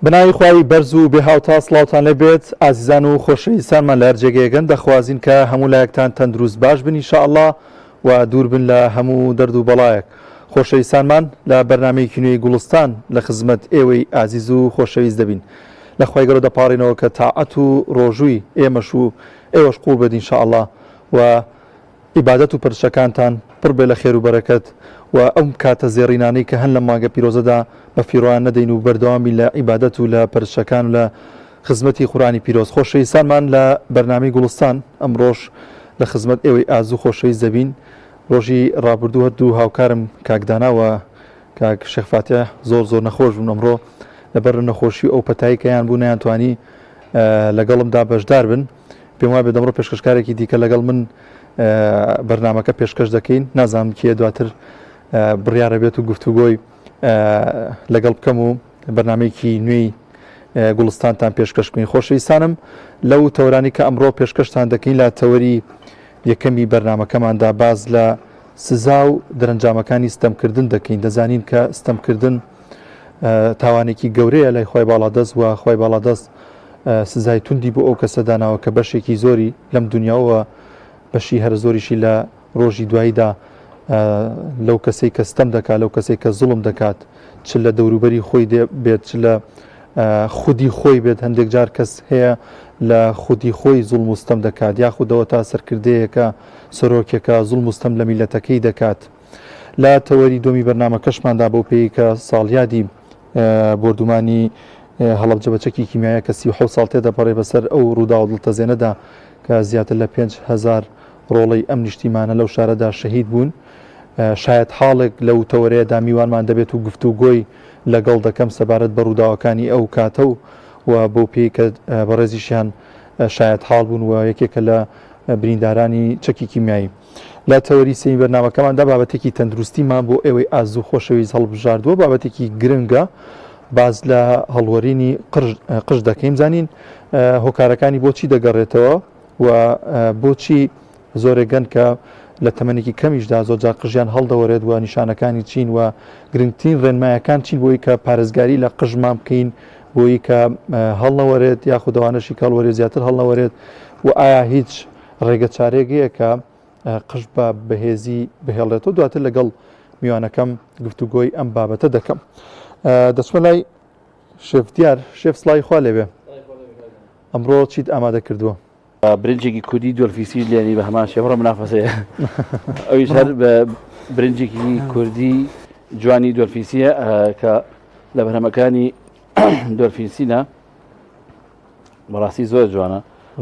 بەناوی خوای بەرز و بێ هاوتا سڵاوتان لێ بێت ئازیزان و خۆشەویستانمان لە هەر جێگەیەکن دەخوازین کە هەموو لایەکتان تەندروست باش بن ان شاء اللە و دوور بن لە هەموو دەرد و بەڵایەک خۆشەویستانمان لە بەرنامەیەکی نوێی گوڵستان لە خزمەت ئێوەی ئازیز و خۆشەویست دەبین لە خوای گەورە دەپاڕینەوە کە تاعەت و ڕۆژووی ئێمەش و ئێوەش قوڵ بێت ان شاء اللە و عیبادەت و پرشەکانتان پڕ بێ لە خێر و بەرەکەت و ئەو کاتە زێڕینانەی کە هەن لەم مانگە پیرۆزەدا بە فیڕۆیان نەدەین و بەردەوام بین لە عیبادەت و لە پەرستشەکان و لە خزمەتی قورئانی پیرۆز. خۆشەویستانمان لە بەرنامەی گوڵستان ئەمڕۆش لە خزمەت ئێوەی ئازو و خۆشەویست دەبین. ڕۆژی ڕابردوو هەردوو هاوکارم کاک دانا و کاک شێخ فاتیح زۆر زۆر نەخۆش بوون ئەمڕۆ لەبەر نەخۆشی و ئەو پەتای کە یان بوو نەیانتوانی لەگەڵمدا بەشدار بن. پێم وابێت ئەمڕۆ پێشکەشکارێکی دیکە لەگەڵ من بەرنامەکە پێشکەش دەکەین نازانم کێ دواتر بڕیارە بێت و گفتوگۆی لەگەڵ بکەم و بەرنمەیەکی نوێی گوڵستانتان پێشکەش بکەین خۆشەویستانم لەو تەورانی کە ئەمڕۆ پێشکەشتان دەکەین لە تەوەری یەکەمی بەرنمەکەماندا باز لە سزا و دەرەنجامەکانی ستەمکردن دەکەین دەزانین کە ستەمکردن تاوانێکی گەورەیە لای خوای باڵادەست و خوای باڵادەست سزای توندی بۆ ئەو کەسە داناوە کە بەشێکی زۆری لەم دنیاوە بەشی هەرە زۆریشی لە ڕۆژی دواییدا لەو کەسەی کە ستەم دەکات لەو کەسێک کە زوڵم دەکات چ لە دەوروبەری خۆی بێت چ لە خودی خۆی بێت هەندێک جار کەس هەیە لە خودی خۆی زوڵم و ستەم دەکات یاخودەوە تا سەرکردەیەکە سەرۆکێکە زوڵم و ستەم لە میلەتەکەی دەکات لە تەوەری دووەمی بەرنامەکەشماندا بەو پێی کە ساڵیادی بۆردومانی هەڵەبجە بە چەکی کیمیایە کە 37 ساڵ تێدەپەڕێ بەسەر ئەو ڕووداوە دڵتەزێنەدا کە زیاتر لە 5000 ڕۆڵەی ئەم نیشتیمانە لەو شارەدا شەهید بوون شایەت حاڵێک لەو تەوەرەیەدا میوانمان دەبێت و گفتوگۆی لەگەڵ دەکەم سەبارەت بە ڕووداوەکانی ئەو کاتە و و بەو پێی کە بەڕێزیشیان شایەت حاڵ بوون و یەکێکە لە بریندارانی چەکی کیمیایی. لە تەوەری سێیەمی بەرنامەکەماندا بابەتێکی تەندروستیمان بۆ ئێوەی ئازیز و خۆشەویست هەڵبژاردووە، بابەتێکی گرنگە باس لە هەڵوەرینی قژ دەکەین زانین هۆکارەکانی بۆچی دەگەڕێتەوە و بۆچی زۆرێک گەن کە لە تەمەنێکی کەمیشدا زۆرجار قژیان هەڵدەوەرێت و نیشانەکانی چین و گرنگترین ڕێنمایەکان چین بۆی کە پارێزگاری لە قژمان بکەین بۆی کە هەڵنەوەرێت یاخودەوانەشی کەڵوەرێت زیاتر هەڵنەوەرێت و ئایا هیچ ڕێگە چارەیەک هەیە کە قژ بە بەهێزی بهێڵێتەوە دواتر لەگەڵ میوانەکەم گفتوگۆی ئەم بابەتە دەکەم دەچمە لای شێف دیار شێف سڵاوی خوا لێبێ ئەمڕۆ چیت ئامادە کردووە؟ برنجێکی کوردی دۆلفیسیش لێنی بە هەمان شێوە منافەسەیە ئەویش هەر بە برنجێکی کوردی جوانی دۆلفیسیە کە لە بەرهەمەکانی دۆلفینسینە بەڕاستی زۆر جوانە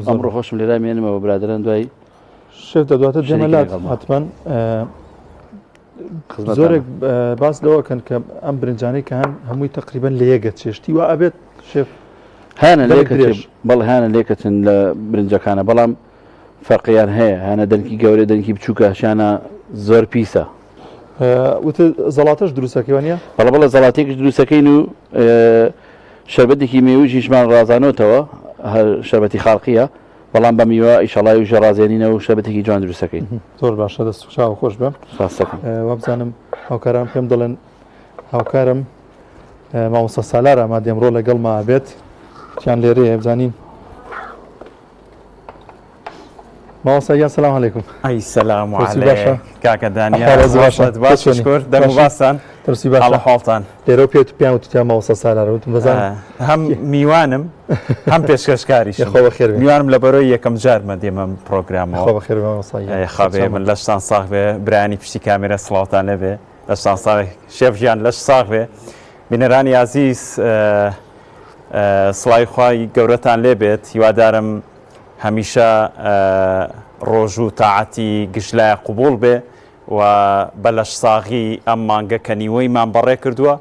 ئەمڕۆ خۆشم لێرا مێنمەوە برادران دوای شێف دەدواتە دێمە لات حتمما زۆرێک باس لەوە کەن کە ئەم برنجانەی کە هەن هەمووی تقریبن لە یەگە چێشتی وا ئەبێت شێف هەنە لێکەچێ بەڵ هەنە لێکەچن لە برنجەکانە بەڵام فەرقیان هەیە هەنە دەنکی گەورە دەنکی بچووکە شانە زۆر پیسە وتە زەڵاتەش دروستەکەی وانە بەڵە بەڵە زەڵاتێکش دروستەکەین و شەربەتێکی مێوژیشمان ڕازانۆتەوە هەر شەربەتی خاڵقیە بەڵام بە میوە ئیشەڵا ویژە ڕازێنینەوە و شەربەتێکی جوان دروستەکەین. زۆر باشە دەست و چاو خۆش بێ. سپاست دەکەم. وابزانم هاوکاران پێم دەڵێن هاوکارم مامۆستا سالار ئامادە ئەمڕۆ لەگەڵما ئەبێت چیان لێرەیە بزانین مامۆستا گیان سلام علیکم ئەی سلام علیک کاکە دانیال باش شکر دەنگ و باسان ترسی باشە حاڵ حاڵتان لێرەوە پێت پێیان وتتیان مامۆستا سالار وتم بەزان هەم میوانم هەم پێشکەشکاریش خۆ بەخێر بێ میوانم لە بەرۆی یەکەم جارمە دێمەم پرۆگرامەوە خۆ بەخێر بێ مامۆستا گیان خابێ من لەشتان ساغ بێ برایانی پشتی کامێرە سڵاوتان لێبێ لەشتان ساغ شێف گیان لەش ساغ بێ بینەرانی ئازیز سڵاوی خوای گەورەتان لێبێت هیوادارم هەمیشە ڕۆژ و تاعەتی گشت لایە قبوڵ بێ و بە لەشساغی ئەم مانگە کە نیوەیمان بەڕێ کردووە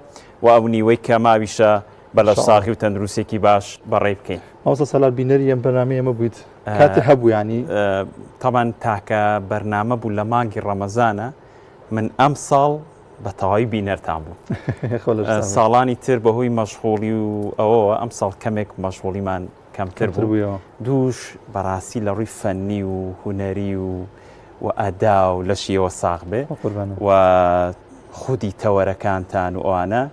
و ئەو نیوەی کە ماویشە بە لەشساغی و تەندروستێکی باش بەڕێی بکەین. مامۆستا سالار بینەری ئەم بەرنامەی ئێمە بوویت کاتێ هەبوو یانی؟ تەبعەن تاکە بەرنامە بوو لە مانگی ڕەمەزانە من ئەمساڵ بە تەواوی بینەرتان بووم ساڵانی تر بەهۆی مەشغوڵی و ئەوەوە ئەمساڵ کەمێک مەشغوڵیمان کەمتر بوو دووش بەڕاستی لە ڕووی فەنی و هونەری و و ئەدا و لەشیەوە ساغ بێ و خودی تەوەرەکانتان و ئەوانە.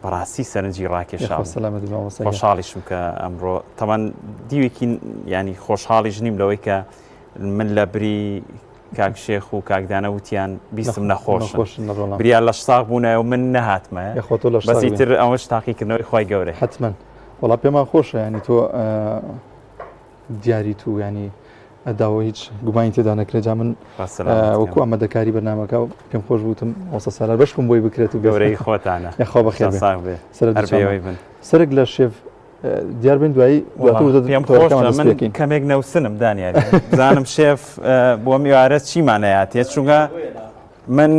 بەڕاستی سەرنجی ڕاکێشا خۆشحاڵیشم کە ئەمڕۆ تەمان دیوێکی ینی خۆشحاڵیش نیم لەوەی کە من لە بری کاک شێخ و کاکدانە وتیان بیستم نەخۆش بریا لەش ساغ بوونایە و من نەهاتمە بەسی تر ئەوەش تاقیکردنەوەی خی گەورە حتمما وەڵا پێمان خۆشە ینی تۆ دیاری تو ینی ئەداوە هیچ گومانی تێدا نەکرێت جا من وەکو ئامادەکاری بەرنامەکە پێم خۆش بوتم وەسە سالار بەشکم بۆی بکرێت و گەورەی خۆتانە یاخوا بەخێر بێ سەرک لە شێف دیار بین دوایی پێم خۆش من کەمێک نەوسنم دانیاری زانم شێف بۆ میوارە چیمانەیاتێ چونگە من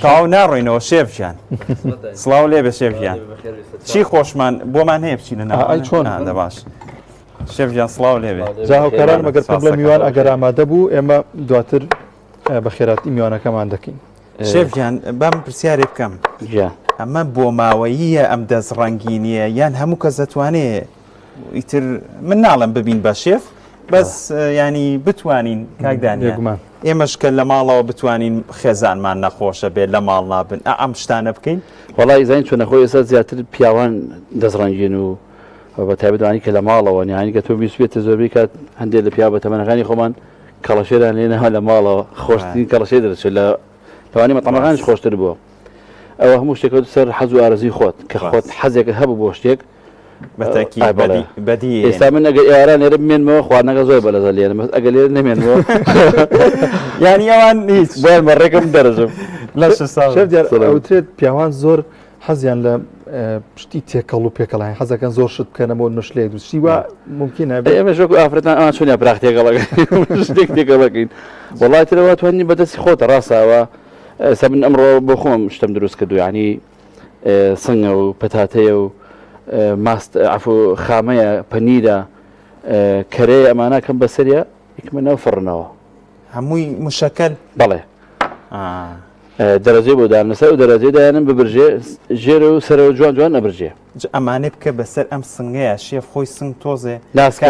تاو ناڕۆینەوە شێف گیان سڵاو لێ بە شێف گیان چی خۆشمان بۆمان هەیە بچینە ناوی چۆن دەباش شێف گیان سڵاو لێ بێ جا هاوکاران مەگەر پێم بڵێ میوان ئەگەر ئامادە بوو ئێمە دواتر بە خێراتی میوانەکەمان دەکەین شێف گیان بام پرسیارێ بکەم ئەمە بۆ ماوەییە ئەم دەست ڕەنگینیە یان هەموو کەس دەتوانێ ئیتر من ناڵم ببین بە شێف بەس ینی بتوانین کاکدانگومان ئێمەش کە لە ماڵەوە بتوانین خێزانمان نەخۆشە بێت لە ماڵ نابن ئەم شتانە بکەین وڵی زانین چۆنە خۆی ئێستا زیاتر پیاوان دەستڕەنگین و بە تایبەتوانی کە لە ماڵەوە نیانی کە تۆ بیسبێتە زۆربەی کات هەندێک لە پیا بە تەمەنەکانی خۆمان کەڵەشێران لێنەوە لە ماڵەوە خۆشترین کەڵەشێ دەرچێت لە لەوانی مەتەمەکانیش خۆشتر بووە ئەوە هەموو شتێک سەر حەز و ئارەزوی خۆت کە خۆت حەزێکە هەبوو بۆ شتێک بەدی ئێستا من ئەگەر ئێواران لێرە بمێنمەوە خواردنەکە زۆر بەلەزە لێرە بەس ئەگەر لێرە نەمێنمەوە یانی ئەوان هیچ بۆیان بە ڕێکم دەرەژم لەش ساغ شێف دیار ئەوترێت پیاوان زۆر حەزیان لە شتی تێکەڵ و پێکەڵیان حەزەکەن زۆر شت بکەنە بۆ نشلێک دروست شتی وا ممکنە ئێمە وەکو ئافرەتان ئەوان چۆنیان پراخ تێکەڵەکەن شتێک تێکەڵەکەین وەڵای ترەوە توانی بەدەستی خۆتە ڕاستەوە ئێستا من ئەمڕۆ بۆ خۆم شتم دروست کردو یعنی سنگە و پەتاتەیە و ماست عفو خامەیە پەنیرە کەرەیە ئەمانە کەم بەسەریە یکمە ناو فڕنەوە هەمووی مشەکەل بەڵێ دەرەجەی بۆ دان لەسەر ئەو دەرەجەی دایانم ببرژێ ژێرە و سەرەوە جوان جوان ئەبرژێ ئەمانە بکە بەسەر ئەم سنگەیە شێف خۆی سنگ تۆزێ ناسکە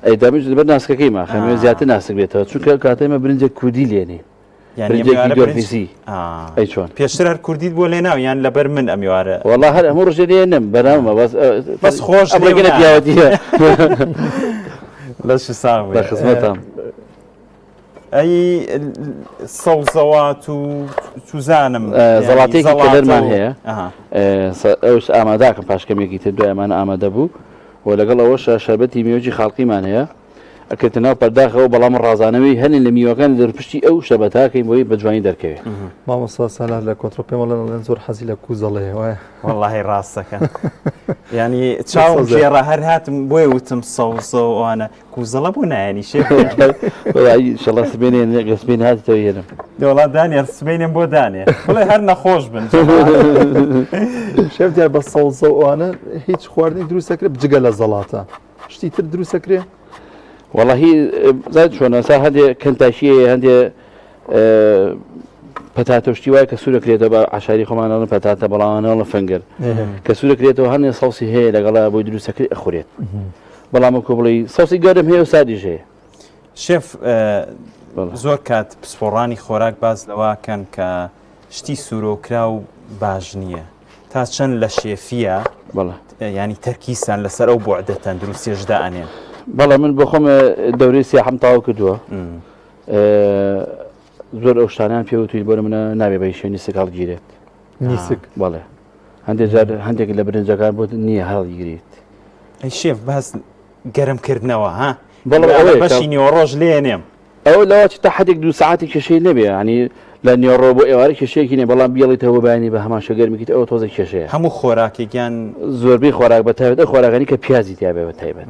ئەی دەمیش لەبەر ناسکەکەی ماخەمێ زیاتر ناسک بێتەوە چونکە کاتێمە برنجێک کوردی لێنێ برنجێکی دۆرفیسی ئەی چۆن پێشتر هەر کوردیت بۆ لێناو یان لەبەر من ئەم یوارە وەڵا هەر هەموو ڕژێ لێ نم بەنامە بەس بەس خۆش ئەمڕێگەنە پیاوەتیە لەش ساغ لە خزمەتام ئەی سەوزەوات و چوزانم زەڵاتێکی کەدەرمان هەیە ئەوش ئاماداکەم پاش کەمێکی تر دوای ئەمانە ئامادە بوو و لەگەڵ ئەوەش شەربەتی میوەی خاڵقیمان هەیە ئەکرێتە ناو پەرداخەوە بەڵام ڕازانەوەی هەنێ لە میوەکانی دەرپشتی ئەو شەبەتاکەین بۆی بە جوانی دەرکەوێت. مامۆستا سالار لە کۆنترۆڵ پێم ئەڵێن ئەڵێن زۆر حەزی لە کوزەڵەیە وایە؟ وەڵاهی ڕاستەکەن یانی چاوم گێڕا هەر هاتم بۆیە وتم سەوزە و ئەوانە کوزەڵە بۆ نایەنی شێ وەڵاهی ئینشەڵا سبەینێ گەر سبەینێ هاتیتەوە یێنم. وەڵا دانیال سبەینێم بۆ دانێ بڵێ هەر نەخۆش بن شێف دیار بە سەوزە و ئەوانە هیچ خواردنی دروست دەکرێت جگە لە زەڵاتە شتی تر دروست ئەکرێ؟ وەڵاهی زانیت چۆنە سا هەندێ کەنتاکی هەیە هەندێ پەتاتە شتی وایە کە سوورە کرێتەوە بە عشاری خۆمان ئەڵێن پەتاتە بەڵام ئەڵێن فنگەر کە سوورە کرێتەوە هەندێ سەوسی هەیە لەگەڵا بۆی دروستەکرێ ئەخورێت بەڵام وەکو بڵێ سەوسی گەرم هەیە و سادیش هەیە شێف زۆر کات پسپۆڕانی خۆراک باس لەوەکەن کە شتی سوورۆکراو باش نییە تا چەند لە شێفیە ینی تەرکیسان لەسەر ئەو بۆعدە تەندروستێشدا ئەنێن بەڵێ من بۆ خۆم دەورەی سیاحم تەواو کردووە زۆر ئەو شتانیان پێوتوین بۆ منە نابێ بە شوێنی سک هەڵگیرێت نیسک بەڵێ هەندێک جار هەندێک لە برنجەکان بۆت نییە هەڵگیریت ئەی شێف باس گەرمکردنەوە ها بەڵێ ئەوەیە بەشی نیوەڕۆژ لێنێم ئەوە لەوە چ تا حدێک دوو ساعتی کێشەی نەبێ ینی لە نیوەڕۆ بۆ ئێوارە کێشەیەکی نیە بەڵام بیڵیتەوە بۆ بەیانی بە هەمان شێوە گەرمیکیت ئەوە تۆزێک کێشەیە هەموو خۆراکێکیان زۆربەی خۆراک بە تایبەت ئەو خۆراکانی کە پیازی تیا بێ بە تایبەت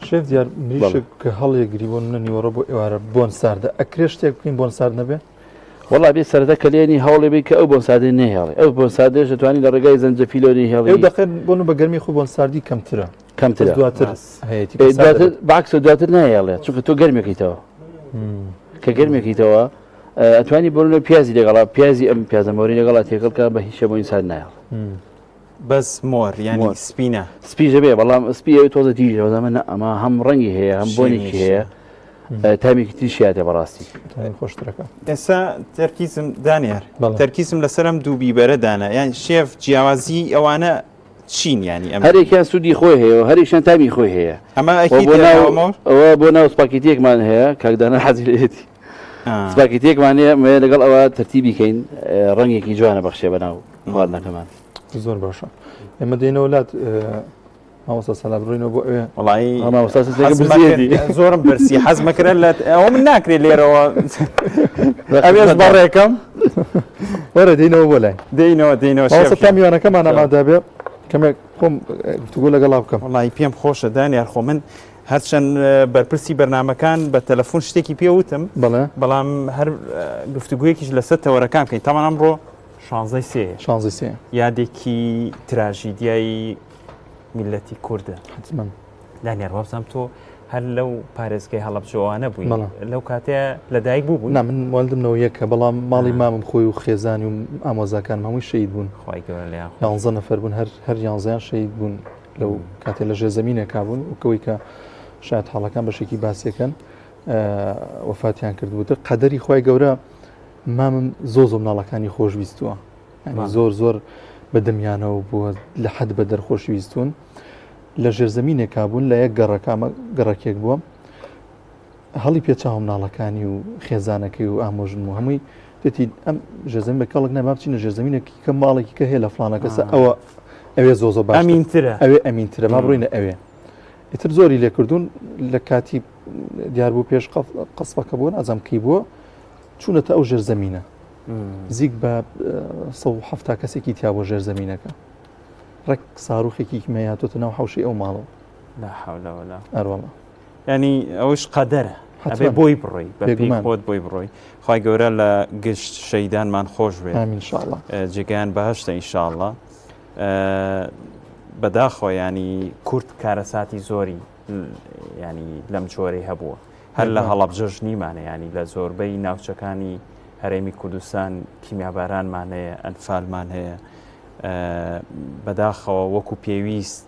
شێف دیار مریشک کە هەڵیەگری بۆ منە نیوەڕۆ بۆ ئێوارە بۆن ساردە ئەکرێ شتێک بکەین بۆن سارد نەبێ؟ وەڵا بێ سەرەتا کە لێنی هەوڵێ بی کە ئەو بۆن ساردەی نەهێڵێ ئەو بۆن ساردەش دەتوانی لە ڕێگای زەنجەفیلەوە نەیهێڵی ئەو دەقێ بۆن بە گەرمی خۆ بۆن ساردی کەمترە کەمترە دواتر هەیەتی دواتر بەعکسە دواتر نایەڵێ چونکە تۆ گەرمێکیتەوە کە گەرمێکیتەوە ئەتوانی بۆ لە پیازی لەگەڵا پیازی ئەم پیازە مۆری لەگەڵا تێکەڵکە بە هیچ بۆ ئینسان نایەڵ بەس مۆر یانی سپینە سپیژە بێ بەڵام سپی ئەوی تۆزە تیژە بەزەمە نە ئەمە هەم ڕەنگی هەیە هەم بۆنێکی هەیە. تامێکی تریشیاتە بەڕاستی خۆشترەکە. ئێستا تەرکیزم دانیار تەرکیزم لەسەر ئەم دوو بیبەرە دانا یان شێف جیاوازی ئەوانە چین ینی ئەم هەرێکیان سوودی خۆی هەیە و هەرێکیان تامی خۆی هەیە ئەمە ئەوە بۆ ناو سپاکیتێکمان هەیە کاکدانە حەزی لێتی سپاکیتێکمان هەیە مێ لەگەڵ ئەوە تەرتیبی کەین ڕەنگێکی جوانە بەخشێ بەناو خواردنەکەمان زۆر باشە ئێمە دێنەوە لات مامۆستا سەلا بڕۆینەوە بۆ ئەوێ وەڵایی مامۆستا زۆرم برسی حەز مەکرە لە ئەوە من ناکرێت لێرەوە ئەوێش بەڕێکەم وەرە دێینەوە بۆ لای دێینەوە دێینەوە مامۆستا تا میوانەکەمان ئامادە بێ کەمێک خۆم گفتوگۆ لەگەڵا بکەم وەڵایی پێم خۆشە دانیار خۆ من هەرچەند بەرپرسی بەرنمەکان بە تەلەفۆن شتێکی پێوتم بەڵێ بەڵام هەر گفتوگویەکیش لەسەر تەوەرەکان بکەین تاوان ئەمڕۆ شانزەی سێ شانزەی سێ یادێکی تراژیدیای میلەتی کوردە حتمما دانیار وابزانم تۆ هەر لەو پارێزگای هەڵەبجەوانە بووی لەو کاتەیە لەدایک بوو بوو نا من موالدم نەوە یەکە بەڵام ماڵی مامم خۆی و خێزانی و ئامۆزاکانم هەمووی شەهید بوون خوای گەورە لێیان خۆش یانزە نەفەر بوون هەر هەر یانزەیان شەهید بوون لەو کاتێ لە ژێرزەمینێکا بوون و کەوەی کە شایەت حاڵەکان بەشێکی باسیەکەن وەفاتیان کردبوو تر قەدەری خوای گەورە مامم زۆر زۆر مناڵەکانی خۆش ویستووە ینی زۆر زۆر بە دەمیانەوە بووە لە حەد بە دەرخۆش ویستون لە ژێرزەمینێکا بوون لە یەک گەڕەکە ئەمە گەڕەکێک بووە هەڵی پێچاوە مناڵەکانی و خێزانەکەی و ئامۆژن و هەمووی دێتی ئەم ژێرزەمین بە کەڵک نابا بچینە ژێرزەمینێکی کە ماڵێکی کە هەیە لە فلانە کەسە ئەوە ئەوێ زۆ زۆ باش ئەمینترە ئەوێ ئەمینترە با بڕۆینە ئەوێ ئیتر زۆری لێکردوون لە کاتی دیار بوو پێش قەسفەکە بوون ئازام کەی بووە چوونەتە ئەو ژێرزەمینە زیک بە 170 کەسێکی تیا بۆ ژێرزەمینەکە ڕێک ساروخێکی کیمیایی هاتۆتە ناو حەوشەی ئەو ماڵەوە. لا حول ولا ئەروەڵا. ینی ئەوش قەدەرە ئەبێ بۆی بڕۆی بە پێی خۆت بۆی بڕۆی خی گەورە لە گشت شەیدانمان خۆش بێت ئینشاءاللە جێگەیان بەهشتە ئینشاءاللە بەداخەوە ینی کورد کارەساتی زۆری ینی لەم جۆرەی هەبووە هەر لە هەڵەبجەش نیمانە ینی لە زۆربەی ناوچەکانی هەرێمی کوردستان کیمیابارانمان هەیە ئەنفالمان هەیە بەداخەوە وەکو پێویست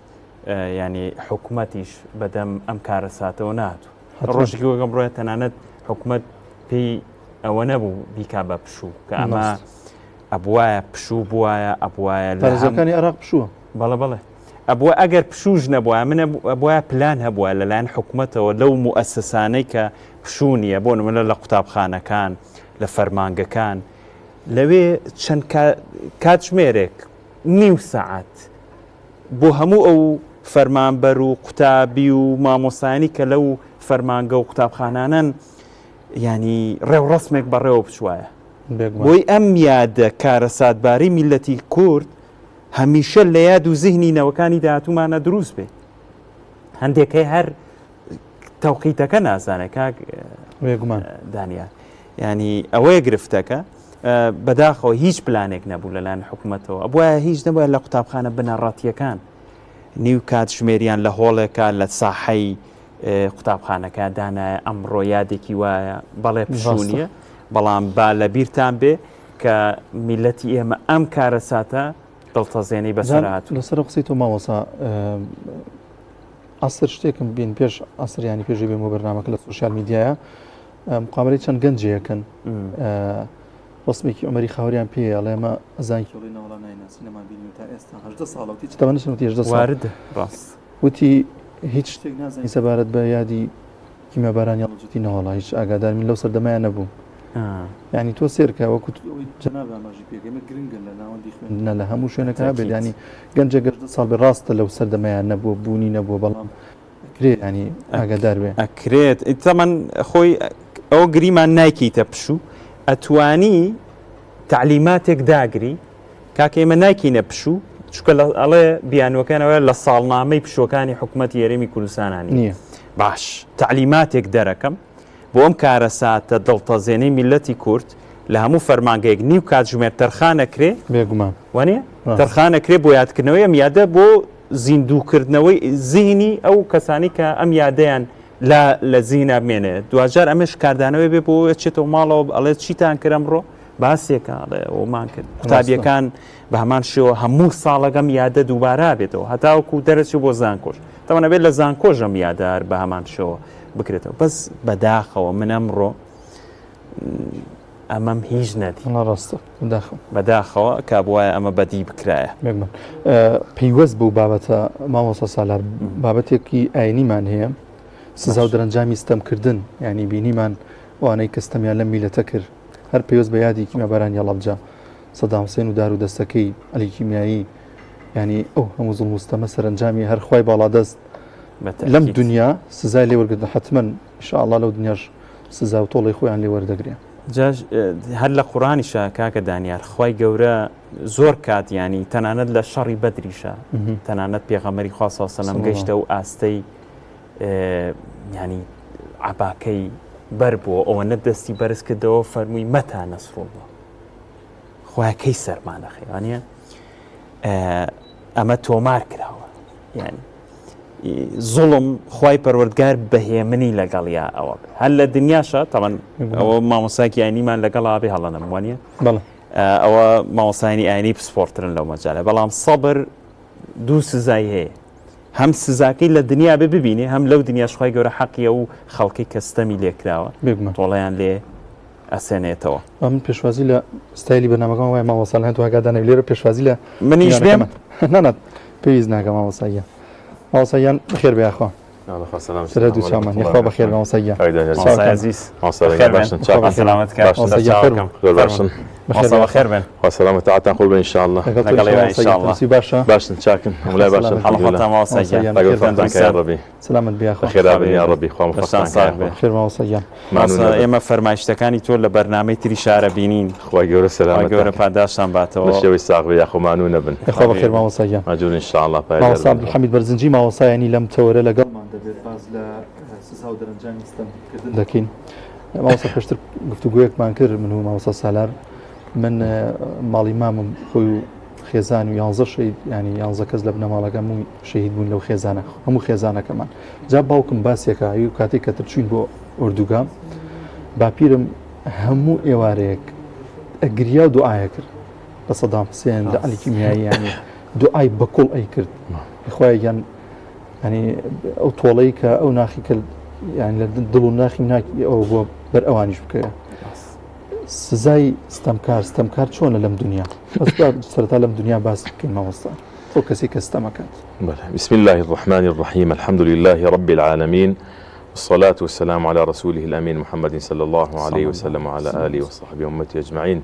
ینی حکومەتیش بەدەم ئەم کارەساتەوە ناتوو ڕۆژێکی وەگەم ڕۆیە تەنانەت حکومەت پێی ئەوە نەبوو بیکا بە پشوو کە ئەمە ئەبواە پشوو بواە ئەبواە لە پارێزگاکانی عێراق پشووە بەڵێ بەڵێ ئەبووە ئەگەر پشوش نەبووە من ئەبواە پلان هەبووە لەلایەن حکوومەتەوە لەو موئەسەسانەی کە پشوو نییە بۆ نمونە لە قوتابخانەکان لە فەرمانگەکان لەوێ چەند کاتژمێرێک نیو سەعات بۆ هەموو ئەو فەرمانبەر و قوتابی و مامۆسانی کە لەو فەرمانگە و قوتابخانانەن ینی ڕێوڕسمێک بەڕێوە بچوایە بۆی ئەم یادە کارەساتباری میلەتی کورد هەمیشە لە یاد و زیهنی نەوەکانی داهاتوومانە دروست بێ هەندێک هەر تەوقیتەکە نازانێت کاک بێگومان دانیار ینی ئەوەیە گرفتەکە بەداخەوە هیچ پلانێک نەبوو لەلایەن حکوومەتەوە ئەبواە هیچ نەبووە لە قوتابخانە بنەڕەتیەکان نیو کاتژمێریان لە هۆڵێکە لە ساحەی قوتابخانەکە دانایە ئەمڕۆ یادێکی وایە بەڵێ پشوو نییە بەڵام با لە بیرتان بێ کە میلەتی ئێمە ئەم کارەساتە دڵتەزێنەی بەسەر هاتوو. لەسەر قسەی تۆ مامۆسا عەسر شتێکم بین پێش عەسر ینی پێشی بێم بۆ بەرنامەکە لە سۆشیال میدیایە مقابلەی چەند گەنجەکەن ڕسمێکی عمەری خاوریان پێ ئەڵێ ئەمە ئەزان کێڵی ناوەڵا نایناسی نەمان بینی تا ئێستا هەژدە ساڵە وتی چ تەمەنی وتی هەژدە ساڵ وارد ڕاست وتی هیچ شتێک نازانی سەبارەت بە یادی کیمیابارانی هەڵەبجەتی نەوەڵا هیچ ئاگادار من لەو سەردەمەیان نەبووم ینی تۆ سێرکە وەکو جەناب ئاماژی پێگەمە گرنگە لە ناوەندی خوێندنە لە هەموو شوێنەکە هەبێت ینی گەنجە گەشتە ساڵ بێ ڕاستە لەو سەردەمەیان نەبووە بوونی نەبووە بەڵام ئەکرێ ینی ئاگادار بێ ئەکرێت تەمەن خۆی ئەو گریمان نایکەیتە پشوو ئەتوانی تعلیماتێک داگری کاکە ئێمە نایکەینە پشوو چونکە ئەڵێ بیانوەکانەوە لە ساڵنامەی پشوەکانی حکوومەتی هەرێمی کوردستانانی نییە باش تعلیماتێک دەرەکەم بۆ ئەم کارەساتە دڵتەزێنەی میلەتی کورد لە هەموو فەرمانگەیەک نیو کاتژمێر تەرخانەکرێ بێگومان وانە تەرخانەکرێ بۆ یادکردنەوەی ئەم یادە بۆ زیندووکردنەوەی زیهنی ئەو کەسانی کە ئەم یادەیان لا لە زیهنا بمێنێ دواجار ئەمەش کاردانەوەی بێ بۆ چێتەوە ماڵەوە ئەڵێ چیتان کرد ئەمڕۆ باسێکە ئەڵێ ئەومان کرد قوتابیەکان بە هەمان شێوە هەموو ساڵەگەم یادە دووبارە بێتەوە هەتاوەکو دەرەچێ بۆ زانکۆش تەوانە بێت لە زانکۆش ئەم یادە هەر بە هەمان شێوە. بکرێتەوە بەس بەداخەوە من ئەمڕۆ ئەمەم هیچ نەدی. وەڵا ڕاستە بەداخەوە. بەداخەوە کە بوایە ئەمە بەدی بکرایە. بێگومان پەیوەست بەو بابەتە مامۆستا سالار بابەتێکی ئاینیمان هەیە سزا و دەرەنجامی ستەمکردن ینی بینیمان ئەوانەی کە ستەمیان لەم میلەتە کرد هەر پەیوەست بە یادی کیمیابارانی هەڵەبجە سەدام حسێن و دار و دەستەکەی عەلی کیمیایی ینی ئەو هەموو زوڵم و ستەمە سەرەنجامی هەر خوای باڵادەست لەم دنیا سزای لێ وەرگرتن حتمما ان شاء الله لەو دنیاش سزا و تۆڵەی خۆیان لێ وەردەگرێ. جاش هەر لە قوڕانیشا کاکە دانیار خوای گەورە زۆر کات ینی تەنانەت لە شەڕی بەدریشە تەنانەت پێغەمەری خوا صلی سەلام گەیشتە و ئاستەی ینی عباکەی بەر بووە ئەوەنە دەستی بەرز کردەوە فەرمووی مەتا نەسروڵڵا خوایە کەی سەرمانەخەی وانە ئەمە تۆمار کراوە یعنی زوڵم خوای پەروەردگار بەهێمنی لەگەڵیا ئەوە هەر لە دنیاشە تەمەن ئەوە مامۆساکی ئاینیمان لەگەڵ ئابێ هەڵەنەم وانە ئەوە مامۆسایانی ئاینی پسپۆرترن لەو مەجالە بەڵام سەبر دوو سزای هەیە هەم سزاکەی لە دنیا بێ ببینێ هەم لەو دنیاش خوای گەورە حەقیە و خەڵکی کە ستەمی لێکراوە تۆڵەیان لێ ئەسێنێتەوە. من پێشوازی لە ستایلی بەرنامەکەم وایە مامۆستا لە هەندێک ئاگادار نەبی لێرە پێشوازی لە منیش بێم نا نا پێویست ناکە مامۆستا گیان مامۆستا گیان بەخێر بێ یاخوا سەر دوو چاومان یاخوا بەخێر مامۆستا گیان مامۆستا عەزیز بەخێر بێن سەلامەت کە مامۆستا گیان فەرموو زۆر باشن مامۆستا بەخێر بێن خوا سەلامەت تاعەتان قبوڵ بێ ان شاء الله لەگەڵ تۆ لەگەڵ ئێوە مامۆستا گیان ان شاء الله تەندروستی باشە باشن چاکن هەموو لای باشن حاڵ خۆتان مامۆستا گیان خوا گەورە کە یا ڕەبی سلامت بی یاخوا. بەخێرا بن یاڕەبی خوا دەستان موفەقتان کا ساغ یاخوا. بێ. خێر مامۆستا گیان. مانوو مامۆستا نەبن. ئێمە فەرمایشتەکانی تۆ لە بەرنامەی تری شارە بینین. خوای گەورە خوای سەلامەتتان گەورە کا. پاداشتان لە باتەوە. شێوەی ساغ بێ یاخۆ مانوو نەبن. یاخوا بەخێر مامۆستا گیان. ماجور ان شاء اللە پایەدار مامۆستا بن. عبدالحمید بەرزنجی مامۆستایانی لەم تەوەرە لەگەڵمان دەبێت باس لە سزا و دەرەنجامی ستەمکردن دەکەین. مامۆستا پێشتر گفتوگۆیەکمان کرد من و مامۆستا سالار من ماڵی مامم خۆی و خێزان و یانزە شەهید یانی یانزە کەس لە بنەماڵەکەم و شەهید بوون لەو خێزانە هەموو خێزانەکەمان جا باوکم باسێکە و کاتێک کە تر چوین بۆ ئۆردوگا باپیرم هەموو ئێوارەیەک ئەگریا و دوعاە کرد لە سەدام حسێن لە عەلی کیمیایی ینی دوعای بەکوڵ ئەی کرد خخوای گیان ینی ئەو تۆڵەی کە ئەو ناخی کرد یان لە دڵ و ناخی ناکی ئەو بۆ بەر ئەوانیش بکەوێت سزای ستەمکار ستەمکار چۆنە لەم دنیا بەس با سەرەتا لەم دنیا باس بکەین مامۆستا ئەو کەسی کە ستەمەکات. بەڵێ بسم اللە الرحمن الرحیم الحمد للە رب العالمین والصلاة والسلام علی رسوله الامین محمد صلی اللە علیه وسلم وعلی آله وصحبه وامته اجمعین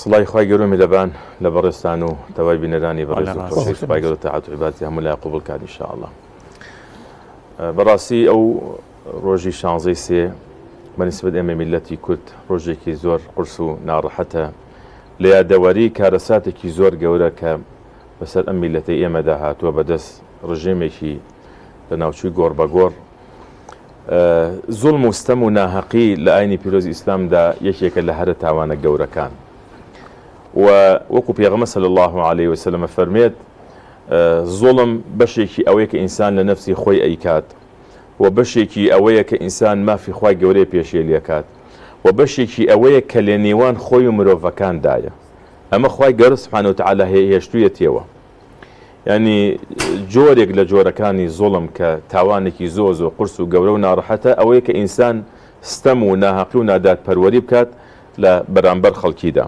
سڵای خوای گەورە میهرەبان لە بەڕێزتان و تەوای بینەرانی بەڕێز و خۆشەویست خوای گەورە تاعەت و عیبادەتی هەموو لای قبوڵ کات ان شاء اللە بەڕاستی ئەو ڕۆژی شانزەی سێ بە نیسبەت ئێمەی میللەتی کورد ڕۆژێکی زۆر قورس و ناڕەحەتە لە یادەوەری کارەساتێکی زۆر گەورە کە بەسەر ئەم میللەتەی ئێمەدا هاتووە بەدەست ڕژێمێکی لە ناوچووی گۆڕ بە گۆڕ. زوڵم و ستەم و ناهەقی لە ئاینی پیرۆزی ئیسلامدا یەکێکە لە هەرە تاوانە گەورەکان و وەکو پێغەمبەر صلی الله علیه وسلم فەرمێت زوڵم بەشێکی ئەوەیە کە ئینسان لە نەفسی خۆی ئەیکات و بەشێکی ئەوەیە کە ئینسان مافی خوای گەورەی پێشێلی ئەکات و بەشێکی ئەوەیە کە لە نێوان خۆی و مرۆڤەکاندایە ئەمە خوای گەورە سبحانە وتعالی هێشتوویەتیەوە یعنی جۆرێک لە جۆرەکانی زوڵم کە تاوانێکی زۆر زۆر قورس و گەورە و ناڕەحەتە ئەوەیە کە ئینسان ستەم و ناهەقی و نادادپەروەری بکات لە بەرامبەر خەڵکیدا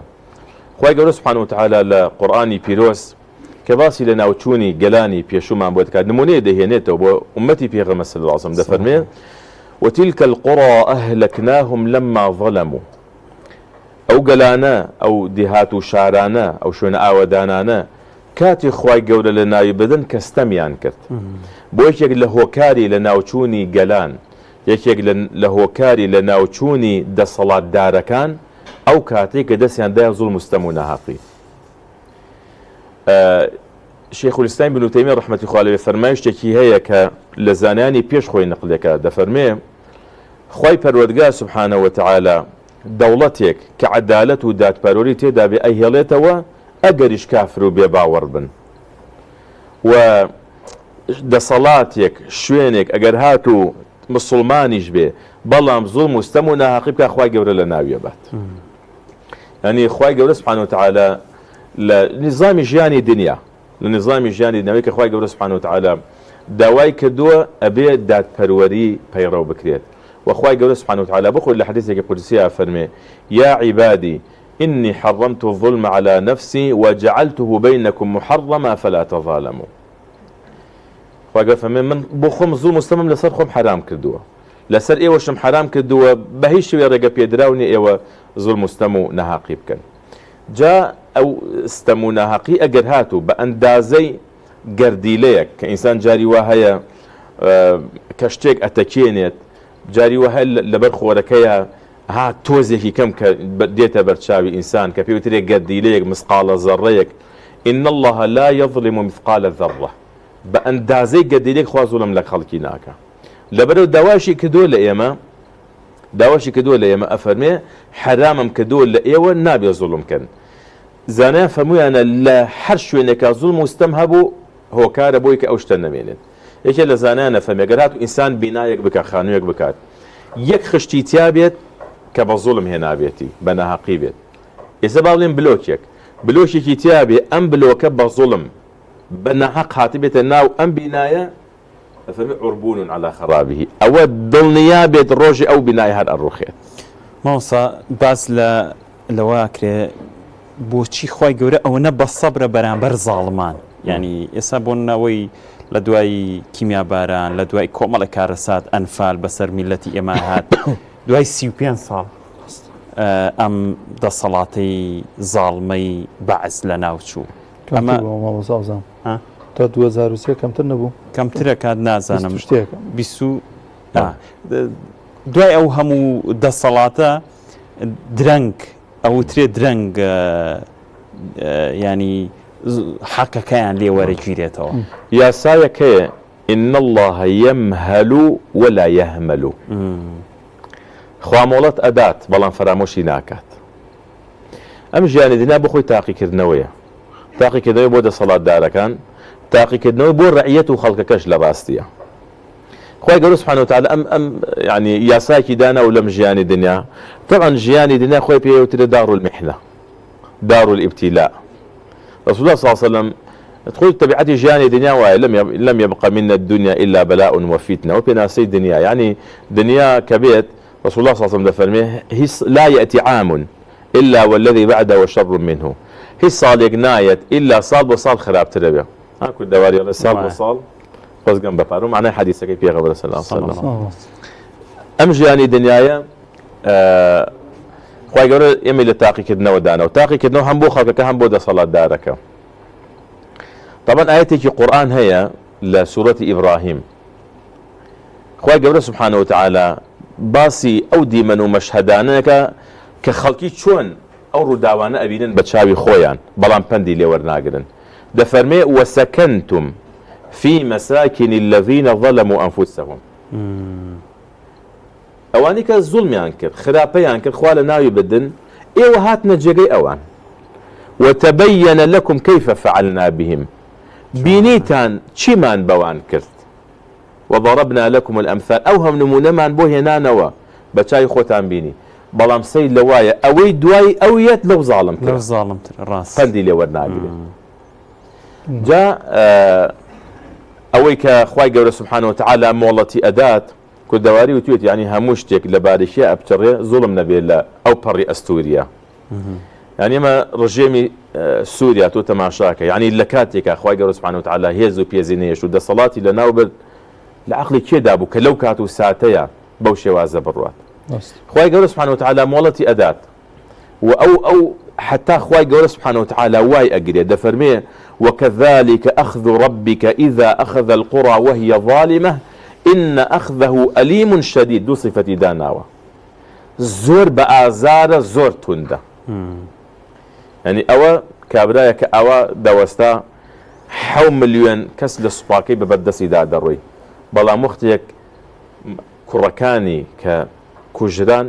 خوای گەورە سبحانە وتعالی لە قورئانی پیرۆز کە باسی لە ناوچوونی گەلانی پێشوومان بۆ دەکات نمونەیە دەهێنێتەوە بۆ ئومەتی پێغەمبەر صلی اللە علیه وسلم دەفەرمێ وتلك القرى أهلكناهم لما ظلموا ئەو گەلانە ئەو دێهات و شارانە ئەو شوێنە ئاوەدانانە کاتی خوای گەورە لە ناوی بردن کە ستەمیان کرد بۆ یەکێک لە هۆکاری لە ناوچوونی گەلان یەکێک لە هۆکاری لە ناوچوونی دەسەڵاتدارەکان ئەو کاتەی کە دەستیان دایە زوڵم و ستەم و ناهەقی شێخ الاسلام ابن تەیمیە ڕەحمەتی خوا لێ فەرمایشتێکی هەیە کە لە زانایانی پێش خۆی نقلێکە دەفەرمێ خوای پەروەردگار سبحانە وتعالی دەوڵەتێک کە عەدالەت و دادپەروەری تێدا بێ ئەیهێڵێتەوە ئەگەریش کافر و بێ باوەڕ بن و دەسەڵاتێک شوێنێک ئەگەر هاتوو مسوڵمانیش بێ بەڵام زوڵم و ستەم و ناهەقی بکا خوای گەورە لە ناویە بات. یعنی خوای گەورە سبحانه وتعالی لە نظامی ژیانی دنیا لە نظامی ژیانی دنیاوی کە خوای گەورە سبحانه وتعالی داوای کردووە ئەبێ دادپەروەری پەیڕەو بکرێت وە خوای گەورە سبحانە وتعالی بۆ خۆی لە حەدیسێکی قودسیا ئەفەرمێ، یا عبادی انی حرمت الظلم علی نفسی وجعلته بینکم محرما فلا تظالموا. خوای گەورە فەرمێ من بۆ خۆم زوڵم و ستەمم لەسەر خۆم حەرام کردووە لەسەر ئێوەشم حەرام کردووە بە هیچ شێوەیە ڕێگە پێدراو نیە ئێوە زوڵم و ستەم و ناهەقی بکەن. جا ئەو ستەم و ناهەقی ئەگەر هاتوو بە ئەندازەی گەردیلەیەک کە ئینسان جاری وا هەیە کە شتێک ئەتەکێنێت جاری وا هەیە لەبەر خۆرەکەیە ها تۆزێکی کەم کە دێتە بەرچاوی ئینسان کە پێوترێ گەردیلەیەک مسقاڵە زەڕەیەک إن الله لا يظلم مثقال ذرة بە ئەندازەی گەردیلێک خوا زوڵم لە خەڵکی ناکا لەبەرەوە داواشی کردووە لە ئێمە داواشی کردووە لە ئێمە ئەفەرمێ حەرامم کردووە لە ئێوە نابێ زوڵم کەن زانایان فەرموویانە لە هەر شوێنێکا زوڵم و ستەم هەبوو هۆکارە بۆی کە ئەو شتە نەمێنێت. یەکێ لە زانایان ئەفەرمێ گەر هاتوو ئینسان بینایەک بکات خانوویەک بکات یەک خشتی تیا بێت کە بە زوڵم هێنابێتی بە ناهەقی بێت ئێستا با بڵێن بلۆکێک بلۆکێکی تیا بێ ئەم بلۆکە بە زوڵم بە ناهەق هاتبێتە ناو ئەم بینایە ئەفەرمێ عربون علی خرابه ئەوە دڵنیا بێت ڕۆژێ ئەو بینایە هەر ئەڕوخێت. مامۆستا باس لە لەوە ئەکرێ بۆچی خوای گەورە ئەوەنە بە سەبرە بەرامبەر زاڵمان یعنی ئێستا بۆ نەوەی لە دوای کیمیاباران لە دوای کۆمەڵە کارەسات ئەنفال بەسەر میلەتی ئێمە هات دوای 35 ساڵ ئەم دەسەڵاتەی زاڵمەی بەعس لە ناوچوو ئەمە تا 2023 کەمتر نەبوو کەمترە کات نازانم شتێک بیست و دوای ئەو هەموو دەسەڵاتە درەنگ ئەوترێ درەنگ ینی حەقەکەیان لێ وەرەگیرێتەوە. یاسایەک هەیە ان اللە یمهل ولا یهمل خوا مۆڵەت ئەدات بەڵام فەرامۆشی ناکات. ئەم ژیانی دنیا بۆ خۆی تاقیکردنەوەیە تاقیکردنەوەی بۆ دەسەڵاتدارەکان تاقیکردنەوەی بۆ ڕعیەت و خەڵکەکەش لە ڕاستیە خوای گەورە سبحانه وتعالی ئەم ئەم یعنی یاسایەکی دانا و لەم ژیانی دنیا طبعا ژیانی دنیا خۆی پێ وترێ دار المحنە دار الابتلاء رسول الله صلى الله عليه وسلم خۆی تەبیعەتی ژیانی دنیا وایە لم لم يبق من الدنيا إلا بلاء وفتنة وپێناسەی دنیا یعنی دنیا کە بێت رسول الله صلی الله علیه وسلم دەفەرمێ هیچ لا یأتی عام الا والذی بعده شر منه هیچ ساڵێک نایەت ئیلا ساڵ بۆ ساڵ خراپترە بێ ها کوردەواری ئەڵێ ساڵ بۆ ساڵ خۆزگەم بە پارو معنای حەدیسەکەی پێغەمبەر صلی الله علیه وسلم ئەم ژیانی دنیایە خوای گەورە ئێمەی لە تاقیکردنەوە دانەوە تاقیکردنەوە هەم بۆ خەڵکەکە هەم بۆ دەسەڵاتدارەکە طبعا ئاەتێکی قورئان هەیە لە سوورەتی ئیبراهیم خوای گەورە سبحانە وتعالی باسی ئەو دیمەن و مەشهەدانەکە کە خەڵکی چۆن ئەو ڕووداوانە ئەبینن بە چاوی خۆیان بەڵام پەندی لێ وەرناگرن دەفەرمێ وسکنتم فی مساکن الذین ظلموا انفسهم ئەوانەی کە زوڵمیان کرد خراپەیان کرد خوا لە ناوی بردن ئێوە هاتنە جێگەی ئەوان وتبین لکم کیف فعلنا بهم بینیتان چیمان بەوان کرد وضربنا لکم الامثال ئەو هەم نموونەمان بۆ هێنانەوە بە چاوی خۆتان بینی بەڵام سەیر لەوایە ئەوەی دوای ئەو یەت لەو زاڵمترە لەو زاڵمترە ڕاست پەندی لێ وەرناگرێت جا ئەوەی کە خوای گەورە سبحانه وتعالی مۆڵەتی ئەدات کوردەواری وتوێتی یانی هەموو شتێک لە باریکیا ئەپچڕێ زوڵم نەبێ لە ئەو پەڕی ئەستوریە یانی ئەمە ڕژێمی سووریا تۆ تەماشاکە یانی لە کاتێکا خوای گەورە سبحانه وتعالی هێز و پێزی نەهێشت و دەسەڵاتی لە ناو برد لە عەقڵی کێدا بوو کە لەو کات و ساتەیە بەو شێوازە بڕوات خوای گەورە سبحانه وتعالی مۆڵەتی ئەدات و ئەو ئەو حتا خوای گەورە سبحانه وتعالی وای ئەگرێ دەفەرمێ وكذلك أخذ ربك إذا أخذ القرى وهي ظالمة إن أخذه أليم شديد دوو صفەتی داناوە زۆر بە ئازارە زۆر توندە یعنی ئەوە کابرایە کە ئاوا دەوەستا حەو ملیۆن کەس لە سوپاکەی بە بەردەستیدا دەڕۆی بەڵام وەختێک کوڕەکانی کە کوژران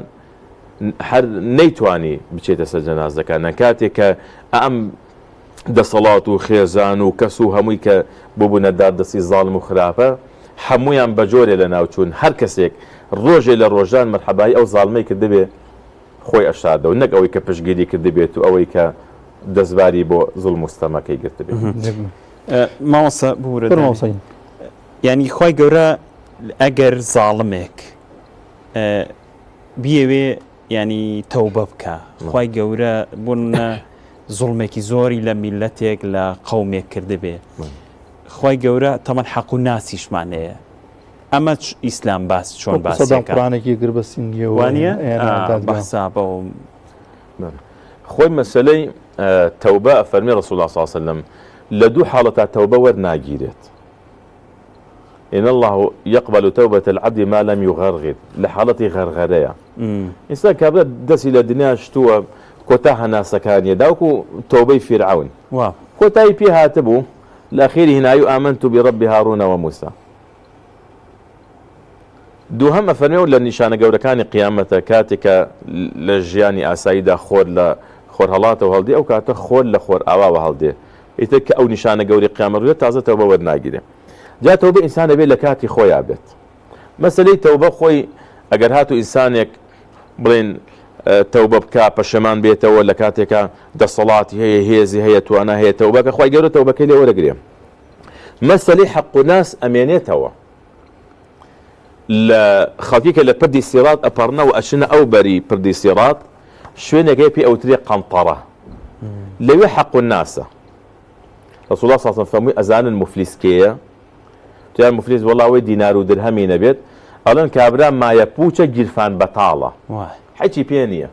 هەر نەیتوانی بچێتە سەر جەنازەکان کاتێک کە ئەم دەسەڵات و خێزان و کەس و هەمووی کە ببوونە داردەستی زاڵم و خراپە هەموویان بە جۆرێ لە ناوچوون هەر کەسێک ڕۆژێ لە ڕۆژان مەرحەبایی ئەو زاڵمەی کردبێ خۆی ئەشاردەوە نەک ئەوەی کە پشتگیری کردبێت و ئەوەی کە دەستباری بۆ زوڵم و ستەمەکەی گرتبێت. مامۆستا ببورە. یانی خوای گەورە ئەگەر زاڵمێک بیەوێ ینی تەوبە بکە خوای گەورە بۆ نمونە زوڵمێکی زۆری لە میلەتێک لە قەومێک کردبێ خوای گەورە تەمەن حەق و ناسیشمان هەیە ئەمە ئیسلام باس چۆن باس قڕانێکی گر بە سینگیەوە وانە بەحسابە و خۆی مەسلەی تەوبە فەرمی رسول الله صلی الله علیه وسلم لە دوو حاڵەتا تەوبە وەرناگیرێت ان اللە یقبل توبە العبد ما لم یغرغر لە حاڵەتی غەرغەرەیە ئینسان کابرا دەستی لە دنیا شتووە کۆتا هەناسەکانیە داوکو تەوبەی فیرعەون کۆتایی پێ هاتبوو لە ئەخیری هنایی و ئامنت برب هارون وموسى دووهەم ئەفەرمێ و لە نیشانە گەورەکانی قیامەتە کاتێک کە لە ژیانی ئاساییدا خۆر لە خۆرهەڵاتەوە هەڵدێ ئەو کاتە خۆر لە خۆرئاواوە هەڵدێ ئیتر کە ئەو نیشانە گەورەی قیامەت ڕوودەدات تازە تەوبە وەرناگیرێ. جا تەوبە ئینسان ئەبێ لە کاتی خۆیا بێت. مەسەلەی تەوبە خۆی ئەگەر هاتوو ئینسانێک بڵێن تەوبە بکا پەشێمان بێتەوە لە کاتێکا دەسەڵاتی هەیە هێزی هەیە توانا هەیە تەوبە کە خوای گەورە تەوبەکەی لێ وەرەگرێ. مەسەلەی حەق و ناس ئەمێنێتەوە. لە خەڵکی کە لە پردی سیڕات ئەپەڕنەوە ئەچنە ئەو بەری پردی سیڕات شوێنێک هەیە پێی ئەوترێ قەنتەڕە لەوێ حەق الناسە رسول الله صلی الله علیه و فەرمووی ئەزانن مفلیس کێیە وتیان مفلیس وەڵا ئەوەی دینار و درهەمی نەبێت ئەڵێن کابرا مایە پوچە گیرفان بەتاڵە هیچی پێ نییە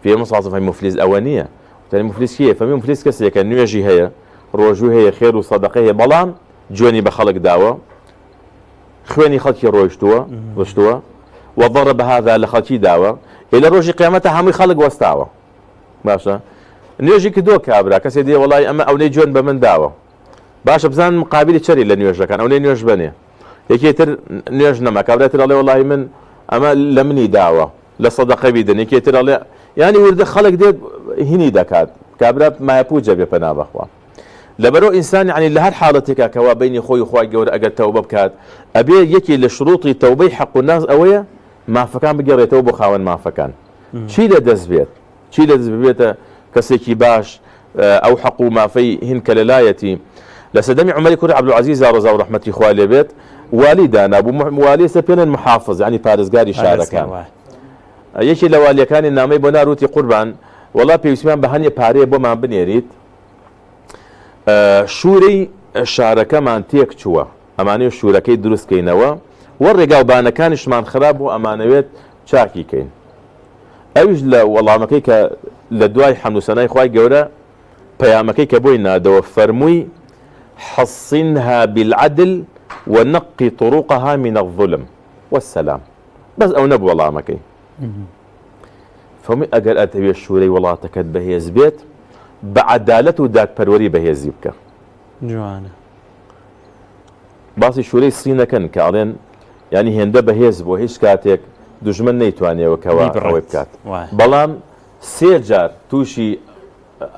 پێغەمبەر صلی الله علیه و مفلیس ئەوە نییە وتیان مفلیس کێیە فەرمووی مفلیس کەسێکە نوێژی هەیە ڕۆژوو هەیە خێر و سەدەقەی هەیە بەڵام جوێنی بە خەڵک داوە خوێنی خەڵکی ڕۆیشتووە ڕشتووە و ضرب هذا لە خەڵکی داوە ئێ لە ڕۆژی قیامەتە هەمووی خەڵک وەستاوە باشە نوێژی کردووە کابرا کەسێ دێ وەڵای ئەمە ئەونەی جوێن بە من داوە باشە بزان مقابلی چەری لە نوێژەکان ئەونەی نوێژ بەنێ یەکێ تر نوێژ نەما کابرا تر ئەڵێ وەڵی من ئەمە لە منی داوە لە سەدەقە بیدەن یەکێ تر ئەڵێ یانی وردە خەڵک دێت هینی دەکات کابرا مایەپووجە بێ پەنا بەخوا لەبەرئەوە ئینسان یەعنی لە هەر حاڵەتێکا کەوا بەینی خۆی و خوای گەورە ئەگەر تەوبە بکات ئەبێ یەکێ لە شروطی تەوبەی حەق و ناس ئەوەیە مافەکان بگەڕێتەوە بۆ خاوەن مافەکان چی لە دەست بێت چی لە دەست ببێتە کەسێکی باش ئەو حەق و مافەی هین کە لەلایەتی لە سەردەمی عومەری کوڕی عەبدولعەزیزا ڕەزا و ڕەحمەتی خوا لێ بێت والی دانابوو والی ئێستا پێ نەن محافظ یعنی پارێزگاری شارەکان یەکێ لە والیەکانی نامەی بۆ نارد وتی قوربان وەڵا پێویستمان بە هەنێ پارەیە بۆمان بنێریت شوورەی شارەکەمان تێک چووە ئەمانەوێت شوورەکەی دروست کەینەوە و ڕێگا و بانەکانیشمان خراپ بوو ئەمانەوێت چاکی کەین ئەویش لە وەڵامەکەی کە لە دوای حەمد و سەنای خوای گەورە پەیامەکەی کە بۆی نادەوە فەرمووی حصنها بالعدل ونقي طرقها من الظلم والسلام بەس ئەو نەبوو وەڵامەکەی فەرمووی ئەگەر ئەتەوێت شورەی وڵاتەکەت بەهێز بێت بە عەدالەت و دادپەروەری بەهێزی بکە. جوانە. باسی شورەی سینەکەن کە ئەڵێن یانی هێندە بەهێز بووە هیچ کاتێک دوژمن نەیتوانیەوە کەوا ئەوەی بکات بەڵام سێ جار تووشی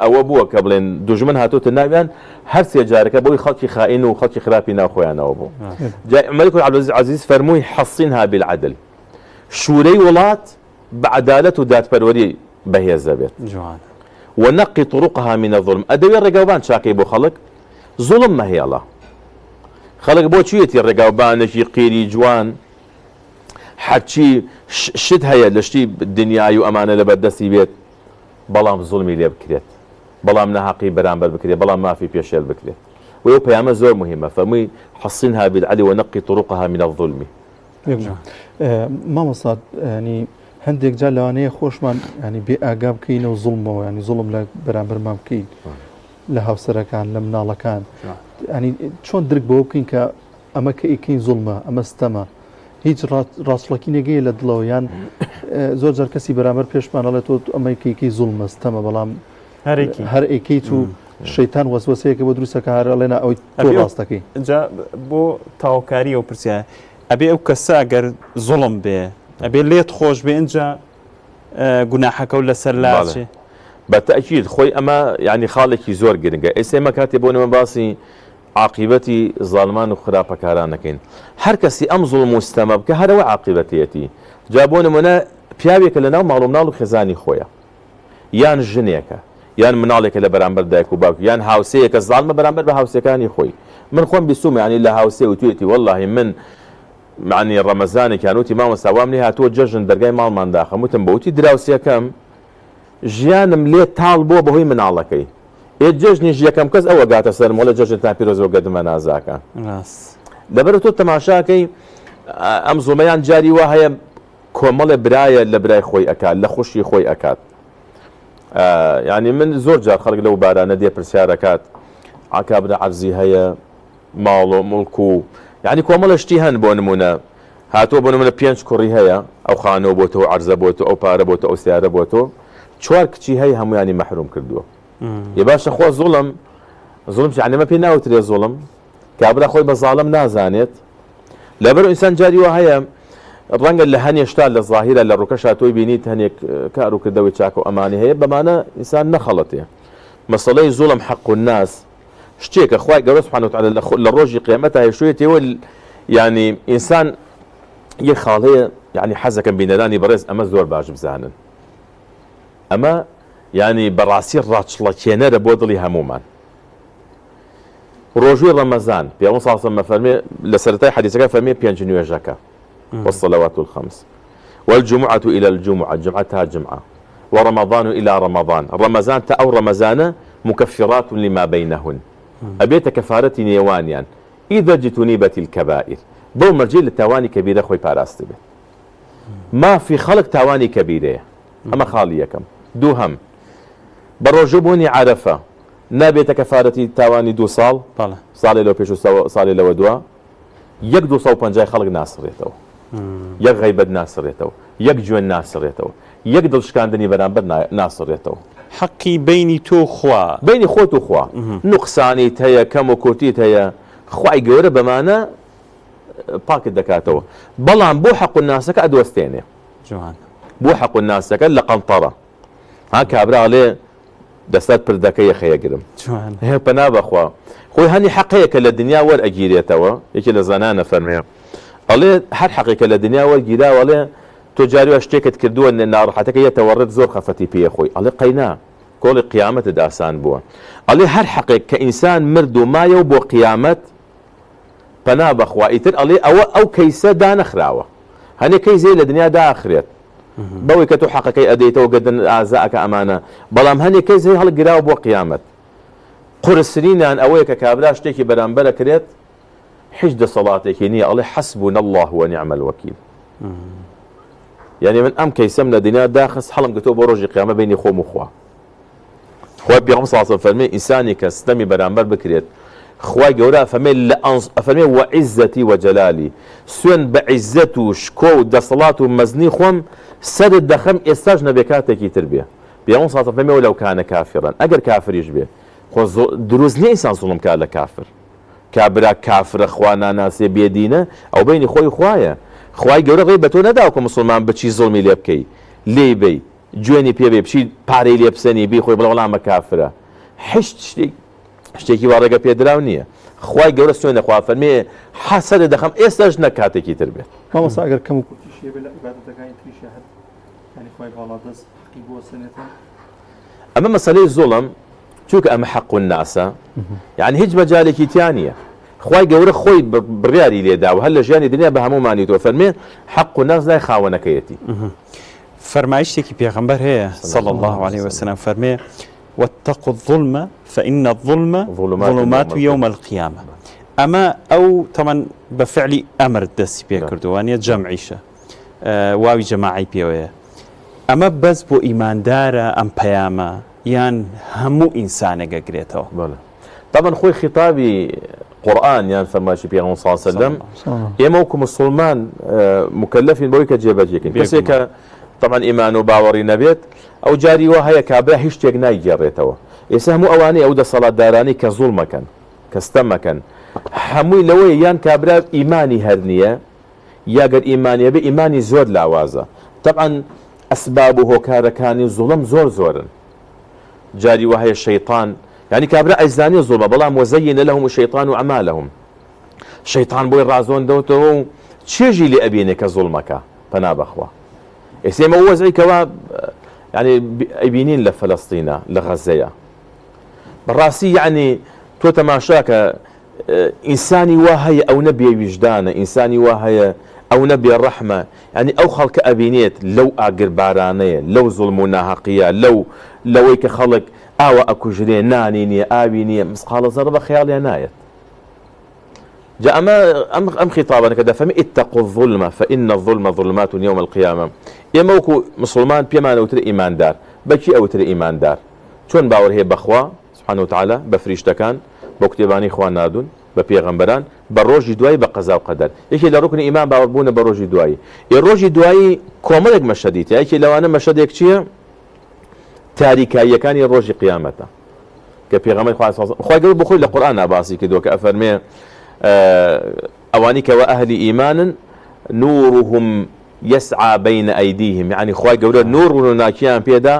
ئەوە بووە کە بڵێن دوژمن هاتۆتە ناویان هەر سێ جارەکە بۆی خەڵکی خائین و خەڵکی خراپی ناو خۆیانەوە بوو جا عومەری کوڕی عەبدولعەزیز عەزیز فەرمووی حصنها بالعدل شورەی وڵات بە عەدالەت و دادپەروەری بەهێز دەبێت. جوانە. ونقی طرقها من الظلم ئەدەوێ ڕێگاوبان چاکەی بۆ خەڵک زوڵم مەهێڵە خەڵک بۆ چیەتی ڕێگاوبانێکی قیری جوان هەرچی شت هەیە لە شتی دنیای و ئەمانە لەبەر دەستی بێت بەڵام زوڵمی لێ بکرێت بەڵام ناهەقی بەرامبەر بکرێت بەڵام مافی پێشێل بکرێت و ئەو پەیامە زۆر مهمە فەرمووی حصنها بالعدل ونقی طرقها من الظلم مامۆستا ینی هەندێک جار لەوانەیە خۆشمان ینی بێ ئاگا بکەینەوە زوڵمەوە ینی زوڵم لە بەرامبەرمان بکەین لە هاوسەرەکان لە مناڵەکان ینی چۆن درک بەوە بکەین کە ئەمە کە ئیکەین زوڵمە ئەمە ستەمە هیچ ڕاستڵەکی نێگەیە لە دڵەوە یان زۆر جار کەسی بەرامبەر پێشمان ئەڵێت تۆ ئەمەی کەیکەی زوڵمە ستەمە بەڵام هەر ئەیکەیت و شەیتان وەسوەسەیەکە بۆ دروستەکە هەر ئەڵێ نا ئەوەی تۆ ڕاستەکەی. جا بۆ تەواوکاری ئەو پرسیارە ئەبێ ئەو کەسە ئەگەر زوڵم بێ ئەبێ لێت خۆش بێ ئینجا گوناحەکە و لەسەر لاچێ؟ بە تەئکید خۆی ئەمە یانی خاڵێکی زۆر گرنگە ئێستا ئێمە کاتێ بۆ نمە باسی عاقیبەتی زاڵمان و خراپەکاران دەکەین هەر کەسی ئەم زوڵم و ستەمە بکە هەرەوە عاقیبەتێتی جا بۆ نمونە پیاوێکە لە ناو ماڵ و مناڵ و خێزانی خۆیە یان ژنێکە یان مناڵێکە لە بەرامبەر دایک و باوکی یان هاوسێیەکە زاڵمە بەرامبەر بە هاوسێکانی خۆی. من خۆم بیستومە یانی لە هاوسێ وتویەتی وەڵاهی من معنی ڕەمەزانێکیان وتی مامۆستا وام لێ هاتووە جەژن دەرگای ماڵمان داخەم وتم بۆ وتی دراوسێکەم ژیانم لێ تاڵ بووە بەهۆی مناڵەکەی ئێ جەژنیش یەکەم کەس ئەوە گاتە سەرم وەڵێ جەژنتان پیرۆز بۆ گەردمە نازاکە ڕاست لەبەر تۆ تەماشاکەی ئەم زوڵمەیان جاری وا هەیە کۆمەڵێ برایە لە برای خۆی ئەکات لە خوشکی خۆی ئەکات یعنی من زۆر جار خەڵک لەو بارانە دێ پرسیار ئەکات عکابرا عەرزی هەیە ماڵ و مڵک و یعنی کۆمەڵە شتی هەن بۆ نمونە هاتووە بۆ نمونە پێنج کوڕی هەیە ئەو خانووە بۆ تۆ عەرزە بۆ تۆ ئەو پارە بۆ تۆ ئەو سیارە بۆ تۆ چوار کچی هەیە هەمویانی مەحروم کردووە یە باشە خۆ زوڵم زوڵم یعنی مە پێ ناوترێ زوڵم کابرا خۆی بە زاڵم نازانێت لەبەر ئینسان جاری وا هەیە ڕەنگە لە هەنێ شتا لە زاهیرە لە ڕووکەشا تۆی بینیت هەنێک کار و کردەوەی چاک و ئەمانی هەیە بەمانە ئینسان نەخەڵەتێ مەسەڵەی زوڵم حەق و ناس شتێکە خوای گەورە سبحانه وتعالی لە ڕۆژی قیامەتا هێشتوویەتەوە یعنی ئینسان یەک خاڵ هەیە یعنی حەزەکەم بینەرانی بەڕێز ئەمە زۆر باش بزانن ئەمە یعنی بەڕاستی ڕاچڵەکێنەرە بۆ دڵی هەمومان ڕۆژووی ڕەمەزان پێغەمبەر صلی اللە علیه و سلم فەرمێ لە سەرەتای حەدیسەکە فەرمێ پێنج نوێژەکە والصلوات الخمس والجمعة إلى الجمعة جمعة تا جمعة ورمضان إلى رمضان ڕەمەزان تا ئەو ڕەمەزانە مکفرات لما بينهن ئەبێتە کەفارەتی نێوانیان إذا اجتنبت الكبائر بەو مەرجەی لە تاوانی کەبیرە خۆی پاراستبێت مافی خەڵک تاوانی کەبیرەیە ئەمە خاڵی یەکەم دووهەم بە ڕۆژوو بوونی عەرەفە نابێتە کەفارەتی تاوانی دوو ساڵ؟ بەڵێ. ساڵێ لەوە پێش و ساڵێ لەوە دوا؟ یەک 250 خەڵک ناسڕێتەوە. یەک غەیبەت ناسڕێتەوە. یەک جوێن ناسڕێتەوە. یەک دڵ شکاندنی بەرامبەر ناسڕێتەوە. حەقی بەینی تۆ و خوا. بەینی خۆت و خوا. نوقسانیت هەیە، کەم و کورتیت هەیە، خوای گەورە بەمانە پاکت دەکاتەوە. بەڵام بۆ حەق الناسەکە ئەدۆستێنێ. جوان. بۆ حەق الناسەکە لە قەنتەڕە. ها کابرا ئەڵێ دەسەر پردەکە یەخەیەگرم هێ پەنا بەخوا خۆی هەنی حەق هەیە کە لە دنیا وەرئەگیرێتەوە یەکێ لە زانایان ئەفەرمێ ئەڵێ هەر حەقێکە لە دنیا وەرگیراوە ئەڵێ تۆ جاری وا شتێکت کردووە ناڕەحەتەکە یەتەوە ڕێت زۆر خەفەتی پێ خۆی ئەڵێ قەینا کۆڵی قیامەتت ئاسان بووە ئەڵێ هەر حەقێک کە ئینسان مرد و مایەوە بۆ قیامەت پەنا بەخوا ئیتر ئەڵێ ئەوە ئەو کەیسە دانەخراوە هەنێ کەیس هەیە لە دنیا داخرێت بەوەی کە تۆ حەقەکەی ئەدەیتەوە گەردنت ئازا ئەکا ئەمانە بەڵام هەنێ کەس هەیە هەڵگراوە بۆ قیامەت قورسترینیان ئەوەیە کە کابرا شتێکی بەرامبەر ئەکرێت هیچ دەسەڵاتێکی نییە ئەڵێ حسبنا الله ونعم الوکیل یعنی من ئەم کەیسەم لە دنیا داخست هەڵم گرتەوە بۆ ڕۆژی قیامە بینی خۆم و خوا خوای پێغەمبەر صلی اللە علیه و فەرمی ئینسانی کە ستەمی بەرامبەر بکرێت خوای گەورە ئەفەرمێ لە ئەفەرمێ وعزتی وجلالی سوێن بە عیزەت و شکۆ و دەسەڵات و مەزنی خۆم سەرت دەخەم ئێستاش نەبێ کاتێکی تر بێ پێغەمبەر صلی اللە علیه و فەرمێ ولو کان کافرا ئەگەر کافریش بێ خۆ دروست نییە ئینسان زوڵم کا لە کافر کابرا کافرە خوا ناناسێ بێدینە ئەو بەینی خۆی خوایە خوای گەورە ڕێی بە تۆ نەداوە کە موسڵمان بچی زوڵمی لێ بکەی لێی بەی جوێنی پێ بێ بچی پارەی لێ بسەنی بیخۆی بڵێ وەڵا ئەمە کافرە هیچ شتێک شتێکی وا ڕێگە پێدراو نییە خوای گەورە سوێن دەخوا فەرمێ حەسەرت دەخەم ئێستاش نەک کاتێکی تر بێت. مامۆستا ئەگەر کەم و کورتیشی هەبێت لە عیبادەتەکانی تریشا هەر یانی خوای باڵادەست حەقی بۆ ئەسەنێتەوە؟ ئەمە مەسەلەی زوڵم چونکە ئەمە حەق الناسە یعنی هیچ مەجالێکی تیا نییە خوای گەورە خۆی بڕیاری لێداوە هەر لە ژیانی دنیا بە هەموومانی تۆ فەرمێ حەق الناس لای خاوەنەکەیەتی. فەرمایشتێکی پێغەمبەر هەیە صلی اللە علیه وسلم فەرمێ واتقوا الظلم فإن الظلم ظلمات يوم القیامە ئەمە ئەو تەمەن بە فعلی ئەمر دەستی پێ کردووە نیە جەمعیشە واوی جەماعی پێوەیە ئەمە بەس بۆ ئیماندارە ئەم پەیامە یان هەموو ئینسانێک ئەگرێتەوە؟ بەڵێ تەبعەن خۆی خیتابی قورئان یان فەرمایشی پێغەمبەر صلی اللە علیه وسلم ئێمە وەکو موسڵمان مکەلەفین بەوەی کە جێبەجێکەین کەسێک کە تەبعەن ئیمان و باوەڕی نەبێت ئەو جاری وا هەیە کابرا هیچ شتێک نایگێڕێتەوە ئێستا هەموو ئەوانەی ئەو دەسەڵاتدارانەی کە زوڵمەکەن کە ستەمەکەن هەمووی لەوەیە یان کابرا ئیمانی هەر نییە یا گەر ئیمانی هەبێ ئیمانی زۆر لاوازە تەبعەن ئەسباب و هۆکارەکانی زوڵم زۆر زۆرن جاری وا هەیە شەیتان یانی کابرا ئەیزانێ زوڵمە بەڵام وزین لهم الشیطان اعمالهم شەیتان بۆی ڕازۆندەوتەوە و چێژی لێ ئەبینێ کە زوڵمەکە پەنا بەخوا ئێستا ئێمە وەزعی کەوا یعنی ئەیبینین لە فەلەستینە لە غەزەیە بەڕاستی یعنی تۆ تەماشاکە. ئینسانی وا هەیە ئەونە بێ ویژدانە، ئینسانی وا هەیە ئەونە بێ ڕەحمە، یانی ئەو خەڵکە ئەبینێت لەو ئاگر بارانەیە، لەو زوڵم و ناهەقییە، لەو لەوەی کە خەڵک ئاوا ئەکوژرێ، نانی نییە، ئاوی نییە، مسقاڵە زەڕە بە خەیاڵیا نایەت. جا ئەمە ئەم ئەم خیتابانە کە دەفەرمێ اتقوا الظلم فإن الظلم ظلمات یوم القیامە، ئێمە وەکوو مسوڵمان پێمان ئەوترێ ئیماندار، بە کێ ئەوترێ ئیماندار؟ چۆن باوەڕ هەیە بە خوا، سبحانە وتعالی، بە فریشتەکان، بەو کتێبانەی خوا ناردوون، بە پێغەمبەران، بە ڕۆژی دوایی، بە قەزا و قەدەر. یەکێ لە ڕوکنی ئیمان باوەڕبوونە بە ڕۆژی دوایی. ئێ ڕۆژی دوایی کۆمەڵێک مەشهەدی تیا، یەکێ لەوانە مەشهەدێک چییە؟ تاریکاییەکانی ڕۆژی قیامەتە. کە پێغەمبەری خوا صلی اللە خوای گەورە بۆ خۆی لە قورئانا باسی کردووە کە ئەفەرمێ ئەوانی کەوا ئەهلی ئیمانن نورهم یسعی بین ئەیدیهم یعنی خوای گەورە نور و ڕووناکییان پێدا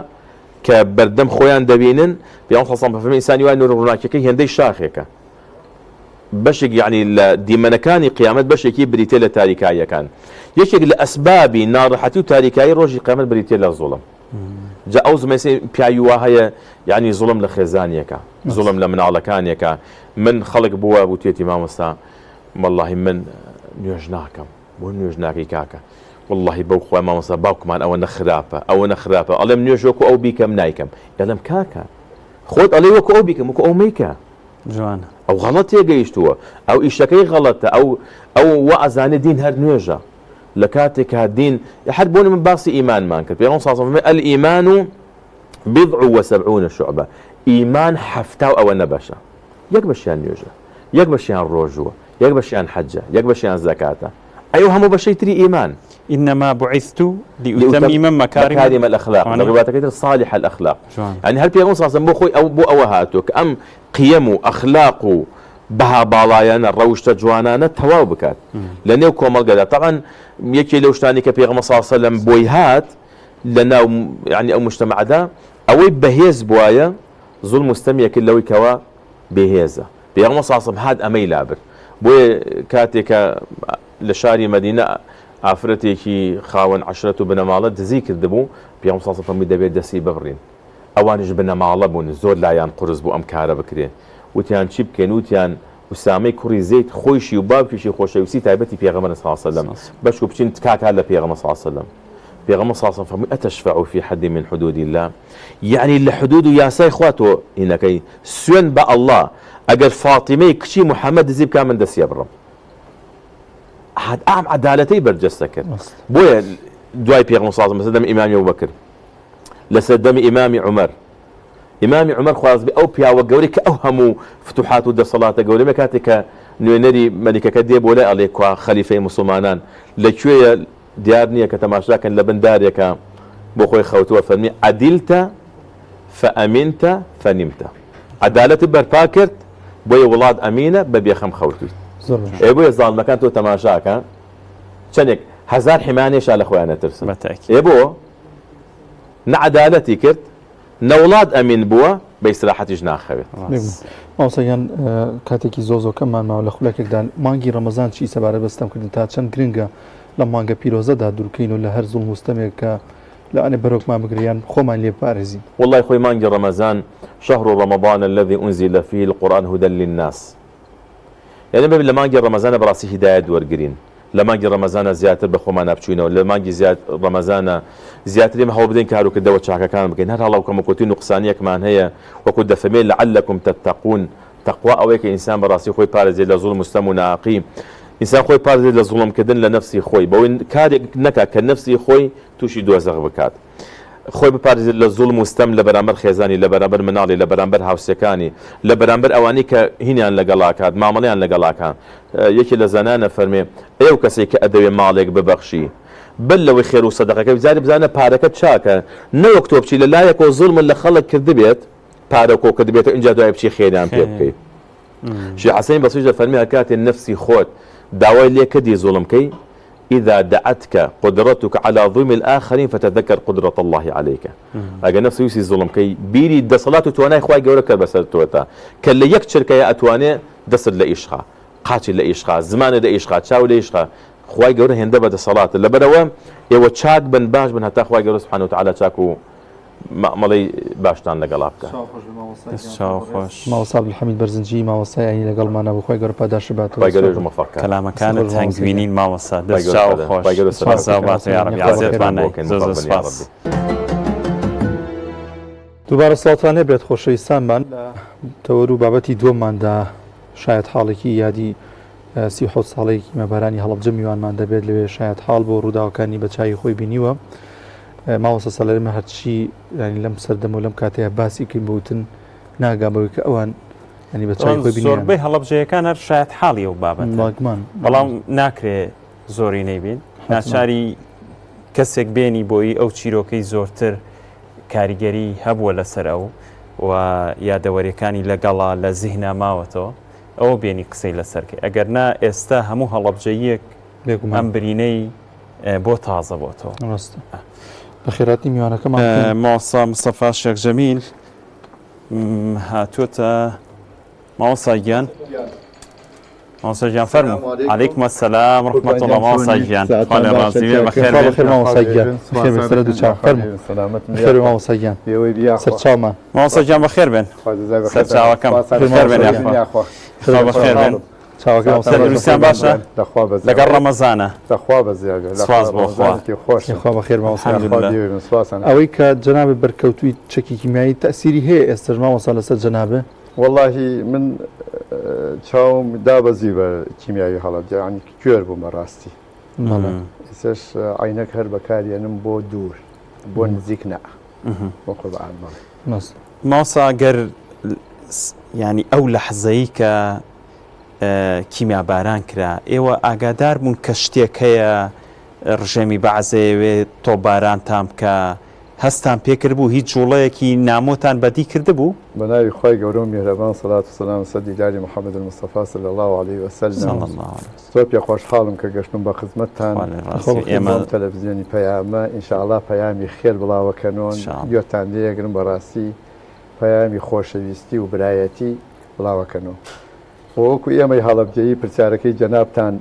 کە بەردەم خۆیان دەبینن، پێغەمبەر صلی اللە علیه و سلم فەرمی ئینسانی وای نور ڕووناکیەکەی هێندەی شاخێکە بەشێک یعنی لە دیمەنەکانی قیامەت بەشێکی بریتە لە تاریکاییەکان یەکێک لە ئەسبابی ناڕەحەتی و تاریکایی ڕۆژی قیامەت بریتە لە زوڵم جا ئەو زمەسی پیاوی وا هەیە یعنی زوڵم لە خێزانیەکە زوڵم لە مناڵەکانێکە من خەڵک بووە وتێتی مامۆستا واللهی من نوێژ ناکەم بۆ نوێژ ناکەی کاکە وەڵاهی بەو خوای مامۆستا باوکمان ئەوەنە خراپە ئەوەنە خراپە ئەڵێم نوێژ وەکو ئەو بیکەم نایکەم ئەڵێم کاکە خۆت ئەڵێ وەکو ئەو بیکەم وەکو ئەو مەیکە جوانە ئەو غەڵەت تێگەیشتووە ئەو ئیشەکەی غەڵەتە ئەو ئەو وا ئەزانێ دین هەر نوێژە لە کاتێکا دین هەر بۆ من باسی ئیمانمان کرد پێغەمبەر صلی الله علیه و سلم الایمان بضع وسبعون شعبە ئیمان حەفتا و ئەوە نەبەشە یەک بەشیان نوێژە یەک بەشیان ڕۆژووە یەک بەشیان حەجە یەک بەشیان زەکاتە ئەی ئەو هەموو بەشەی تری ئیمان. انما بعثت لاتمم مکارم مکارم الاخلاق لە ڕیوایەتەکەی تر صالح الاخلاق یانی هەر پێغەمبەر صلی اللە علیه و سلم بۆ خۆی ئەو بۆ ئەوە هاتووە کە ئەم قیەم و ئەخلاق و بەها باڵایانە ڕەوشتە جوانانە تەواو بکات لە نێو کۆمەڵگەدا تەبعەن یەکێ لەو شتانی کە پێغەمبەر صلی اللە علیه و سلم بۆی هات لە ناو یانی ئەو مجتەمعدا ئەوەی بەهێز بوایە زوڵم و ستەمی ئەکرد لەوەی کەوا بێهێزە. پێغەمبەر صلی اللە علیە وسلم هات ئەمەی لابرد. بۆیە کاتێ کە لە شاری مەدینە ئافرەتێکی خاوەن عەشرەت و بنەماڵە دزی کردبوو، پێغەمبەر صلی اللە علیە وسلم فەرمووی دەبێت دەستی ببڕین. ئەوانیش بنەماڵە بوون، زۆر لایان قورس بوو ئەم کارە بکرێ. وتیان چی بکەین؟ وتیان ئوسامەی کوڕی زەید خۆیشی و باوکیشی خۆشەویستی تایبەتی پێغەمبەرن صلی اللە علیە وسلم، بەشکو بچین تکاکا لە پێغەمبەر صلی اللە علیە وسلم. پێغەمبەر صلی اللە علیە وسلم فەرمووی اتشفع فی حد من حدود اللە یەعنی لە حدود و یاسای خوا تۆ هینەکەی سوێن بە اللە ئەگەر فاتیمەی کچی محمد دزی بکا من دەستی ئەبڕم هات ئام عەدالەتەی بەرجەستە کرد بۆیە دوای پێغەمبەر صلی اللە علیه وسلم لەسەر دەمی ئیمامی ئەبوبەکر لەسەر دەمی ئیمامی عومەر ئیمامی عومەر خوازبێ ئەو پیاوە گەورەی کە ئەو هەموو فتوحات و دەسەڵاتە گەورەیە کاتێک کە نوێنەری مەلیکەکە دێ بۆ لای ئەڵێ کوا خەلیفەی موسڵمانان لە کوێیە دیار نییە کە تەماشا کەن لە بن دارێکا بۆ خۆی خەوتووە فەرمی عدلت فامنت فنمت عەدالەتت بەرپا کرد بۆیە وڵات ئەمینە بە بێخەم خەوتوویت زۆر باش. ئێ بۆیە زاڵمەکان تۆ تەماشاکە چەندێک هەزار حیمانێشا لە خۆیان ئەترسن بە تەئکید. ئێ بۆ نە عەدالەتی کرد نە وڵات ئەمین بووە بە ئیسراحەتیش ناخەوێت. بێگومان مامۆستا گیان کاتێکی زۆر زۆر کەممان ماوە لە خولەکێکدا مانگی ڕەمەزان چی سەبارەت بە ستەمکردن تا چەند گرنگە لەم مانگە پیرۆزەدا دوورکەین و لە هەر زوڵم و ستەمێک کە لەوانەیە بەرۆکمان بگرێ یان خۆمان لێ بپارێزین. وەڵای خۆی مانگی ڕەمەزان شهر رمضان الذی انزل فیه القرآن هدی للناس یانی بەبێ لە مانگی ڕەمەزانە بەڕاستی هیدایەت وەرگرین لە مانگی ڕەمەزانە زیاتر بە خۆمانا بچوینەوە لە مانگی زیاد ڕەمەزانە زیاتر ئێمە هەوڵ بدەین کار و کردەوە چاکەکان بکەین هەر هەڵە و کەموکورتی و نوقسانیەکمان هەیە وەکو دەفەرمێ لعلکم تتقون تەقوا ئەوەیە کە ئینسان بەڕاستی خۆی پارێزێت لە زوڵم و ستەم و ناهەقی ئینسان خۆی پارێزێت لە زوڵم کردن لە نەفسی خۆی بەوەی کارێک نەکا کە نەفسی خۆی تووشی دۆزەخ بکات خۆی بپارێزێت لە زوڵم و ستەم لە بەرامبەر خێزانی لە بەرامبەر مناڵی لە بەرامبەر هاوسێکانی لە بەرامبەر ئەوانەی کە هینیان لەگەڵاکات مامەڵەیان لەگەڵاکا یەکێ لە زانایان ئەفەرمێ ئەی ئەو کەسەی کە ئەدەوێ ماڵێک ببەخشی بەر لەوەی خێر و سەدەقەکەی بجارێ بزانە پارەکەت چاکە نەوەک تۆ بچی لە لایەکەوە زوڵمت لە خەڵک کردبێت پارە کۆ کردبێتەوە ئینجا دوای بچی خێریان پێ بکەی شێخ حەسەنی بەسریش دەفەرمێ هەرکاتێ نەفسی خۆت داوای لێ کردی زوڵم کەی اذا دعتک قدرتک علی ظلم الاخرین فتذکر قدرة اللە علیک ئەگەر نەفست ویستی زوڵم کەی بیری دەسەڵات و توانای خوای گەورە بکە بەسەر تۆتا کە لە یەک چرکەیا ئەتوانێ دەستت لە ئیش خا قاچت لە ئیش خا زمانت لە ئیش خا چاوت لە ئیش خا خوای گەورە هێندە بەدەسەڵاتە لەبەرئەوە ئێوە چاک بن باش بن هەتا خوای گەورە سبحانە وتعالی چاک و. مامەڵەی باشتان لەگەڵا بکە. چاو خۆش. مامۆستا عبدالحمید بەرزنجی مامۆستای ئاینی لەگەڵمانە بوو خوای گەورە پاداشت باتەوە. خوای گەورەش موفەق کات. کەلامەکانت مامۆستا هەنگوینین مامۆستا خوای دەست گەورە چاو پاداشت خۆش خوای گەورە سوپاس سەلامەت بکات. باتەوە یاڕەبی موفەق بن عەزێتمان بۆ نای کەین زۆر موفەق زۆر بن سوپاس. یاڕەبی. دووبارە سڵاوتان لێبێت خۆشەویستانمان لە تەوەر و بابەتی دووەمماندا شایەت حاڵێکی یادی 37 ساڵەی کیمیابارانی هەڵەبجە میوانمان دەبێت لەوێ شایەت حاڵ بۆ ڕووداوەکانی بە چاوی خۆی بینیوە مامۆستا سالار ئێمە هەرچی ینی لەم سەردەم و لەم کاتەیە باسی بکەین بەوتن ناگا بەوەی کە ئەوان ینی بە چاوی خۆی بینیان. زۆربەی هەڵەبجەیەکان هەر شایەت حاڵی ئەو بابەتە باگمان بەڵام ناکرێ زۆرینەی بین ناچاری کەسێک بێنی بۆی ئەو چیرۆکەی زۆرتر کاریگەری هەبووە لەسەر ئەو و یادەوەریەکانی لەگەڵا لە زیهنا ماوەتەوە ئەوە بێنی قسەی لەسەر کەی ئەگەر نا ئێستا هەموو هەڵەبجەییەک بێگومان ئەم برینەی بۆ تازە بۆتەوە. ڕاستە. بەخێرهاتنی میوانەکەمان بکەین. مامۆستا مستەفا شێخ جەمیل هاتووەتە مامۆستا گیان مامۆستا گیان فەرموو عەلەیکم السلام ڕەحمەت اللە مامۆستا گیان خوا لێ ڕازی بێ بەخێر خوا بێن بەخێر مامۆستا گیان بەخێر بێن سەر دوو چاو فەرموو بەخێر بێن مامۆستا گیان سەر چاومان مامۆستا گیان بەخێر بێن سەر چاوەکەم بەخێر بێن یاخوا خوا بەخێر بێن چاوەکەی مامۆستا تەندروستیان باشە لەگەڵ ڕەمەزانە سوپاس بۆ خوا خوا بەخێر مامۆستا الحمدلله ئەوەی کە جەنابت بەرکەوتووی چەکی کیمیایی تەئسیری هەیە ئێستەش مامۆستا لەسەر جەنابت؟ وەڵاهی من چاوم دابەزی بە کیمیاوی هەڵەبجە یانی کوێر بووم بەڕاستی ئێستاش عەینەک هەر بەکاریەنم بۆ دوور بۆ نزیک نا بۆ قورئان بەڵێ. مامۆستا گەر یانی ئەو لەحزەی کە کیمیاباران کرا ئێوە ئاگادار بوون کە شتێک هەیە ڕژێمی بەعس ئەیەوێ تۆپبارانتان بکا هەستتان پێکردبوو هیچ جوڵەیەکی نامۆتان بەدی کردبوو؟ بە ناوی خوای گەورە و میهرەبان سەلات و سەلام سەر دیداری محمد المصطفی صلی اللە علیه وسلم صلی اللە علیه وسلم. زۆر پێ خۆشحاڵم کە گەشتوم بە خزمەتتان خوا لێ ڕازی بێ ئێمە بۆم تەلەفزیۆنی پەیامە ان شاء اللە پەیامی خێر بڵاوەکەنۆن ان شاء اللە. گوێتان لێگرم بەڕاستی پەیامی خۆشەویستی و برایەتی بڵاوەکەنۆ وە وەکو ئێمەی هەڵەبجەیی پرسیارەکەی جەنابتان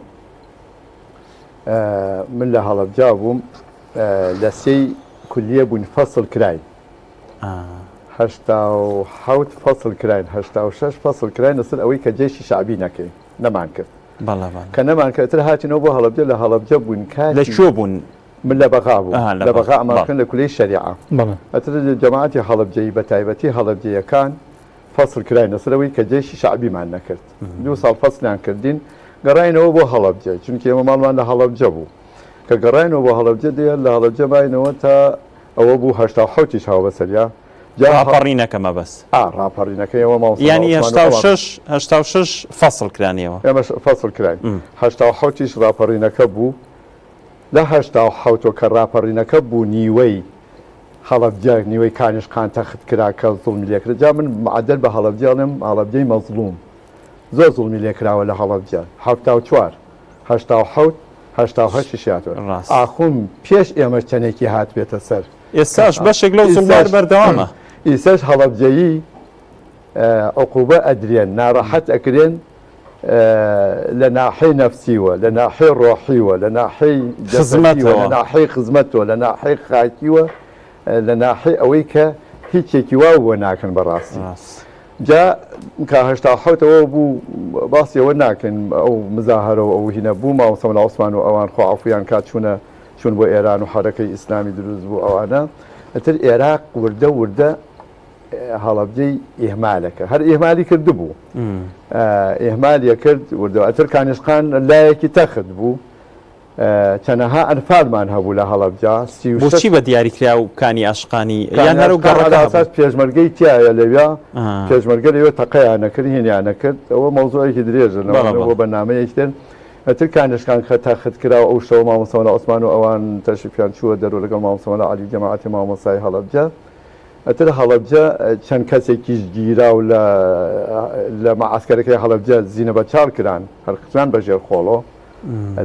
من لە هەڵەبجا بووم لە سێی کولیە بووین فەسڵ کراین 87 فەسڵ کراین 86 فەسڵ کراین لەسەر ئەوەی کە جێشی شعبی نەکەین نەمان کرد کە نەمان کرد تر هاتینەوە بۆ هەڵەبجە لە هەڵەبجە بووین کات لە کوێ بوون من لە بەغا بووم لە بەغا ئەماکەن لە کولەی شەریعە ئەتر جەماعەتی هەڵەبجەیی بە تایبەتی هەڵەبجەیەکان فەسڵ کراین لەسەر ئەوەی کە جەیشی شەعبیمان نەکرد دوو ساڵ فەسڵیان کردین گەڕاینەوە بۆ هەڵەبجە چونکە ئێمە ماڵمان لە هەڵەبجە بوو کە گەڕاینەوە بۆ هەڵەبجە دێ لە هەڵەبجە ماینەوە تا ئەوە بوو 87یش هاو بەسەریا جا ڕاپەڕینەکە مەبەست ئا ڕاپەڕینەکە ئێوە مامۆستا یانی عوسمان و ئەوان 86 86 فەسڵ کرانیەوە ئێمەش فەسڵ کراین 87یش ڕاپەڕینەکە بوو لە 87 کە ڕاپەڕینەکە بوو نیوەی هەڵەبجە نیوەی کانیشقان تەخت کرا کە زوڵمی لێکرا جا من معەدەل بە هەڵەبجە ئەڵێم هەڵەبجەی مەزڵوم زۆر زوڵمی لێکراوە لە هەڵەبجە 74 87 88 یش هاتووە ڕاست. ئاخوم پێش ئێمەش چەنێکی هاتبێتە سەر ئێستاش بەشێک لەو زوڵمە هەر بەردەوامە. ئیسەش هەڵەبجەیی عقوبە ئەدرێن ناڕەحەت ئەکرێن لە ناحەی نەفسیوە لە ناحەی ڕۆحیوە لە ناحەی جەسەدیوە لە ناحەی خزمەتەوە لە ناحەی خاکیوە لە ناحەی ئەوەی کە هیچێکی وا بۆ ناکەن بەڕاستی جا کە 87ەوە بوو باسی ئەوە ناکەین ئەو مزاهرە و ئەو هینە بوو مامۆستا مەلا عوسمان و ئەوان خۆ عەفویان کا چوونە چوون بۆ ئێران و حەرەکەی ئیسلامی دروست بوو ئەوانە ئیتر ئێراق وردە وردە هەڵەبجەی ئیهمالەکە هەر ئیهمالی کردبوو ئیهمالیە کرد وردەوە ئەتر کانیشقان لایەکی تەخت بوو چەنەها ئەنفالمان هەبوو لە هەڵەبجە بۆچی بە دیاریکراو کانی ئاشقانی یان هەر گەڕەکە پێشمەرگەی تایە لەویا پێشمەرگە لەوێ تەقەیان نەکرد هینیان نەکرد ئەوە مەوزوعێکی درێژە بۆ بەرنامەیەکی تر ئەتر کانیشقان کە تەخت کرا و ئەو شەوە مامۆستا مەلا عوسمان و ئەوان تەشریفیان چووە دەرەوە لەگەڵ مامۆستا مەلا عەلی جەماعەتی مامۆستای هەڵەبجە ئەتر هەڵەبجە چەند کەسێکیش گیرا و لە لە مەعەسکەرەکەی هەڵەبجە زینە بە چاڵ کران هەر خران بە ژێر خۆڵۆ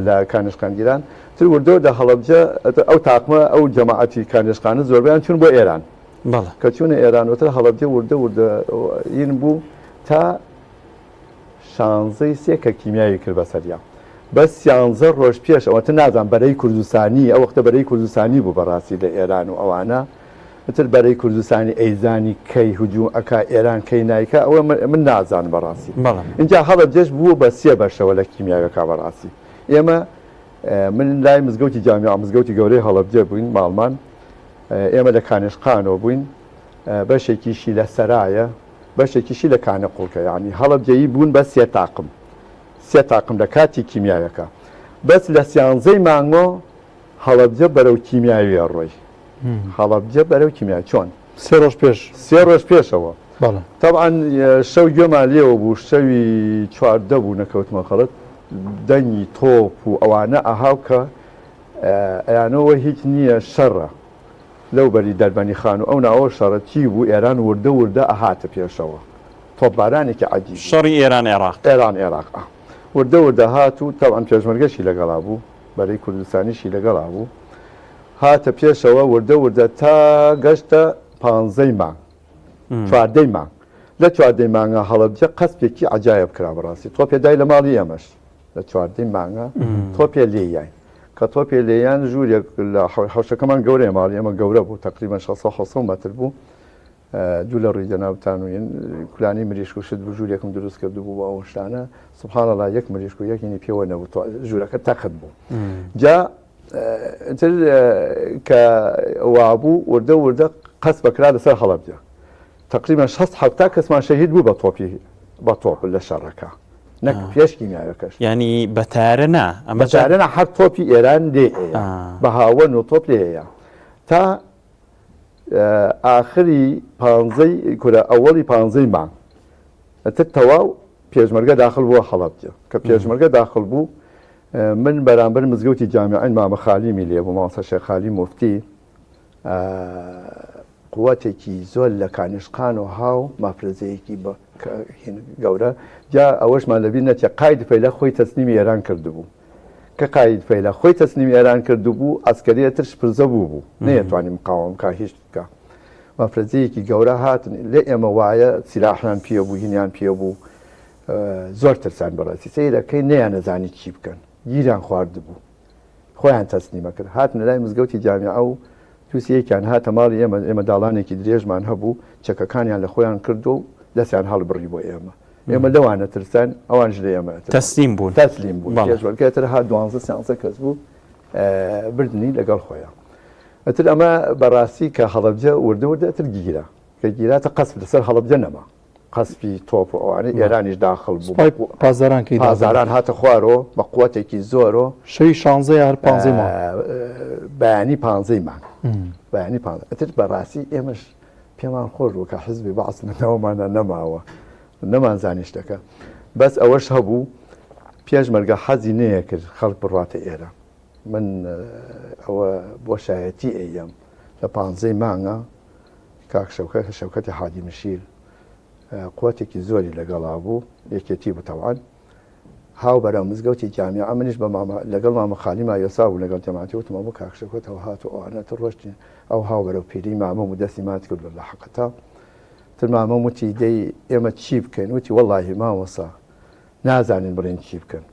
لە کانیشقان گیران تر وردەوە لە هەڵەبجە ئەو تاقمە ئەو جەماعەتی کانیشقانە زۆربەیان چوون بۆ ئێران کە چوونە ئێران وتر هەڵەبجە وردە وردە ین بوو تا شانزەی سێ کە کیمیاوی کرد بەسەریا بەس سیانزە ڕۆژ پێش ئەوە تر نازانم بەرەی کوردستانی ئەو وەختە بەرەی کوردستانی بوو بەڕاستی لە ئێران و ئەوانە. ئیتر بەرەی کوردستانی ئەیزانی کەی هجوم ئەکا ئێران کەی نایکا ئەوە من نازانم بەڕاستی. بەڵێ. ئینجا هەڵەبجەش بوو بە سێ بەشەوە لە کیمیاویەکا بەڕاستی. ئێمە من لای مزگەوتی جامیعە مزگەوتی گەورەی هەڵەبجە بووین ماڵمان ئێمە لە کانێشقانەوە بووین بەشێکیشی لە سەرایە بەشێکیشی لە کانە قوڵکە یعنی هەڵەبجەیی بوون بە سێ تاقم سێ تاقم لە کاتی کیمیاوەکە بەس لە سیانزەی مانگۆ هەڵەبجە بەرەو کیمیاویە ڕۆی هەڵەبجە بەرەو کیمیا چۆن؟ سێ ڕۆژ پێش. سێ ڕۆژ پێشەوە. بەڵێ. تەبعەن شەو گوێمان لێوە بوو شەوی 14 بوو نەکەوتمە خەڵت دەنگی تۆپ و ئەوانە ئەهاو کە ئەیانەوە هیچ نییە شەڕە لەو بەری دەربەنی خان و ئەو ناوە شەڕە چی بوو ئێران وردە وردە ئەهاتە پێشەوە تۆپبارانێکی عەجیب بوو. شەڕی ئێران عێراق. ئێران عێراق ئا وردە وردە هات و تەبعەن پێشمەرگەشی لەگەڵا بوو بەرەی کوردستانیشی لەگەڵا بوو هاتە پێشەوە وردە وردە تا گەشتە پانزەی مانگ چواردەی مانگ لە چواردەی مانگا هەڵەبجە قەسپێکی عجایب کرا بەڕاستی تۆپێ دای لە ماڵی ئێمەش لە چواردەی مانگا تۆپێ لێیان کە تۆپێ لێیان ژوورێک لە حوشەکەمان گەورەیە ماڵی ئێمە گەورە بوو تقریبا 600 متر بوو دوو لە ڕووی جەنابتان و کولانی مریشک و شت بوو ژوورێکم دروست کرد بوو بۆ ئەو شتانە سبحان الله یەک مریشک و یەکینی پێوە نەبوو ژوورەکە تەخت بوو جا تر کە وابوو وردە وردە قەس بەکرا لەسەر هەڵەبجە تقریبا 6 حتا کەسمان شەهید بوو بە تۆپی بە تۆپ لە شەڕەکە نەک پێش کیمیاوەکەش ینی بەتارە نا ئەمە جارە هەر تۆپی ئێران لێ بە هاوەن و تۆپ لێەیە تا ئاخری پانزەی کورە ئەوەڵی پانزەی مانگ ئەتر تەواو پێشمەرگە داخل بووە هەڵەبجە کە پێشمەرگە داخل بوو من بەرامبەر مزگەوتی جامیعین مامە خالیمی لێ بوو مامۆستا شێخ خالی موفتی قوتێکی زۆر لە کانشقان و هاو مافرەزەیەکی گەورە جا ئەوەشمان لەبیر نەچێ قاید فەیلە خۆی تەسلیمی ئێران کردبوو کە قاید فەیلە خۆی تەسلیمی ئێران کردبوو عەسکەریە تر شپرزە بوو بوو نەیەتوانی مقاوم بکا هیچ بکا مەفرەزەیەکی گەورە هاتن لێ ئێمە وایە سیلاحیان پێ بوو هینیان پێ بوو زۆر ترسان بەڕاستی سەیرەکەی نەیانەزانی چی بکەن گیریان خواردبوو خۆیان تەسلیمە کرد هاتنە لای مزگەوتی جامیعە و تووسی یەکیان هاتە ماڵی ئێمە ئێمە داڵانێکی درێژمان هەبوو چەکەکانیان لە خۆیان کردو و دەستیان هەڵبڕی بۆ ئێمە ئێمە لەوانە ترسان ئەوانش لە ئێمە تەسلیم بوون تەسلیم بوون پێشمەرگە تر هات دوانزە سیانزە کەس بوو بردنی لەگەڵ خۆیان ئەتر ئەمە بەڕاستی کە هەڵەبجە وردە وردە ئەتر گیرا کە گیراتە قەسف لەسەر هەڵەبجە نەما قەسفی تۆپ و ئەوانەی ئێرانیش داخل بوو سوپای پاسداران کەی داخل پاسداران هاتە خوارەوە بە قوتێکی زۆرۆ شەوی شانزە یا هەر پانزەی مانگ بەیانی پانزەی مانگ بەیانی پانزە ئەتر بەڕاستی ئێمەش پێمان خۆش بوو کە حزبی بەعس لە ناومانە نەماوە نەمانزانی شتەکە بەس ئەوەش هەبوو پێشمەرگە حەزی نەیەکرد خەڵک بڕاتە ئێرە من ئەوە بۆ شایەتی ئەیەم لە پانزەی مانگە کاک شەوکەت شەوکەتی حاجی مشیر قوتێکی زۆری لەگەڵا بوو یەکێتی بوو تەوان هاو بەرەو مزگەوتی جامیعە منیش بە مامە لەگەڵ مامە خالی مایۆسا بوو لەگەڵ جەماعەتی وتم ئەوە کاک شەوکەتەوە هات و ئەوانە تر ڕۆشتین ئەو هاو بەرەو پیری مامەم و دەستی ماچ کرد لە حەقەتا تر مامەم وتی دەی ئێمە چی بکەین وتی وەڵاهی مامۆسا نازانین بڵێن چی بکەن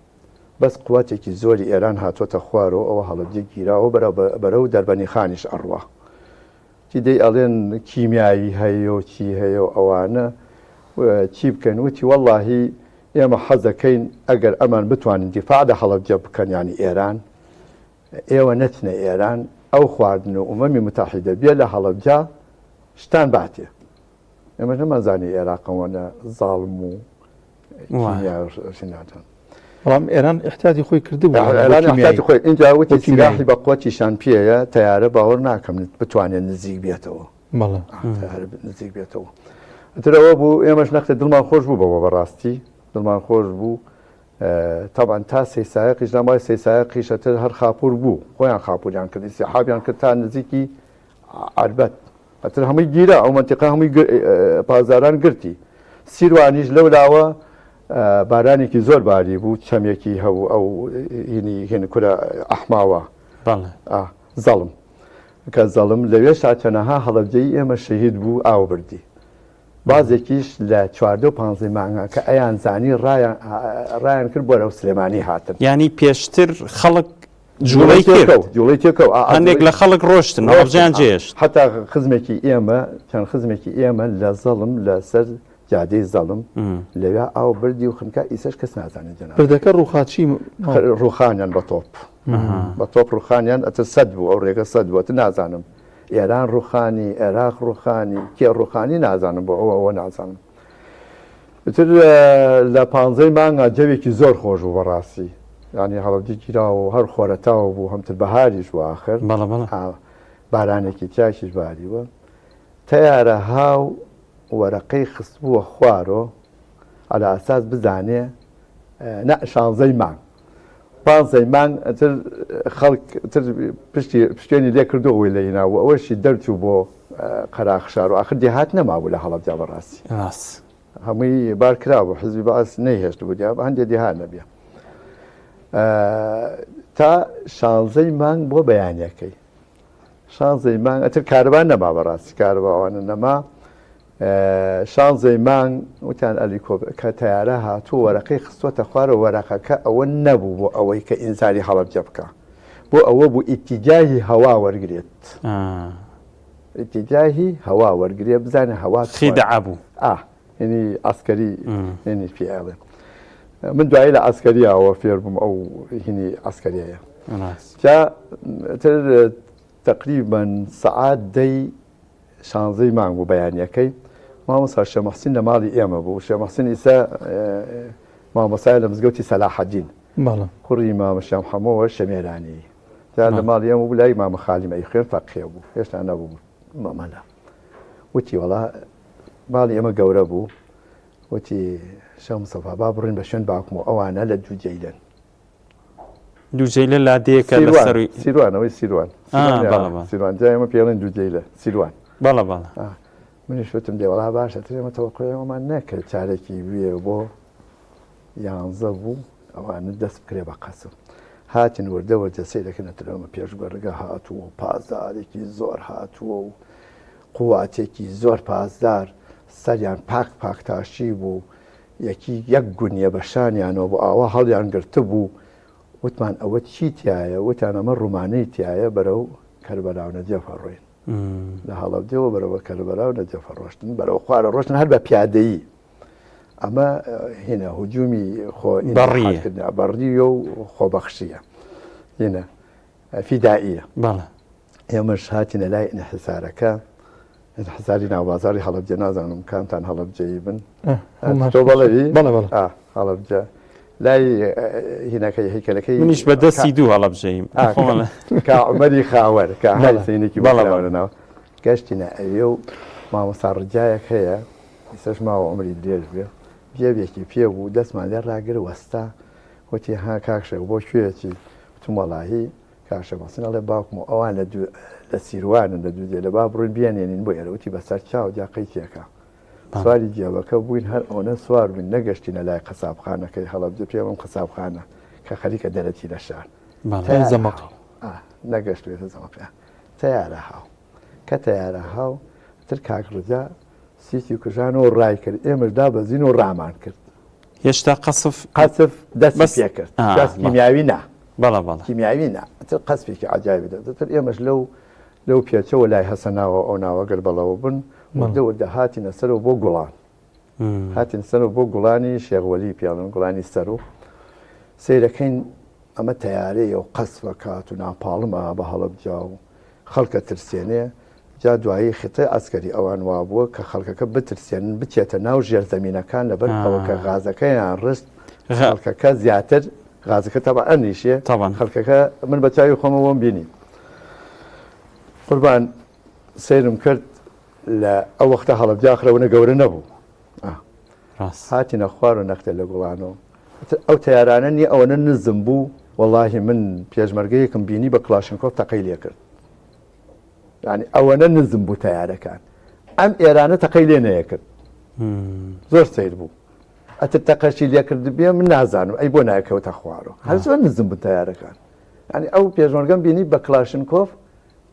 بەس قوتێکی زۆری ئێران هاتۆتە خوارەوە ئەوە هەڵەبجە گیراوە بەرەو بەرەو دەربەنیخانیش ئەڕوا چی دەی ئەڵێن کیمیاوی هەیە و چی هەیە و ئەوانە چی بکەن وتی وەڵاهی ئێمە حەزەکەین ئەگەر ئەمان بتوانن دیفاع لە هەڵەبجە بکەن یانی ئێران ئێوە نەچنە ئێران ئەو خواردن و ئومەمی متحیدە بێ لە هەڵەبجە شتان باتێ ئێمەش نەمانزانی ئێراق ئەوەنە زاڵم و کیمیاوشناتان. بەڵام ئێران ئیحتیاتی خۆی کردبوو. ئێران ئیحتیاتی خۆی ئینجا وتی سیلاحی بە قوتیشان پێیە تەیارە باوەڕ ناکەم بتوانێت نزیک بێتەوە. بەڵێ. تەیارە نزیک بێتەوە. ئیتر ئەوە بوو ئێمەش نەختێ دڵمان خۆش بوو بەوە بەڕاستی دڵمان خۆش بوو تەبعەن تا سەی سایەقیش نامای سەی سایەقیش ئەتر هەر خاپوور بوو خۆیان خاپووریان کرد ئیسیحابیان کرد تا نزیکی عەربەت ئەتر هەمووی گیرا ئەو مەنتیقە هەمووی پاسداران گرتی سیروانیش لەو لاوە بارانێکی زۆر باری بوو چەمێکی هەبوو ئەو هینی هین کورە ئەحماوە زەڵم کە زەڵم لەوێ شاچەنەها هەڵەبجەی ئێمە شەهید بوو ئاو بردی بازێکیش لە چواردە و پانزەی مانگا کە ئەیان زانی ڕایان کرد بۆرەو سلێمانی هاتن ینی پێشتر خەڵک. جوڵەی کرد جوڵەی تێکەو هەندێک لە خەڵک ڕۆشتن هەڵەبجەیان جێهێشت. حەتا خزمێکی ئێمە چەند خزمێکی ئێمە لە زەڵم لەسەر جادەی زەڵم لەویا ئاو بردی و خنکا ئیسەش کەس نازانێت جەناب پردەکە ڕووخا چی ڕووخانیان بە تۆپ بە تۆپ ڕووخانیان ئەتر سەد بوو ئەو ڕێگە سەد بوو ئەتر نازانم ئێران ڕووخانی عێراق ڕووخانی کێ ڕووخانی نازانم بۆ ئەوە ئەوە نازانم ئیتر لە پانزەی مانگا جەوێکی زۆر خۆش بوو بەڕاستی یانی هەڵەبجە گیراوە و هەر خۆرەتاو بوو هەمتر بەهاریش بوو ئاخر بەڵێ بەڵێ بارانێکی تیاکیش باریوە تەیارە هاو وەرەقەی خستبووە خوارۆ عەلا ئەساس بزانێ نا شانزەی مانگ پانزەی مانگ تر خەڵک تر پشتی پشتێنی لێ کردو ئەوەی لێ هینا و ئەوەشی دەرچوو بۆ قەراخ شار و ئاخر دێهات نەمابوو لە هەڵەبجە بەڕاستی ڕاست هەمووی بار کرابوو حزبی بەعس نەیهێشت بوو دیار هەندێ دێهات نەبیە تا شانزەی مانگ بۆ بەیانەکەی شانزەی مانگ ئەتر کارەبا نەما بەڕاستی کارەبا ئەوانە نەما شانزەی مانگ وتیان ئەلیکۆپ کە تەیارە هاتوو وەرەقەی خستووەتە خوارەوە وەرەقەکە ئەوە نەبوو بۆ ئەوەی کە ئینزاری هەڵەبجە بکا بۆ ئەوە بوو ئیتیجاهی هەوا وەرگرێت ئیتیجاهی هەوا وەرگرێ بزانێ هەوا خیدعە بوو ئا هینی عەسکەری هینی پێ ئەڵێ من دوایی لە عەسکەریاوە فێر بووم ئەو هینی عەسکەریەیە جا تر تقریبا سەعات دەی شانزەی مانگ بوو بەیانیەکەی مامۆستا شێخ موحسین لە ماڵی ئێمە بوو شێخ موحسین ئیسا مامۆستای لە مزگەوتی سەلاحەدین کوڕی مامە شێخ محەممەوە شەمێرانی جا لە ماڵی ئێمە بوو لای مامە خالیم ئەیخوێن فەقێ بوو هێشتا نەبوو مامەلا وتی وەڵا ماڵی ئێمە گەورە بوو وتی شێخ مستەفا با بڕین بە شوێن باوکم و ئەوانە لە دووجەیلەن دووجەیلە لادێیەکە لە سەروی سیروان ئەوەی سیروان سیروان جا ئێمە پێڵێن دووجەیلە سیروان بەڵە بەڵە منیش وتم دێ وەڵا باشە تر ئێمە تەوەقوعی ئەومان نەکرد چارێکی وێ بۆ یانزە بوو ئەوانە دەست بکرێ بە قەسم هاتن وردە وردە سەیرەکەن ئەتر ئەمە پێشمەرگە هاتووە و پاسدارێکی زۆر هاتووە و قواتێکی زۆر پاسدار سەریان پاک پاکتاشی بوو یەکی یەک گونیە بە شانیانەوە بوو ئاوا هەڵیان گرتبوو، وتمان ئەوە چی تیایە، وتیان ئەمە ڕومانەی تیایە بەرەو کەربەلا و نەجەف ئەڕۆین. لە هەڵەبجەوە بەرەوە کەربەلا و نەجەف ئەڕۆشتن، بەرەو خوارە ڕۆشتن هەر بە پیادەیی. ئەمە هینە هجومی خۆ بەڕیە. بەڕیە و خۆبەخشیە. هینە فیدائیە. بەڵێ. ئێمەش هاتینە لای ئینحسارەکە ئینحساری ناوبازاری هەڵەبجە نازانم کامتان هەڵەبجەیی بن تۆ بەڵێ بەڵێ بەڵێ هەڵەبجە لای هینەکەی هەیکەلەکەی منیش بە دەستی دوو هەڵەبجەیم کا عومەری خاوەر کە حسینێکی بەڵێ گەشتینە ئەوێ و مامۆستا ڕجایەک هەیە ئێستاش ماوە عومری درێژ بێ جێبێکی پێ بوو دەستمان لێ ڕاگر وەستا وتی ها کاک شێخ بۆ کوێ چی وتم وەڵاهی کاک شێخ محسن ئەڵێ باوکم و ئەوان لە دوو لە سیروانن لە دوو لە با بڕۆین بیانێنین بۆ ئێرە وتی بەسەر چاو جا قەیتێکە سواری جێبەکە بووین هەر ئەوەنە سوار بووین نەگەشتینە لای قەسابخانەکەی هەڵەبجە پێڵم قەسابخانە کە خەریکە دەرەچی لە شار زەمەق نەگەشتوێتە زەمەقە تەیارە هاو کە تەیارە هاو تر کاک ڕجا سیتی کوژانەوە ڕای کرد ئێمەش دابەزین و ڕامان کرد هێشتا قەسف قەسف دەستی پێکرد دەست کیمیاوی نا بەڵێ بەڵێ کیمیاوی نا تر قەسفێکی عجایبی دەتر ئێمەش لەو لەو پێچەوە لای هەسەناوە ئەو ناوە گەر بەڵەوە بن وردە وردە هاتینە سەرەوە بۆ گوڵان هاتین سەرەوە بۆ گوڵانی شێخوەلی پیاڵن گوڵانی سەر و سیرەکەین ئەمە تەیارەیە و قەسفە کات و ناپاڵمە بە هەڵەبجا و خەڵکە ترسێنێ جا دوایی خیتەی عەسکەری ئەوان وابووە کە خەڵکەکە بترسێنن بچێتە ناو ژێرزەمینەکان لەبەر ئەوە کە غازەکەیان ڕست خەڵکەکە زیاتر غازەکە تەبعەن نیشێ خەڵکەکە من بە چاوی خۆمەوەم بینی قوربان سەیرم کرد لە ئەو وەختە هەڵەبجە ئاخرەوەنە گەورە نەبوو هاتینە خوار و نەختێ لە گوڵانەوە ئەو تەیارانە نیە ئەوەنە نزم بوو وەڵاهی من پێشمەرگەیەکم بینی بە کڵاشنکۆف تەقەی لێکرد یعنی ئەوەنە نزم بوو تەیارەکان ئەم ئێرانە تەقەی لێ نەیەکرد زۆر سیر بوو ئەتر تەقەشی لێکرد بێ من نازانم ئەی بۆ نایکەوتە خوارەوە هەر زۆر نزم بوو تەیارەکان یعنی ئەو پێشمەرگەم بینی بە کڵاشنکۆف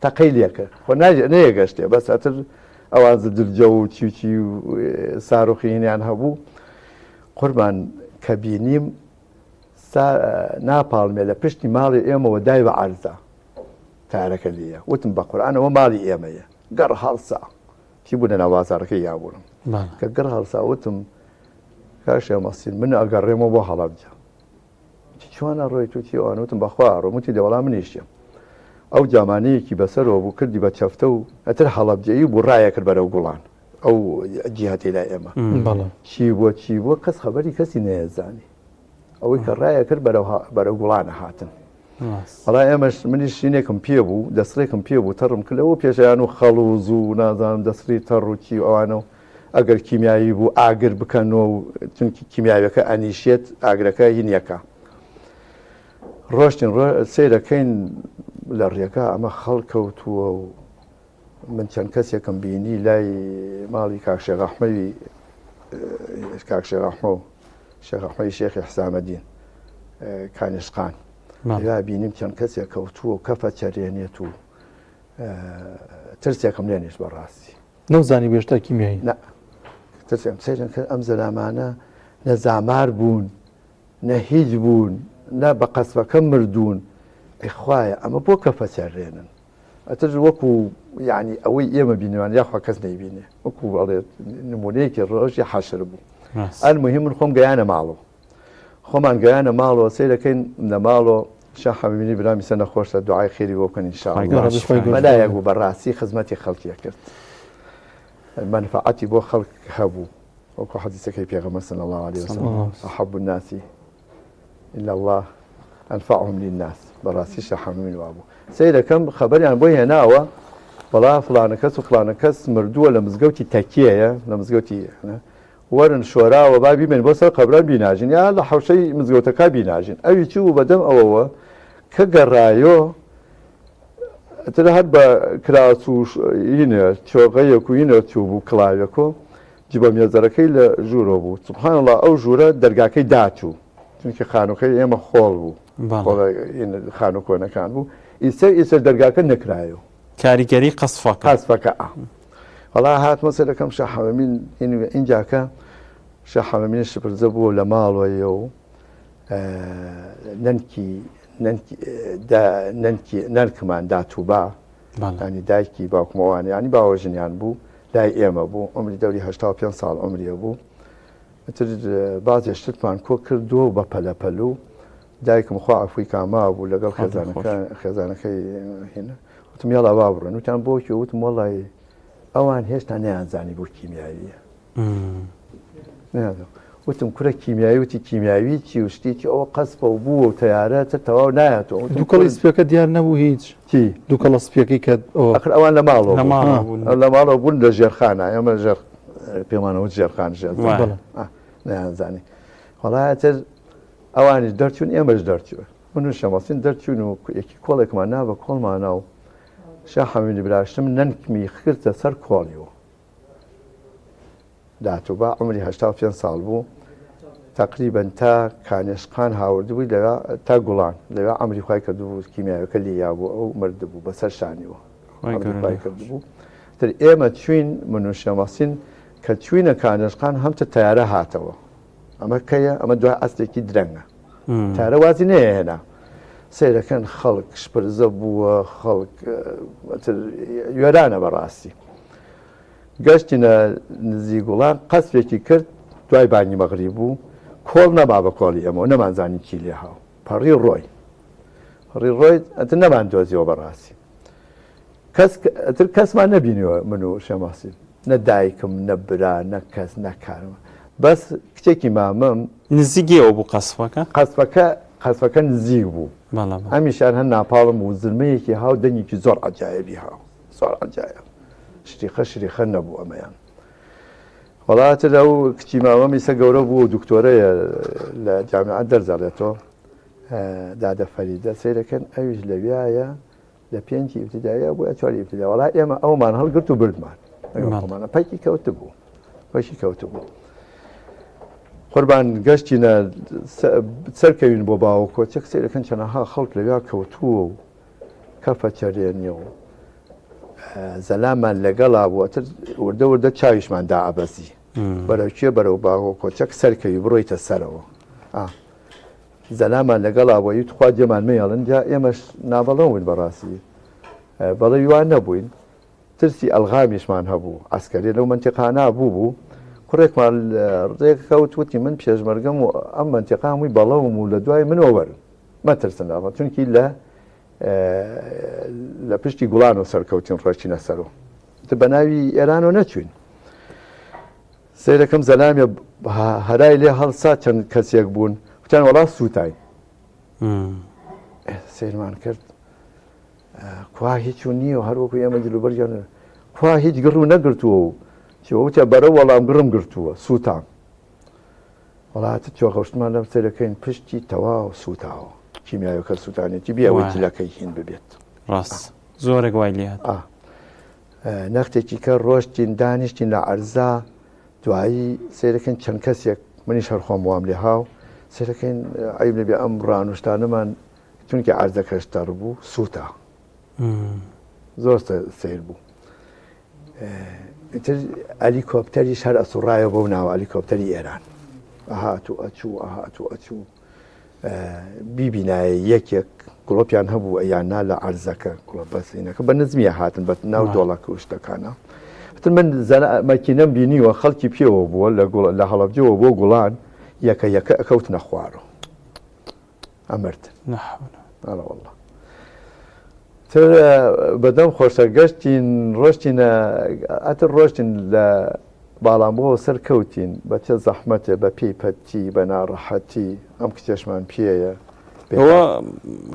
تەقەی لێکرد خۆ نەیەگەشتێ بەس ئەتر ئەوان زدرجە و چی و چی و ساروخی هینیان هەبوو قوربان کە بینیم. سا ناپاڵمێ لە پشتی ماڵی ئێمەوە دای بە عەرزا تارەکە لێیە وتم بە قورئان ئەوە ماڵی ئێمەیە گەڕ هەڵسا چی بوو لە ناو بازاڕەکەی یابوونم کە گڕ هەڵسا وتم کاک شێخ مەسین من ئەگەڕێمەوە بۆ هەڵەبجە وتی چۆن ئەڕۆیت وتی ئەوان وتم بەخوا ئەڕۆم وتی دە وەڵا منیش دێم ئەو جامانەیەکی بەسەرەوە بوو کردی بە چەفتە و ئەتر هەڵەبجەیی بوو ڕایە کرد بەرەو گوڵان ئەو جیهەتی لای ئێمە چی بووە چی بووە کەس خەبەری کەسی نەیەزانی ئەوەی کە ڕایە کرد بەرەو گوڵانە هاتن وەڵا ئێمەش منیش شینێکم پێ بوو دەسڕێکم پێ بوو تەڕم کرد لەوە پێشیان و خەڵوز و نازانم دەسڕی تەڕ و چی و ئەوانە و ئەگەر کیمیایی بوو ئاگر بکەنەوە و چونکی کیمیاویەکە ئەنیشێت ئاگرەکە هینیەکە ڕۆشتین سەیرەکەین لە ڕێگا ئەمە خەڵکەوتووە و من چەند کەسێکم بینی لای ماڵی کاک شێخ ئەحمەوی کاک شێخ ئەحمە و شێخ ئەحمەوی شێخی حسامەدین کانیشقان لەویا بینیم چەند کەسێک کەوتووە و کەفە چەرێنێت و ترسێکم لێ نیشت بەڕاستی نەوزانی بێشتا کیمیایی نا ترسێم سەیرم کرد ئەم زەلامانە نە زامار بوون نە هیچ بوون نە بە قەسفەکە مردوون ئەی خوایە ئەمە بۆ کەفە چەرێنن ئەتر وەکو یعنی ئەوەی ئێمە بینیوان یاخوا کەس نەیبینێ وەکو ئەڵێ نمونەیەکی ڕۆژی حەشر بوو ئەلموهیم من خۆم گەیانە ماڵەوە خۆمان گەیانە ماڵەوە سەیرەکەین لە ماڵەوە شا حەمینی برامی سە نەخۆشە دوعای خێری بۆ بکەن ئینشاءاللە مەلایەک بوو بەڕاستی خزمەتی خەڵکی کرد مەنفەعەتی بۆ خەڵک هەبوو وەکو حەدیسەکەی پێغەمبەر صلی الله علیه وسلم احب الناس الا الله انفعهم للناس بەڕاستی شا حەمین وابوو سەیرەکەم خەبەریان بۆ هێناوە وەڵا فڵانە کەس و فڵانە کەس مردووە لە مزگەوتی تەکیەیە لە مزگەوتی وەرن شۆراوە با بیبەین بۆ سەر قەبران بیناژین یا لە حەوشەی مزگەوتەکە بیناژین ئەوی چوو بوو بەدەم ئەوەوە کە گەڕایۆ تر هەر بە کراس و هینێ چۆغەیەک و هینێ چوو بوو کڵاوێک و جبە مێزەرەکەی لە ژوورەوە بوو سبحان الله ئەو ژوورە دەرگاکەی داچوو چونکی خانووکەی ئێمە خۆڵ بوو خانوو کۆنەکان بوو ئیسەر ئیسەر دەرگاکە نەکرایەوە کاریگەری قەسفەکە قەسفەکە وەڵا هاتمە سەرەکەم شا حەمەمین ئینجاکە شا حەمەمین شپرزە بووە لە ماڵەوەیە و نەنکی نەنکی نەنکمان داتوبا ینی دایکی باوکمەوان ینی باوەژنیان بوو لای ئێمە بوو عمری دەوری 85 ساڵ عمریە بوو تر بازێ شتمان کۆ کردووە و بە پەلەپەل و دایکم خوا عفوی کاما بوو لەگەڵ خێزانەکە خێزانەکەی هێنا وتم یاڵا وا بڕۆن وتیان بۆ کوێ وتم وەڵی ئەوان هێشتا نەیانزانی بۆ کیمیاویە وتم کورە کیمیاوی وتی کیمیاوی چی و شتێکی ئەوە قەسفە و بوو و تەیارە تر تەواو نایەتەوە دووکەڵی سپیەکە دیار نەبوو هیچ چی دووکەڵە سپیەکەی کە ئەخر ئەوان لە ماڵەوە لە ماڵەوە بوون لە ژێرخانە ئێمە ژێر پێمانەوە ژێرخان ژێر نەیانزانی وەڵاتر ئەوانیش دەرچوون ئێمەش دەرچوون من و شەمەسین دەرچوون و یەکی کۆڵێکمان نا بە کۆڵمانا و شا حەمینی براشتم نەنکمی خرتە سەر کۆڵیەوە داتوبا عمری 85 ساڵ بوو تقریبا تا کانێشقان هاوردبووی لەوێ تا گوڵان لەوێ عمری خی کردبوو کیمیاوەکە لیا بوو ئەو مردبوو بەسەر شانیوە خی کردبوو تر ئێمە چوین من و شەمەسین کە چوینە کانێشقان هەمتە تیارە هاتەوە ئەمە کەیە؟ ئەمە دوای عەسرێکی درەنگە. تارە وازی نەیەهێنا. سەیرەکەن خەڵک شپرزە بووە، خەڵک وێرانە بەڕاستی. گەشتینە نزیک گوڵان قەسفێکی کرد دوای بانگی مەغریب بوو کۆڵ نەما بە کۆڵی ئێمەوە نەمانزانی چی لێ هاو پەڕی ڕۆی پەڕی ڕۆی ئەتر نەمان دۆزیەوە بەڕاستی کەس ئەتر کەسمان نەبینیوە من و شێماسی نە دایکم نە برا نە کەس نە کارم بەس کچێکی مامم نزیکیەوە بوو قەسفەکە قەسفەکە قەسفەکە نزیک بوو هەمیشان هەر ناپاڵم بوو زرمەیەکی هاو دەنگێکی زۆر عجایبی هاو زۆر عجایب شریخە شریخە نەبوو ئەمەیان وڵاتر ئەو کچی مامەم ئیسە گەورە بوو و دکتۆرەیە لە جامیعە دەرزەڵێتەوە دادە فەریدە سەیرەکەن ئەویش لەویایە لە پێنجی ئیبتیداییە بوو یا چواری ئیبتیدایی وەڵا ئێمە ئەومان هەڵگرت و بردمان لەگەڵ خۆمانە پەکی کەوتبوو پەکی کەوتبوو قوربان گەشتینە سەرکەوین بۆ باوە کۆچەک سەیرەکەن چەنەها خەڵک لەویا کەوتووە و کەفە چەرێنیە و زەلامان لەگەڵا بوو ئەتر وردە وردە چاویشمان دائەبەزی بەرەو کوێ بەرەو باوە کۆچەک سەرکەوی بڕۆیتە سەرەوە. زەلامان لەگەڵا بووی تخوا جێمان مەیەڵن جا ئێمەش نابەڵەوە بووین بەڕاستی بەڵێ وا نەبووین ترسی ئەلغامیشمان هەبوو عەسکەری لەو مەنتیقانە بوو بوو کوڕێکمان ڕێکەوت وتی من پێشمەرگەم و ئەم مەنتیقە هەمووی بەڵەوم و لە دوای منەوە وەرن مەترسن ئەڵە چونکی لە لە پشتی گوڵان و سەرکەوتین ڕۆشتینە سەرۆ بە ناوی ئێرانەوە نەچوین سەیرەکەم زەلامێ هەرای لێ هەڵسا چەند کەسێک بوون وتیان وەڵا سووتاین سەیرمان کرد کوا هیچ و نییە و هەروەکو ئێمە جلوبەرگیان کوا هیچ گڕ و نەگرتووە و چیوە بەرە وەڵام گڕم گرتووە سووتان وڵاتە چۆخەشتمان لەم سەرەکەین پشتی تەواو سووتاوە کیمیاوەکە سووتانێتی بێ ئەوەی جلەکەی هین ببێت ڕاست زۆرێک وای لێهات نەختێکی کە ڕۆشتین دانیشتین لە عەرزا دوایی سەیرەکەین چەند کەسێک منیش هەر خۆم وام لێ هاو سەیرەکەین عیب نەبێ ئەم ڕانوشتانەمان چونکە عەرزەکەش تەڕ بوو سووتا زۆر سەیر بوو ئیتر ئەلیکۆپتەریش هەر ئەسوڕایەوە بەو ناوە ئەلیکۆپتەری ئێران ئەهات و ئەچوو ئەهات و ئەچوو بیبینایە یەکێک گڵۆپیان هەبوو ئەیان نا لە عەرزەکە گڵۆپ بەسینەکە بە نزمیە هاتن بە ناو دۆڵەکە و شتەکانە وتم من مەکینەم بینیوە خەڵکی پێوە بووە لە گوڵ لە هەڵەبجەوە بۆ گوڵان یەکە یەکە ئەکەوتنە خوارەوە ئەمردن ئەڵە والله تر بەدەم خۆشە گەشتین ڕۆشتینە ئەتر ڕۆشتین لە باڵامبۆوە سەر کەوتین بە چە زەحمەتێ بە پێی پەتی بە ناڕەحەتی ئەم کچەشمان پێیە ئەوە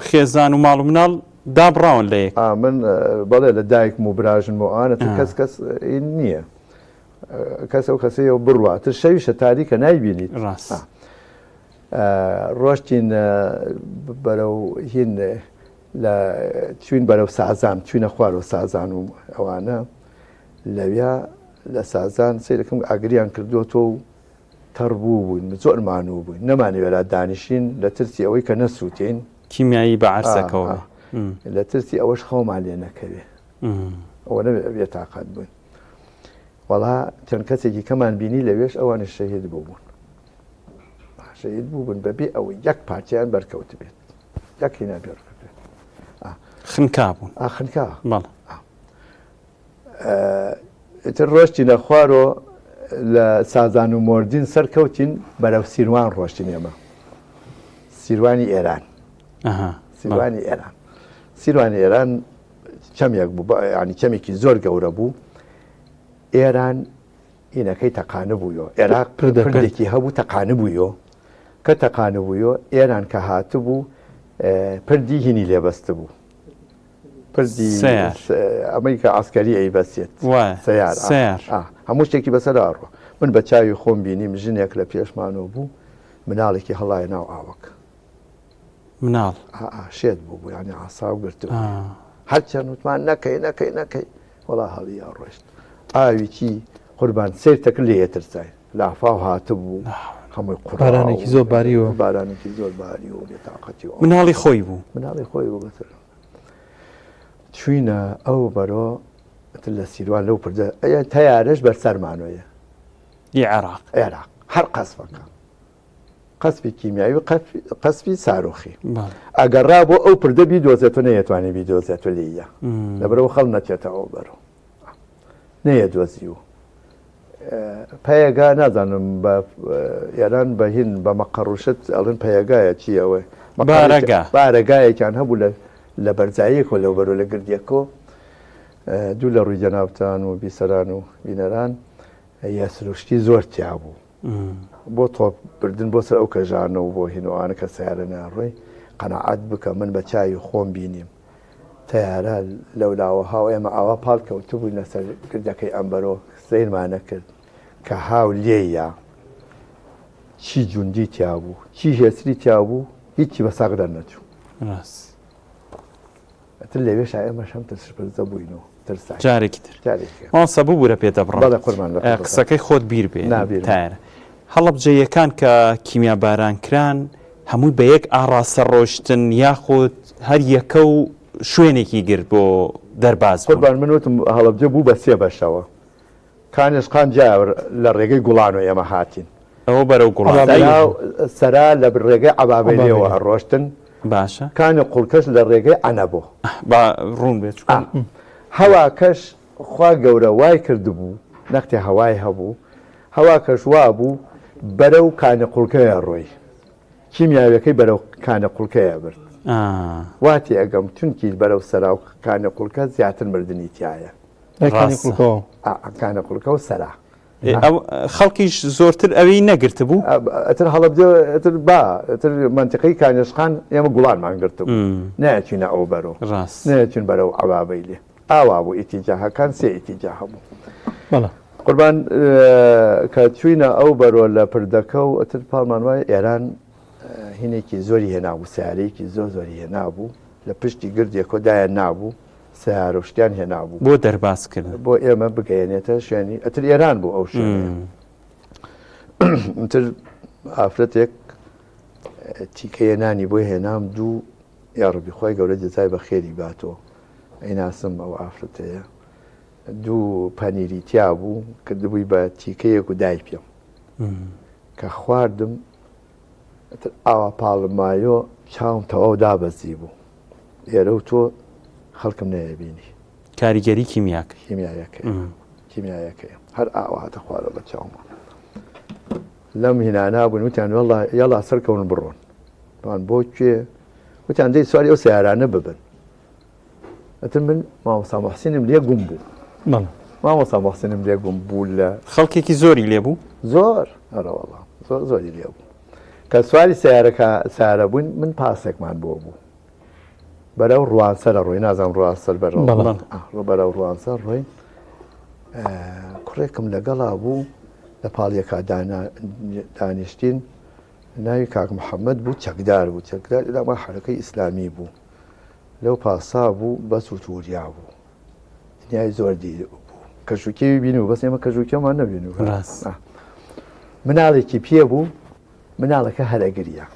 خێزان و ماڵ و مناڵ دابڕاون لە یەک. ئا من بەڵێ لە دایکم و براژنم و ئەوانە تر کەس کەس نییە کەس ئەو کەسەیە بڕوا تر شەویشە تاریکە نایبینیت ڕاست ڕۆشتین بەرەو هین لە چوین بەرەو سازان چوینە خوارەوە سازان و ئەوانە لەویا لە سازان سەیرەکەم ئاگریان کردووەتەوە و تەڕ بوو بووین زۆر مانوو بووین نەمانەوێرا دانیشین لە ترسی ئەوەی کە نەسووتین کیمیایی بە عەرزەکەوە لە ترسی ئەوەش خەومان لێ نەکەوێ ئەوە نەبێ بێتاقەت بووین وەڵا چەند کەسێکی کەمان بینی لەوێش ئەوانش شەهید بوو بوون شەهید بوو بن بەبێ ئەوەی یەک پارچەیان بەرکەوت بێت یەک هینا بێرکەوت بێت خنکا بوون خنکا بەڵێ ئیتر ڕۆشتینە خوارۆ لە سازان و مۆردین سەرکەوتین بەرەو سیروان ڕۆشتین ئێمە سیروانی ئێران سیروانی ئێران سیروانی ئێران چەمێک بوو ینی چەمێکی زۆر گەورە بوو ئێران ئینەکەی تەقانبوویۆ عێراق پردێکی هەبوو تەقانبوویۆ کە تەقانبوویۆ ئێران کە هاتبوو پردی هینی لێبەستبوو پردی ئەمەی کە عسکەری ئەی بەسێت سیار هەموو شتێکی بەسەر ئاڕۆ من بە چاوی خۆم بینیم ژنێک لە پێشمانەوە بوو مناڵێکی هەڵایە ناو ئاوەکە مناڵ شێت بوو بوو ینی عسا و گرت هەرچەند وتمان نەکەی نەکەی نەکەی وەڵا هەڵیا ڕۆشت ئاوی چی قوربان سیرتەکە لێ ترسای لافاو هاتبوو هەمووی قڕانێکی زۆر باریوە بارانێکی زۆر باری و بێتاقەتی مناڵی خۆی بوو مناڵی خۆی بوو بەسەر چوینە ئەو بەرۆ لە سیروان لەو پردە ئەیە تەیارەش بەر سەرمانۆیە ی عێراق عێراق هەر قەسفەکە قەسفی کیمیاوی قەسفی ساروخی ئەگەڕا بۆ ئەو پردە بیدۆزێتەوە نەیەتوانی بیدۆزێتەوە لێیە لەبەرەوە خەڵ نەچێتە ئەو بەرەوە نەیەدۆزیوە پەیەگا نازانم بە ئێران بە هین بە مەقەڕوشت ئەڵێن پەیەگایە چی ئەوە بارەگا بارەگایەکیان هەبوو لە لە بەرزاییەکەوە لەو بەرۆ لە گردیەکۆ دوو لە ڕووی جەنابتان و بیسەران و بینەران یا سروشتی زۆر تیا بوو بۆ تۆپ بردن بۆ سەر ئەو کەژانە و بۆ هینوانە کە سیارە ناڕۆی قەنەعەت بکە من بە چاوی خۆم بینیم تەیارە لەولاوە هاو ئێمە ئاوا پاڵ کەوتبووین لەسەر گردەکەی ئەمبەرۆ سەیرمان نەکرد کە هاو لێیە چی جوندی تیا بوو چی هێسری تیا بوو هیچی بە ساغ دەرنەچوو ڕاست ئەتر لەوێشا ئێمەش هەم ترسپرزە بووین و ترساین جارێکی تر جارێکی مامۆستا ببورە پێت دەبڕم بەڵێ قوربان لە خزمەتتان. قسەکەی خۆت بیر بێ نا بیرمە. تایەرە هەڵەبجەییەکان کە کیمیاباران کران هەمووی بە یەک ئاڕاستە ڕۆشتن یاخود هەر یەکە و شوێنێکی گرت بۆ دەرباز بوون؟ قوربان من وتم هەڵەبجە بوو بە سێ بەشەوە کانێشقان جیا لە ڕێگەی گوڵانەوە ئێمە هاتین. ئەوە بەرەو گوڵان. سەرا و سەرا لە ڕێگەی عەبابەیلێوە ئەڕۆشتن. باشە. کانی قوڵکەش لە ڕێگەی عەنەبۆ. با ڕوون بێت چونکە. هەواکەش خوا گەورە وای کردبوو نەختێ هەوای هەبوو، هەواکەش وابوو بەرەو کانی قوڵکەیە ڕۆی. کیمیاویەکەی بەرەو کانی قوڵکەیە برد. وا تێئەگەم چونکی بەرەو سەرا و کانی قوڵکە زیاتر مردنی تیایە. کانی قوڵکەوە. کانی قوڵکە و سەرا. خەڵکیش زۆرتر ئەوی نەگرتبوو؟ ئەتر هەڵەبجە ئەتر با ئەتر مەنتیقەی کانیەشخان ئێمە گوڵانمان گرتبوو نایەچینە ئەو بەرەو ڕاست نایەچین بەرەو عەبابەیلێ ئاوا بوو ئیتیجاهەکان سێ ئیتیجاه هەبوو. بەڵێ. قوربان کە چوینە ئەو بەرۆ لە پردەکە و ئەتر پاڵمان وایە ئێران هینێکی زۆری هێنابوو سیارەیەکی زۆر زۆری هێنابوو لە پشتی گردێکۆ دایان نابوو سەیارە و شتیان هێنابوو. بۆ دەرباز کردن. بۆ ئێمە بگەیەنێتە شوێنی ئەتر ئێران بوو ئەو شوێنە. ئەتر ئافرەتێک تیکەیە نانی بۆ هێنام دوو یاڕبی خۆی گەورە جەزای بە خێری باتۆ ئەیناسم ئەو ئافرەتەیە دوو پەنیری تیا بوو کردبووی بە تیکەیەک و دای پێم کە خواردم ئەتر ئاوا پاڵم مایۆ چاوم تەواو دابەزی بوو ئێرە و تۆ خەڵکم نەیەبینی. کاریگەری کیمیاکەی. کیمیایەکەی کیمیایەکەی هەر ئاوا هاتە خوارەوە بە چاوما. لەم هینانا بوون وتیان وەڵا یەڵا سەرکەون بڕۆن. وان بۆ کوێ؟ وتیان دەی سواری ئەو سەیارانە ببن. ئەتر من مامۆستا موحسینم لێ گوم بوو. بەڵێ. مامۆستا موحسینم لێ گوم بوو لە. خەڵکێکی زۆری لێ بوو؟ زۆر ئەرەوەڵا زۆر زۆری لێ بوو. کە سواری سەیارەکە سەیارە بووین من پاسێکمان بۆ بوو. بەرەو ڕوانسەرە ڕۆی نازانم ڕوانسەر بەرەو بەرەو ڕوانسەر ڕۆی کوڕێکم لەگەڵا بوو لە پاڵیەکە دانیشتین ناوی کاک محەممەد بوو چەکدار بوو چەکدار لەما حرەکەی ئیسلامی بوو لەو پاسا بوو بەس و توریا بوو دنیای زۆر دی بوو کەشوکێوی بینی و بەس ئێمە کەشوکێمان نەبینی ڕاست مناڵێکی پێ بوو مناڵەکە هەرەگریا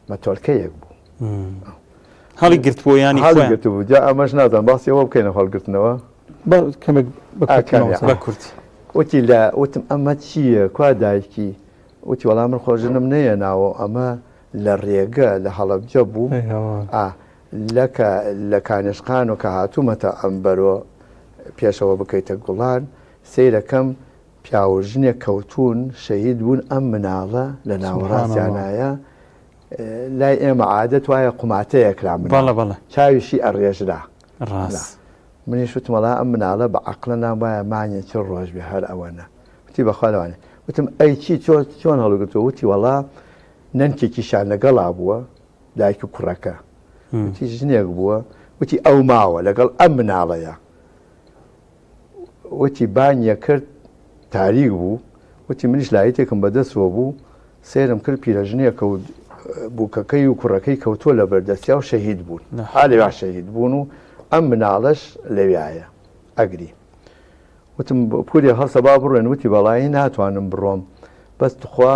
مەتۆلکەیەک بوو هەڵی گرتبوو ینی هەڵی گرتبوو جا ئەمەش نازان باسی ئەوە بکەینە هەڵگرتنەوە کەمێک بە کورت وتی لە وتم ئەمە چییە کوا دایکی وتی وەڵام من خۆژنم نەیەناوە ئەمە لە ڕێگە لە هەڵەبجە بوو لەکە لە کانشقان و کە هاتوومەتە ئەم بەرۆ پێشەوە بکەیتە گوڵان سەیرەکەم پیاو و ژنێک کەوتوون شەهید بوون ئەم مناڵە لە ناوەڕاستیانایە لای ئێمە عادەت وایە قوماتەیە کرا بەڵێ بەڵێ چاویشی ئەڕێژرا ڕاست منیش وتم وەڵا ئەم مناڵە بە عەقڵە نام وایە مانگێ چ ڕۆژ بێ هەر ئەوەنە وتی بەخوا لەوانێ وتم ئەی چی چۆن چۆن هەڵگرتووە وتی وەڵا نەنکێکیشان لەگەڵا بووە دایک و کوڕەکە وتی ژنێک بووە وتی ئەو ماوە لەگەڵ ئەم مناڵەیە وتی بانگی کرد تاریک بوو وتی منیش لایتێکم بەدەستەوە بوو سەیرم کرد پیرەژنێکە و بووکەکەی و کوڕەکەی کەوتووە لە بەردەستیا و شەهید بوون ئا لەویا شەهید بوون و ئەم مناڵەش لەویایە ئەگری وتم پوری هەڵسە با بڕۆین وتی بەڵایی ناتوانم بڕۆم بەس تخوا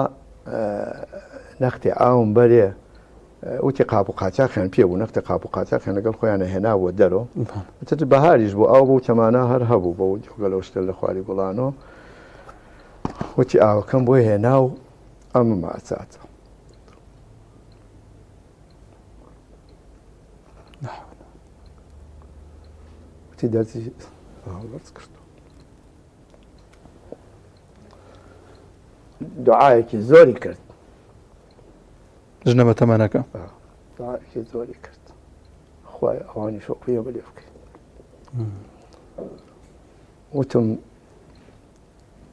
نەختێ ئاوم بەرێ وتی قاپ و قاچاخیان پێ بوو نەختێ قاپ و قاچاخیان لەگەڵ خۆیانە هێنابووە دەرۆ ئیتر بەهاریش بوو ئاو بەو چەمانە هەر هەبوو بەو جۆگەلە و شتە لە خواری گوڵانۆ وتی ئاوەکەم بۆ هێنا و ئەمە ئەچات وتی دەرزی بەرز کرد دوعاەکی زۆری کرد ژنە بە تەمەنەکە. داعشی زۆری کرد خوای ئەوانی شۆقیە بە لێ بکەی وتم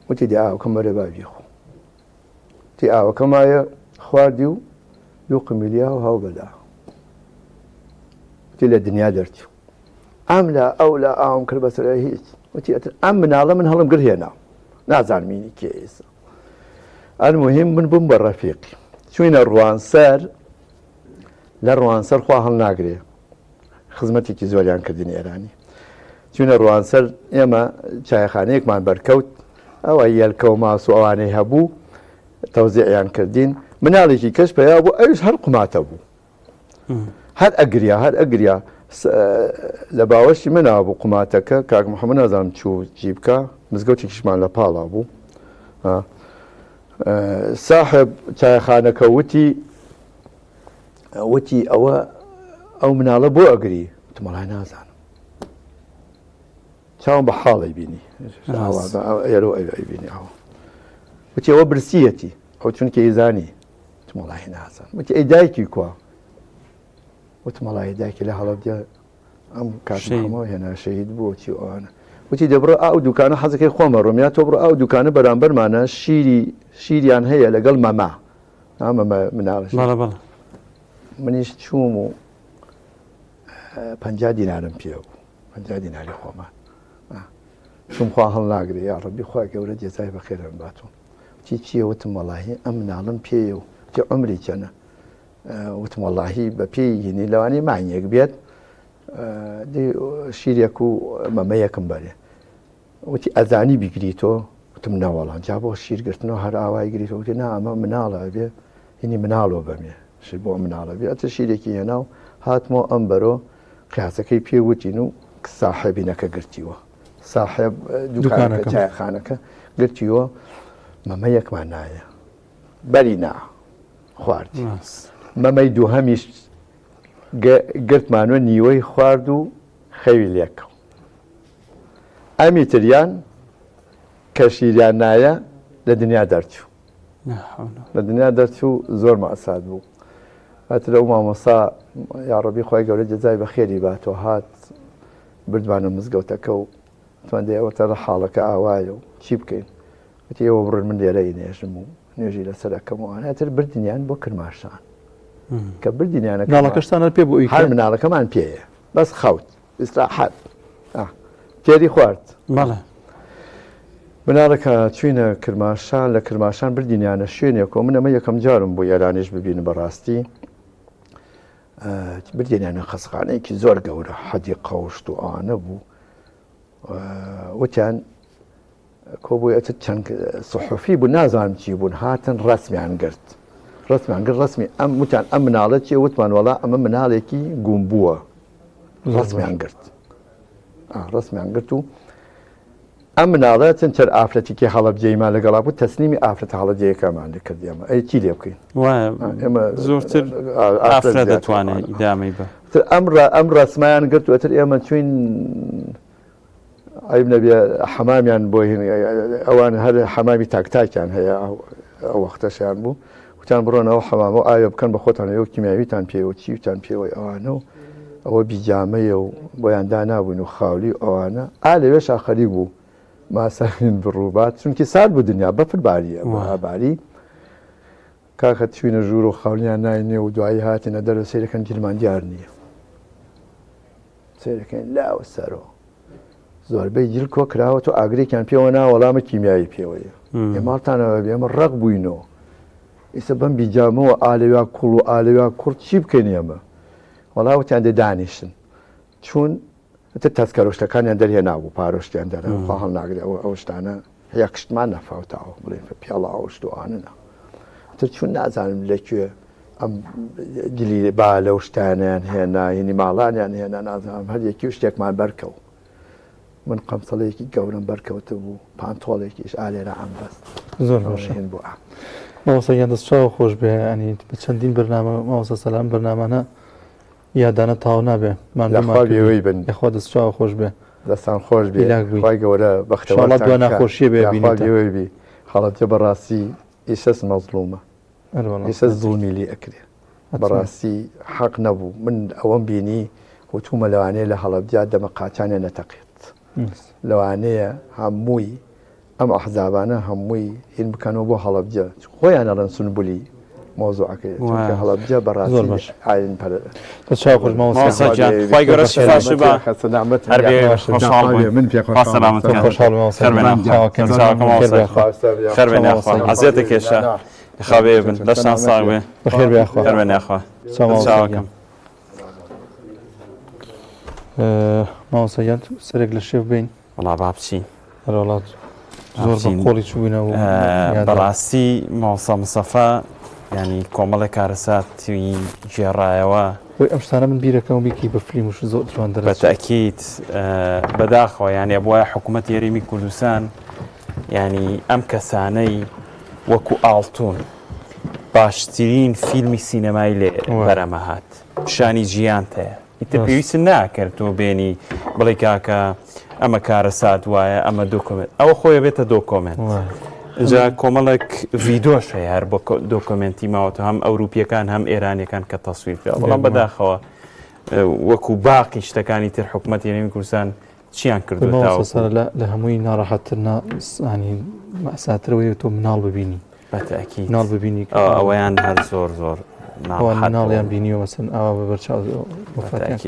وتی دی ئاوەکەم بەرێ با بیخۆ تی ئاوەکە مایە خواردی و دوو قمیلیا و هاو بەدا وتی لە دنیا دەرچوو ئەم لە ئەو لە ئاوم کرد بەسەر هیچ وتی ئەتر ئەم مناڵە من هەڵم گر هێنا نازانمینی کێ ئێستا المهم من بووم بە ڕەفیقی چوینە ڕوانسەر لە ڕوانسەر خوا هەڵناگرێ خزمەتێکی زۆریان کردین ئێرانی چوینە ڕوانسەر ئێمە چایخانەیەکمان بەرکەوت ئەوە یەلکە و ماس و ئەوانەی هەبوو تەوزیعیان کردین مناڵێکی کەش پەیا بوو ئەویش هەر قوماتە بوو هەر ئەگریا هەر ئەگریا لە باوەشی منا بوو قوماتەکە کاک محەممەد نازانم چوو جی بکە مزگەوتێکیشمان لە پاڵا بوو. ساحێب چایەخانەکە وتی وتی ئەوە ئەو مناڵە بۆ ئەگری؟ وتم وەڵای نازانم. چاوم بە حاڵی بینی ئێرە ئەوێ ئەیبینی ئەوە. وتی ئەوە برسیەتی ئەو چونکە ئیزانی. وتم وەڵای نازانم. وتی ئەی دایکی کوا؟ وتم وەڵای دایکی لە هەڵەبجە ئەم کاک محەمەوە هێنا شەهید بوو چی ئەوانە. وتی دەبڕۆ ئەو دوکانە حەزەکەی خۆمە ڕۆم یا تۆ بڕۆ ئەو دوکانە بەرامبەرمانە شیری شیریان هەیە لەگەڵ مەما مەمە مناڵش بەڵێ بەڵێ منیش چووم و 50 دینارم پێ بوو 50 دیناری خۆمان چوم خوا هەڵناگرێ یا ڕەبی خوای گەورە جێزای بەخێرم باتۆ چی چییە وتم وەڵاهی ئەم مناڵم پێیە و چی عمری چەنە وتم وەڵاهی بە پێی هینی لەوانەیە مانگێک بێت شیرێک و مەمەیەکم بەرێ وتی ئەزانی بیگری تۆ وتم نەوەڵا جا بۆ شیرگرتنەوە هەر ئاوای گریتەوە وتی نا ئەمە مناڵە ئەبێ هینی مناڵۆ بەمێ شیر بۆ مناڵە بێ ئەتە شیرێکی هێنا و هاتمەوە ئەم بەرۆ قیاسەکەی پێ وتین و ساحێبینەکە گرتیوە ساحێب دوکانەکە چایخانەکە گرتیوە مەمە یەکمان نایە بەری نا خوارد مەمەی دووهەمیش گرتمانوە نیوەی خوارد و خەوی لێکەوت ئەمی تریان کە شیریان نایە لە دنیا دەرچوو لە دنیا دەرچوو زۆر مەسات بوو هاتر ئەو مامۆسا یاڕەبی خی گەورە جەزای بە خێری باتەوە هات بردمانە مزگەوتەکە و توان دەی ئەوە تەرە حاڵەکە ئاوایە و چی بکەین وتی ئێوە بڕن من لێرە ئینێژم و نوێژی لەسەر ئەکەم و ئەوانە تر بردنیان بۆ کرماشان کە بردنیانە مناڵەکەشتان هەر پێ بوو هەر مناڵەکەمان پێیە بەس خەوت ئیسراحەت تێری خوارد بەڵێ مناڵەکە چوینە کرماشان لە کرماشان بردینیانە شوێنێک و من ئەمە یەکەم جارم بوو ئێرانیش ببینم بەڕاستی بردینیانە خەسخانەیەکی زۆر گەورە حەدی قەوشت و ئەوانە بوو وتیان کۆبووی ئەچ چەند سحفی بوو نازانم چی بوون هاتن ڕسمیان گرت ڕسمیان گرت ڕسمی ئەم وتیان ئەم مناڵە چیە وتمان وەڵا ئەمە مناڵێکی گوم بووە ڕسمیان گرت ڕسمیان گرت و ئەم مناڵە چەند چەر ئافرەتێکی هەڵەبجەیمان لەگەڵا بوو تەسلیمی ئافرەتە هەڵەبجەیەکەمان کرد ئێمە ئەی چی لێ بکەین ئێمە زۆرتر ئافرەت دەتوانێت ئیدامەی بە ئەم ئەم ڕسمیان گرت وتر ئێمە چوین عەیب نەبێ حەمامیان بۆ هین ئەوان هەر حەمامی تاک تاکیان هەیە ئەو وەختەشیان بوو وتیان بڕۆنەوە حەمامە و ئاوێ بکەن بە خۆتان ئەو کیمیاویتان پێوە چیتان پێوەی ئەوانە و ئەوە بیجامەیە و بۆیان دانابوون و خاولی و ئەوانە ئا لەوێشا خەریک بوو ماساین بڕوبات چونکی سارد بوو دنیا بەفر باریە باری کاکە چوینە ژوور و خاولیان ناینێ و دوایی هاتینە دەرەوە سەیرەکەن جلمان دیار نییە سەیرەکەین لاوە سەرۆ زۆربەی جل کۆ کراوە تۆ ئاگرێکیان پێوە نا وەڵامە کیمیایی پێوەیە ئێماڵتانەوە بێ ئێمە ڕق بووینەوە ئیسە بەم بیجامەوە ئالەویا کوڵ و ئالەویا کوڕ چی بکەین ئێمە وەڵا وتیان دێ دانیشن چون تر تەسکەرە شتەکانیان دەرهێنابوو پارۆشتیان دەرە خوا هەڵناگرێ ئەو ئەو شتانە یەک شتمان نەفەوتاوە بڵێن کە پیاڵە ئەو شت و ئەوانە نا تر چون نازانم لە کوێ ئەم جلی با لەو شتانیان هێنا هینی ماڵانیان هێنا نازانم هەر یەکی و شتێکمان بەرکەوت من قەمسەڵەیەکی گەورەم بەرکەوتبوو پانتۆڵێکیش ئالێرە ئەم بەست زۆر باشە هێن بوو ئا. مامۆستا گیان دەست چاو خۆش بێ ینی بە چەندین بەرنامە مامۆستا سەلام بەرنامانە یادانە تەواو نابێ ماندوومان یاخوا کردی بێوەی بن. یاخوا دەست چاو خۆش بێ دەستان خۆش بێ هیلاک بووی خوای گەورە ئینشاڵڵا بەختەوەرتان دوا کا ناخۆشیە بێ یاخوا بینیتە بێوەی بی هەڵەبجە بەڕاستی ئیسەس مەزڵومە ئەروەڵا ئیسەس زوڵمی لێ ئەکرێ حەتمەن بەڕاستی حەق نەبوو من ئەوەم بینی وتومە لەوانەیە لە هەڵەبجە دەمە قاچانێ نەتەقێت لەوانەیە هەمووی ئەم ئەحزابانە هەمووی هین بکەنەوە بۆ هەڵەبجە خۆیان ئەڵێن سونبولی مەوزوعەکەی چونکە هەڵەبجە بەڕاستی زۆر باش. ئاین پەر دەست چاو خۆش مامۆستا مامۆستا گیان خوای گەورە شفاش با سەلامەت هەر بێ خۆشحاڵ بووین من پێ خوا خۆشحاڵم سەلامەت کات خۆشحاڵ مامۆستا خێر بێ گیان. ناخوا چاوەکەم. چاوەکەم خێر مامۆستا بێ خوا. خێر بێ ناخوا عەزیەتە کێشە خوا بێ بن لەشتان ساغ بێ بەخێر بێ خوا. خێر بێ ناخوا چاو مامۆستا چاوەکەم گیان. مامۆستا گیان سەرێک لە شێف بین. وەڵا با بچین. ئەرێ وەڵا زۆر بە قۆڵی چووینەوە و یادە. بەڕاستی مامۆستا مستەفا یانی کۆمەڵێک کارەساتی گێڕایەوە. وەی ئەم شتانە من بیرەکەم بیکەی بە فلیم و شت زۆر جوان بە دەرەچێت. تەئکید بەداخەوە یانی ئەبوایە حکوومەتی هەرێمی کوردستان یانی ئەم کەسانەی. وەکو ئاڵتون باشترین فیلمی سینەمای لێ بەرەمە هات پیشانی جیهانت هەیە ئیتر پێویست ناکرد تۆ بێنی بڵێ کاکە ئەمە کارەسات وایە ئەمە دۆکۆمێنت ئەوە خۆی بێتە دۆکۆمێنت جا کۆمەڵێک ڤیدۆش هەیە هەر بۆ دۆکۆمێنتی ماوەتە هەم ئەوروپیەکان هەم ئێرانیەکان کە تەسویر کرا بەڵام بەداخەوە وەکو باقی شتەکانی تر حکوومەت هەرێمی کوردستان چیان کردو لە هەمووی ناڕەحەتتر ناسانی مەساترەوەی تۆ مناڵ ببینی بەتەئکید مناڵ ببینی ئەوەیان هەر زۆر زۆر مناڵیان بینیوە مەسەن ئاوا بە بەرچاو وەفاتیان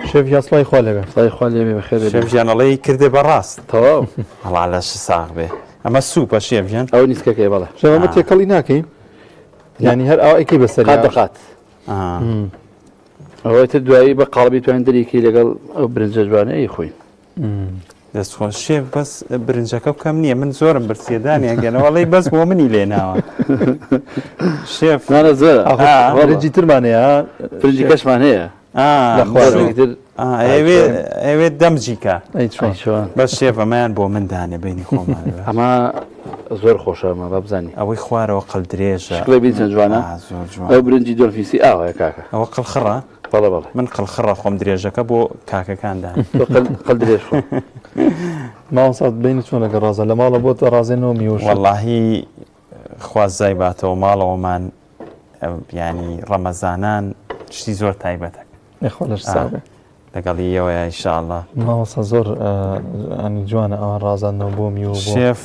شێف گیان سڵای خوا لێبێ سڵای خوا لێبێ بەخێر شێف گیان ئەڵێی کردێ بە ڕاست تەواو ئەڵا لەش ساغ بێ ئەمە سوپە شێف گیان ئەو نیسکەکەی بەڵێ شێف ئەمە تێکەڵی ناکەی یعنی هەر ئاوا ئەیکەی بەسەر قات بە قات ئەوەی تر دوایی بە قاڵبی توانین دەریکی لەگەڵ ئەو برنجە جوانەی خۆین دەست خۆش شێف بەس برنجەکە کەم نییە من زۆرم برسیە دانیان گەنەوە ئەڵێی بەس بۆ منی لێ ناوە شێف نانە زۆرە برنجی ترمان هەیە برنجی کەشمان هەیە ئەوێ دەمجیکە بەس شێف ئەمەیان بۆ من دانێ بینی خۆمان ئەمە زۆر خۆشە ئەمە با بزانی ئەوەی خوارەوە قەل درێژە شکڵی بین چەند جوانە زۆر جوان ئەو برنجی دۆلفیسی ئاوایە کاکە ئەوە قەڵخڕە بەڵێ بەڵێ. من قەڵخڕە خۆم درێژەکە بۆ کاکەکان دان. تۆ قەل قەل درێژ خۆ. مامۆستا بینی چۆن لەگەڵ ڕازا لە ماڵە بۆت ڕازێنەوە میوە شت. وەڵاهی خوا زای باتەوە ماڵەوەمان یانی ڕەمەزانان شتی زۆر تایبەتە. یاخوا لەش ساغ بێ. لەگەڵی ئێوەیە ان شاء اللە. مامۆستا زۆر ینی جوانە ئەوان ڕازاندنەوە بۆ میوە بۆ شێف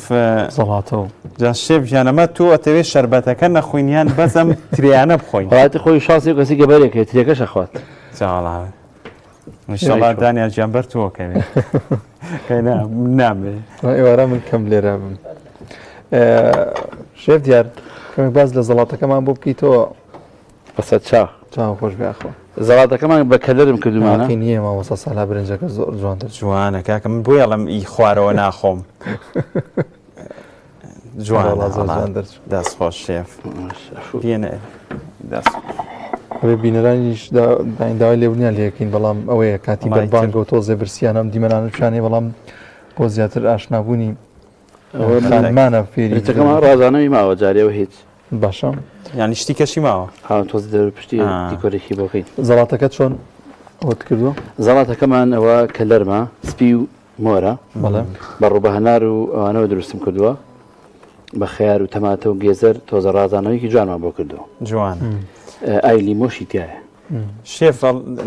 زەڵاتە و جا شێف گیان ئەمە تۆ ئەتەوێ شەربەتەکە نەخۆین یان بەس ئەم ترێیانە بخۆین وڵاتی خۆی شانسی کەسی کە بەرێک هەیە ترێکەش ئەخوات جاڵا ان شاء اللە دانیال گیان بەر تۆ کەوێ کەینا نامێ ئێوارە من کەم لێرە بم شێف دیار کەمێک باس لە زەڵاتەکەمان بۆ بکەیتەوە بەسەر چاو. چاو خۆش بێ ئاخۆ. زەڵاتەکەمان بە کەلەرم کردومانە. حەقی نییە مامۆستا سالا برنجەکە زۆر جوان دەرچوو. جوانە کاکە من بۆیە ئەڵێم ئی خوارەوە ناخۆم. جوانە وەڵا زۆر جوان دەرچوو. دەست خۆش شێف. بێنە دەست. ئەبێ بینەرانیش داوای لێبوردنیان لێکەین بەڵام ئەوەیە کاتی بەربانگە و تۆزێ برسیانە ئەم دیمەنانە پیشانەیە بەڵام بۆ زیاتر ئاشنابوونی خانمانە فێری برنجەکەمان ڕازانەوەی ماوە جارێ و هیچ. باشە یانی شتی کەشی ماوە ها تۆز دەور پشتی دیکۆرێکی بۆ بکەین. زەڵاتەکە چۆن ئەوەت کردووە؟ زەڵاتەکەمان ئەوە کەلەرمە سپی و مۆرە بەڵێ بە ڕووبە هەنار و ئەوانەوە دروستم کردووە بە خەیار و تەماتە و گێزەر تۆزە ڕازانەوەیکی جوانمان بۆ کردووە جوان ئای لیمۆشی تایە. شێف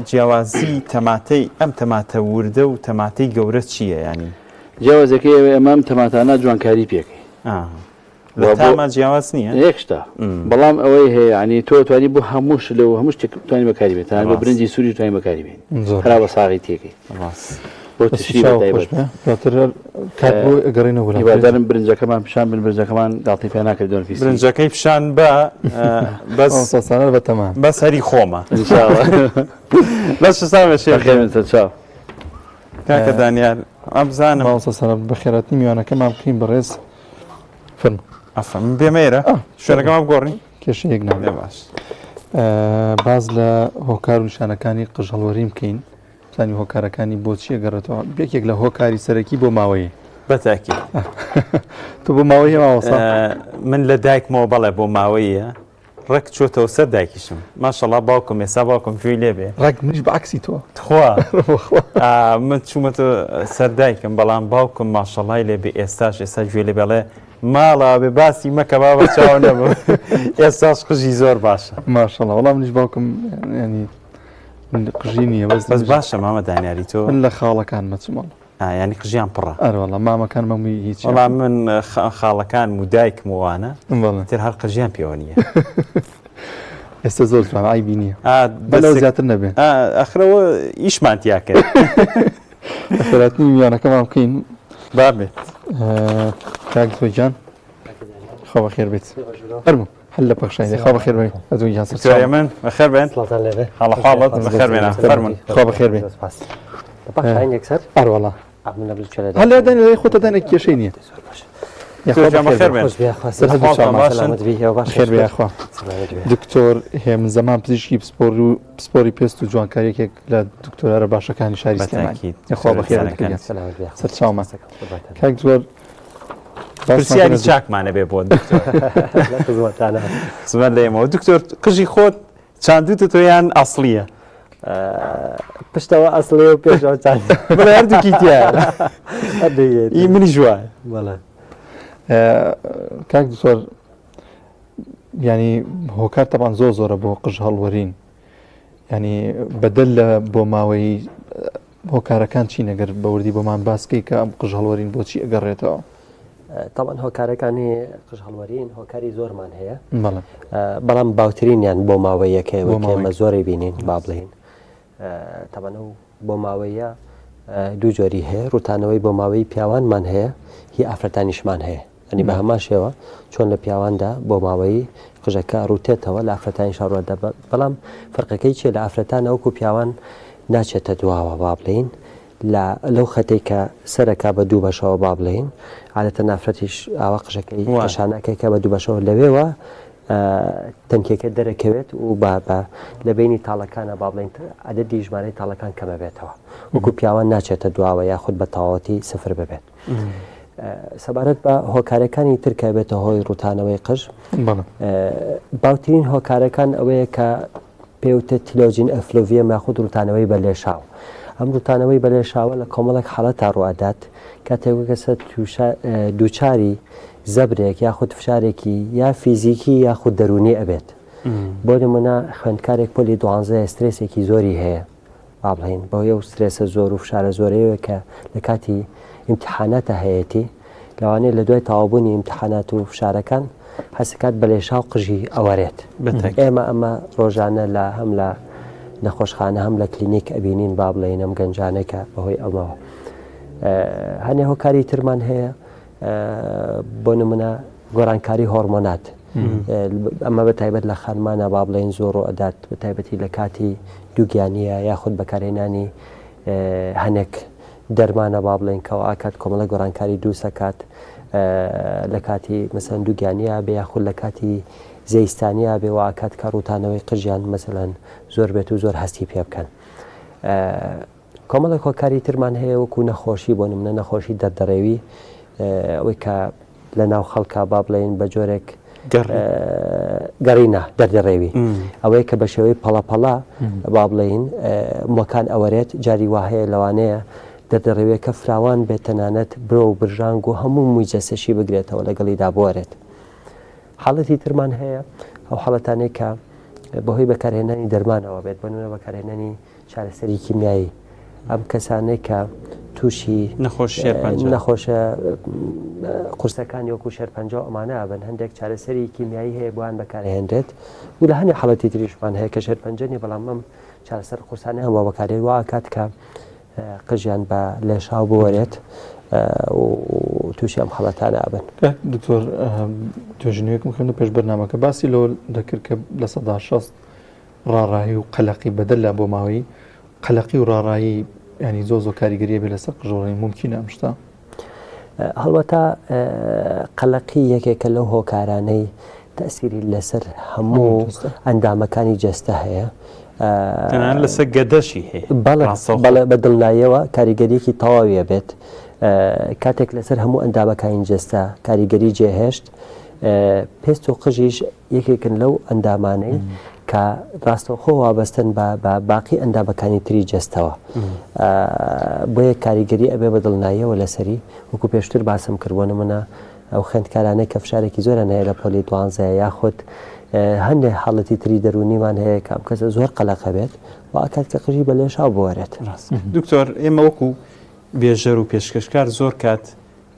جیاوازی تەماتەی ئەم تەماتە وردە و تەماتەی گەورە چییە ینی؟ جیاوازەکەی ئەوەیە ئەمە ئەم تەماتانە جوانکاری پێکەی. لە تاما جیاواز نییە؟ یەک شتە بەڵام ئەوەی هەیە ینی تۆ توانی بۆ هەموو شلە و هەموو شتێک توانی بەکاری بێت تەنانەت بۆ برنجی سووری توانی بەکاری بێن خراپە ساغی تێکەی بۆ تشری بە تایبەت دواتر کات بۆ گەڕینەوە بۆ هیوادارم برنجەکەمان پیشان بن برنجەکەمان گاڵتەی پێ ناکرد دۆن فیسی برنجەکەی پیشان بە بەس سەسانە بە تەمان بەس هەری خۆمە إن شاء الله بەس ساغ بێ شێخ بەخێر بێن چاو کاکە دانیال ئەبزانم مامۆستا سەلام بەخێراتنی میوانەکەمان بکەین بەڕێز فەرموو. ئەفەرموو من بێمە ئێرە شوێنەکەمان بگۆڕین کێشەیەک نابێت باش باز لە هۆکار و نیشانەکانی قژهەڵوەرین بکەین بزانین هۆکارەکانی بۆچی ئەگەڕێتەوە یەکێک لە هۆکاری سەرەکی بۆ ماوەیە بەتاکی تۆ بۆ ماوەیە ماوەسا من لە دایکمەوە بەڵێ بۆ ماوەیە ڕێک چۆتەوە سەر دایکیشم ماشەڵا باوکم ئێستا باوکم گوێی لێ بێ ڕێک منیش بە عەکسی تۆ تخوا من چوومەتە سەر دایکم بەڵام باوکم ماشەڵای لێ بێ ئێستاش ئێستا گوێ لێ بێڵێ ماڵا بێ باسی مەکە با بە چاو نەبم ئێستاش قژی زۆر باشە ماشەڵا وەڵام منیش باوکم ینی قژی نییە بەس بەس باشە مامە دانیاری تۆ من لە خاڵەکان مەچمەڵ یانی قژیان پڕە. ئەرەوەڵا مامەکانم هەمووی هیچیان. وەڵا من خاڵەکانم و دایکم و ئەوانە تر هەر قژیان پێوە نییە. ئێستا زۆر جوان عیبی نییە. بەلەو زیاتر نەبێ. ئەخرەوە ئیشمان تیا کرد. خێراتنی میوانەکەمان بکەین. با بێت. کاک زۆگیان خوا بەخێر بێت. فەرموو. هەر لە پەخشانی خوا بەخێر بێن ئەزوو گیان سەر چاو. من بەخێر بێن سڵاوتان لێبێ حاڵە حاڵت بەخێر بێنە فەرموون خوا بەخێر بێن سپاس لە پەخشانی یەکسەر ئەروەڵا من لە بلچەرە هەر لە دەنگ لای خۆتە دەنگ کێشەی نییە زۆر باش یاخوا بەخێر بێن خۆش بێ خوا سەر هەردوو چاومان باشن. سەلامەت بی هێوە باش خێر بێ یاخوا سەلامەت بی دکتۆر هێمن زەمان پزیشکی پسپۆر و پسپۆری پێست و جوانکاری یەکێک لە دکتۆرارە باشەکانی شاری سلێمانی بەتاکید یاخوا بەخێر بێن دکتۆرەکان. سەلامەت بی سەر چاومان قوربانتان کاک زۆر. پرسیاری چاکمانە بێ بۆ دکتۆر. خزمەت لە ئێمەوە دکتۆر قژی خۆت چاندوتە تۆ یان ئەسڵیە؟ پشتەوە ئەسڵی و پێشەوە چاند بەڵێ هەردووکی تیایە. ئی منیش وایە. بەڵێ. کاک دکتۆر ینی هۆکار تەبان زۆر زۆرە بۆ قژ هەڵوەرین ینی بەدەل لە بۆ ماوەی هۆکارەکان چین ئەگەر بە وردی بۆمان باس کەی کە ئەم قژ هەڵوەرین بۆچی ئەگەڕێتەوە؟ تەبعەن هۆکارەکانی قژ هەڵوەرین هۆکاری زۆرمان هەیە بەڵام باوترینیان بۆ ماوەیەکەی ئێمە زۆری بینین با بڵێین تەبعەن ئەو بۆ ماوەیە دوو جۆری هەیە ڕوتانەوەی بۆ ماوەی پیاوانمان هەیە هی ئافرەتانیشمان هەیە ئەنی بە هەمان شێوە چۆن لە پیاواندا بۆ ماوەیی قژەکە ڕووتێتەوە لە ئافرەتانیشا ڕووەدە بەڵام فەرقەکەی چیە لە ئافرەتان وەکو پیاوان ناچێتە دواوە با بڵێین لە لەو خەتەی کە سەرەکا بە دوو بەشەوە با بڵێین عادەتەن ئافرەتیش ئاوا قژەکەی شانەکەی کە بە دوو بەشەوە لەوێوە تەنکێکە دەرەکەوێت و بە بە لە بینی تاڵەکانە با بڵێین عەدەدی ژمارەی تاڵەکان کەمە بێتەوە وەکو پیاوان ناچێتە دواوە یاخود بە تەواوەتی سفر ببێت. سەبارەت بە هۆکارەکانی تر کە بێتە هۆی ڕوتانەوەی قژ باوترین هۆکارەکان ئەوەیە کە پێوتە telogen effluvium یاخود ڕوتانەوەی بە لێشاو ئەم ڕوتانەوەی بە لێشاوە لە کۆمەڵێک حاڵەتا ڕوئەدات کاتێک کەسە دووچاری زەبرێک یاخود فشارێکی یا فیزیکی یاخود دەرونی ئەبێت بۆ نمونە خوێندکارێک پۆلی دوانزەیە سترێسێکی زۆری هەیە با بڵێین بەهۆی ئەو سترێسە زۆر و فشارە زۆرەیەوە کە لە کاتی ئیمتیحاناتە هەیەتی لەوانەیە لە دوای تەواوبوونی ئیمتیحانات و فشارەکان هەستکات بە لێشاو قژی ئەوەرێت ئێمە ئەمە ڕۆژانە لە هەم لە نەخۆشخانە هەم لە کلینیک ئەبینین با بڵێین ئەم گەنجانەی کە بەهۆی ئەمەوە هەنێ هۆکاری ترمان هەیە بۆ نمونە گۆڕانکاری هۆرمۆنات ئەمە بە تایبەت لە خانمانە با بڵێن زۆر ڕوو ئەدات بە تایبەتی لە کاتی دووگیانیە یاخود بەکارهێنانی هەنێک دەرمانە با بڵێن کەەوە ئاکات کۆمەڵە گۆڕانکاری دووسەکات لە کاتی مەسەن دووگیانە بێ یاخود لە کاتی زەیستانیا بێ و ئاکات کە ڕووتانەوەی قژیان مەسەلەن زۆر بێت و زۆر هەستی پێ بکەن. کۆمەڵێک هۆکاری ترمان هەیە وەکو نەخۆشی بۆ نمونە نەخۆشی دەردەڕێوی ئەوەی کە لە ناو خەڵکا با بڵێین بە جۆرێک گەڕینە دەردەڕێوی ئەوەیە کە بە شێوەی پەڵەپەڵە با بڵێین مۆکان ئەوەرێت جاری وا هەیە لەوانەیە دەردەڕێویەکە فراوان بێت تەنانەت برۆ و برژانگ و هەموو مووی جەستەشی بگرێتەوە لەگەڵیدا بوەرێت حاڵەتی ترمان هەیە ئەو حاڵەتانەی کە بەهۆی بەکارهێنانی دەرمانەوە بێت بۆ نمونە بەکارهێنانی چارەسەری کیمیایی ئەم کەسانەی کە تووشی نەخۆشە قورسەکانی وەکو شێرپەنجە و ئەمانە ئەبن هەندێک چارەسەری کیمیایی هەیە بۆیان بەکارهێنرێت و لە هەندێک حاڵەتی تریشمان هەیە کە شێرپەنجە نیە بەڵام ئەم چارەسەر قورسانە هەم بۆ بەکارێت وا ئەکات کە قژیان بە لێشاو بوەرێت و تووشی ئەم حاڵەتانە ئەبن. دکتۆر توێژینەوەیەکم خوێندە پێش بەرنامەکە باسی لەوە دەکرد کە 60% ڕاڕایی و قەلەقی بەدەر لە بۆماوەیی، قەلەقی و ڕاڕایی یانی زۆر زۆر کاریگەری هەبێت لەسەر قژۆڵەی مومکینە ئەم شتە؟ هەڵبەتە قەلەقی یەکێکە لەو هۆکارانەی تەسیری لەسەر هەموو ئەندامەکانی جەستە هەیە تەنانەت لەسەر گەدەشی هەیە بەڵێ بە دڵناییەوە کاریگەریەکی تەواویە بێت کاتێک لەسەر هەموو ئەندامەکانی جەستە کاریگەری جێهێشت پێست و قژیش یەکێکن لەو ئەندامانەی کە ڕاستەوخۆ وابەستن بە بە باقی ئەندامەکانی تری جەستەوە بۆیە کاریگەری ئەبێ بە دڵناییەوە لەسەری وەکو پێشتر باسم کرد بۆ نمونە ئەو خوێندکارانەی کە فشارێکی زۆریان هەیە لە پۆلی دوانزەیە یاخود هەندێک حاڵەتی تری دەروونیمان هەیە کە ئەم کەسە زۆر قەلەقە بێت و ئەکات کە قژی بە لێشاو بوەرێت. دکتۆر ئێمە وەکو بێژەر و پێشکەشکار زۆر کات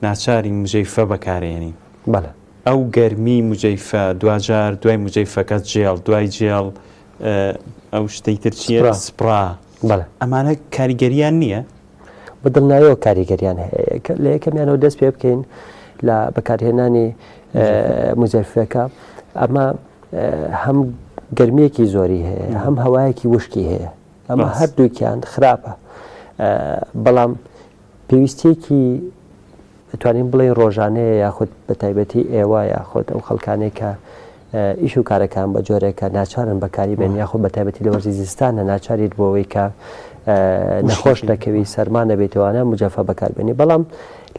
ناچارین مجەیفە بەکارێنین. بەڵێ. ئەو گەرمی مجەیفە دواجار دوای مجەیفەکە جێڵ دوای جێڵ ئەو شتەی تر چییە سپرا بەڵێ. ئەمانە کاریگەریان نییە؟ بە دڵنیایەوە کاریگەریان هەیە لە یەکەمیانەوە دەست پێ بکەین لە بەکارهێنانی مجەیفەکە ئەمە هەم گەرمیەکی زۆری هەیە هەم هەوایەکی وشکی هەیە ئەمە هەردووکیان خراپە بەڵام پێویستیەکی ئەتوانین بڵێین ڕۆژانەیە یاخود بە تایبەتی ئێوە یاخود ئەو خەڵکانەی کە ئیش و کارەکان بە جۆرێکە ناچارن بەکاری بێن یاخود بە تایبەتی لە وەرزی زستانە ناچاریت بۆ ئەوەی کە نەخۆش نەکەوی سەرما نەبێتەوانە مجەفە بەکاربێنی بەڵام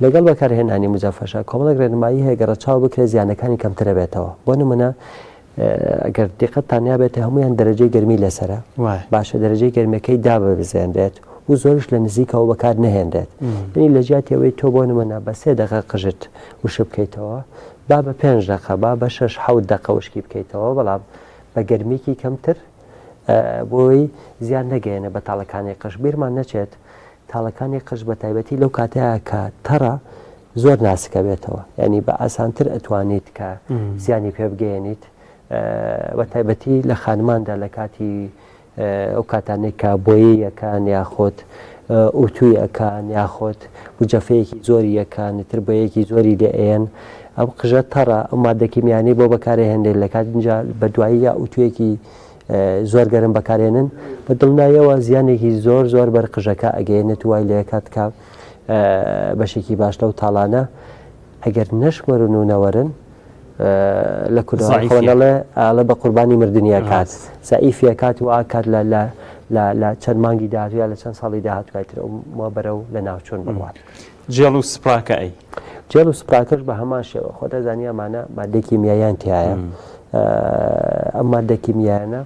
لەگەڵ بەکارهێنانی مجەفەشە کۆمەڵێک ڕێنمایی هەیە گەر ڕەچاو بکرێت زیانەکانی کەمترە بێتەوە بۆ نمونە ئەگەر دیقەتتان نابێت هەمویان دەرەجەی گەرمی لەسرە باشە دەرەجەی گەرمەکەی داببزێنرێت و زۆریش لە نزیکەوە بەکار نەهێنرێت یعنی لە جیاتی ئەوەی تۆ بۆ نمونە بە سێ دەقە قژت وشک بکەیتەوە با بە پێنج دەقە با بە شەش حەوت دەقە وشکی بکەیتەوە بەڵام بە گەرمیکی کەمتر بۆی زیان نەگەیەنە بە تاڵەکانی قژ بیرمان نەچێت تاڵەکانی قژ بە تایبەتی لەو کاتەیە کە تەڕە زۆر ناسکە بێتەوە یعنی بە ئاسانتر ئەتوانیت کە زیانی پێ بگەیەنیت بە تایبەتی لە خانماندا لە کاتی ئەو کاتانەی کە بۆیەی ئەکان یاخود ئوتوی ئەکان یاخود مجەفەیەکی زۆری ئەکان ئیتر بۆیەکی زۆری لێ ئەیەن ئەو قژە تەڕە ئەو مادە کیمیانەی بۆ بەکارهێنرێت لە کات اینجا بە دوایی یا ئوتویەکی زۆر گەرم بەکارێنن بە دڵنایەوە زیانێکی زۆر زۆر بەر قژەکە ئەگەیەنێت وای لێکات کە بەشێکی باش لەو تاڵانە ئەگەر نەشمەرن و نەوەرن لە کوردەواری دەڵێ ئاڵە بە قوربانی مردنی ئەکات زەعیفی ئەکات و ئاکات لە لە لە لە چەند مانگی داهاتوو یا لە چەند ساڵی داهاتوای تر ئەو مە بەرەو لە ناوچوون بڕوات. جێڵ و سپراکە ئەی؟ جێڵ و سپراکەش بە هەمان شێوە خۆت ئەزانی ئەمانە مادەی کیمیاییان تیایە ئەم مادە کیمیایانە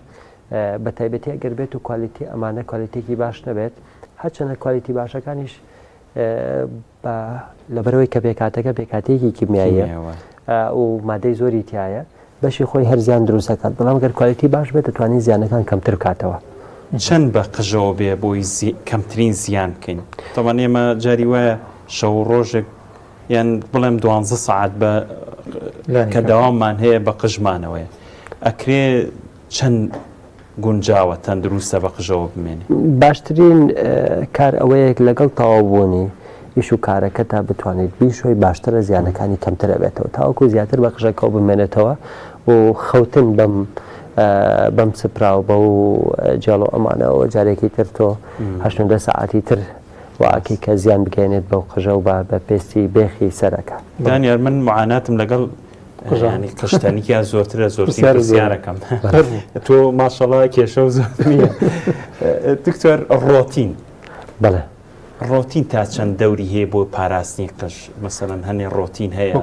بە تایبەتی ئەگەر بێت و کوالیتی ئەمانە کوالیتێکی باش نەبێت هەرچەنە کوالیتی باشەکانیش بە لەبەرئەوەی کە پێکهاتەکە پێکهاتەیەکی کیمیاییە و مادەی زۆری تیایە بەشی خۆی هەر زیان دروست دەکات بەڵام گەر کوالیتی باش بێت دەتوانین زیانەکان کەمتر بکاتەوە. چەند بە قژەوە بێ بۆی کەمترین زیان بکەین تەبعەن ئێمە جاری وایە شەو و ڕۆژێک یان بڵێم دوانزە سەعات بە کە دەواممان هەیە بە قژمانەوەیە ئەکرێ چەند گونجاوە تەندروستە بە قژەوە بمێنێ؟ باشترین کار ئەوەیە لەگەڵ تەواوبوونی ئیش و کارەکەتا بتوانیت بیشۆی باشترە زیانەکانی کەمتر ئەبێتەوە تاوەکو زیاتر بە قژەکەوە بمێنێتەوە و خەوتن بەم بەم سپرا و بەو جێڵ و ئەمانەوە جارێکی تر تۆ هەشت دە سەعاتی تر واکەی کە زیان بگەێنێت بەو قژە و بە بە پێستی بێخی سەرەکە. دانیار من معاناتم لەگەڵ ینی قشتەنیکیا زۆرترە زۆرترین پرسیارەکەم تۆ ماشەڵا کێشە و زۆر نییە دکتۆر ڕۆتین بەڵێ ڕۆتین تا چەند دەوری هەیە بۆ پاراستنی قژ مەسەلەن هەنێ ڕۆتین هەیە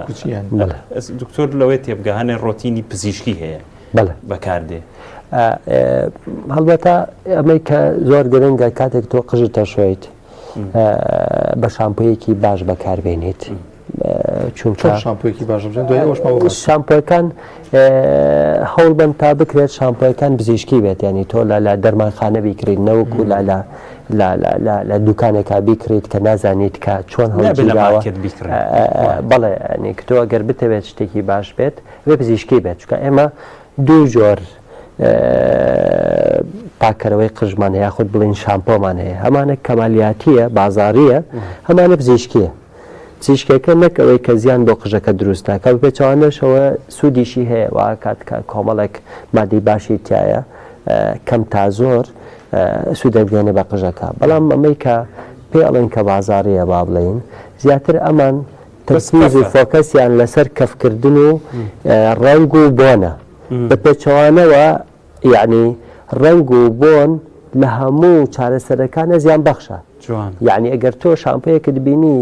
دکتۆر لەوەی تێبگە هەنێ ڕۆتینی پزیشکی هەیە بەڵێ بەکاردێ هەڵبەتە ئەمەی کە زۆر گرنگە کاتێک تۆ قژت دەشۆیت بە شامپۆیەکی باش بەکاربێنیت چونکە شامپۆیەکی باش بژێن دوای ئەوەش ماوە باس. شامپۆکان هەوڵ بەن تا بکرێت شامپۆکان پزیشکی بێت ینی تۆ لە لە دەرمانخانە بیکڕیت نەوەکو لە لە لە لە لە لە دوکانێکا بیکڕیت کە نازانیت کە چۆن نابێت لە هەڵگیراوە مارکێت بیکڕین. بەڵێ ینی کە تۆ ئەگەر بتەوێت شتێکی باش بێت بێ پزیشکی بێت چونکە ئێمە دوو جۆر پاککەرەوەی قژمان هەیە یاخود بڵین شامپۆمان هەیە هەمانە کەمالیاتیە بازاڕیە هەمانە پزیشکیە پزیشکەکە نەک ئەوەی کە زیان بۆ قژەکە دروست ناکا بە پێچەوانەشەوە سوودیشی هەیە وا کات کە کۆمەڵێک مادەی باشی تایە کەم تا زۆر سوود دەگەێنێ بە قژەکە بەڵام ئەمەی کە پێ ئەڵێن کە بازاڕیە با بڵێین زیاتر ئەمان تەرکیز و فۆکەسیان لەسەر کەفکردن و ڕەنگ و بۆنە بە پێچەوانەوە یەعنی ڕەنگ و بۆن لە هەموو چارەسەرەکانە زیان بەخشە یەعنی ئەگەر تۆ شامپۆیەکت بینی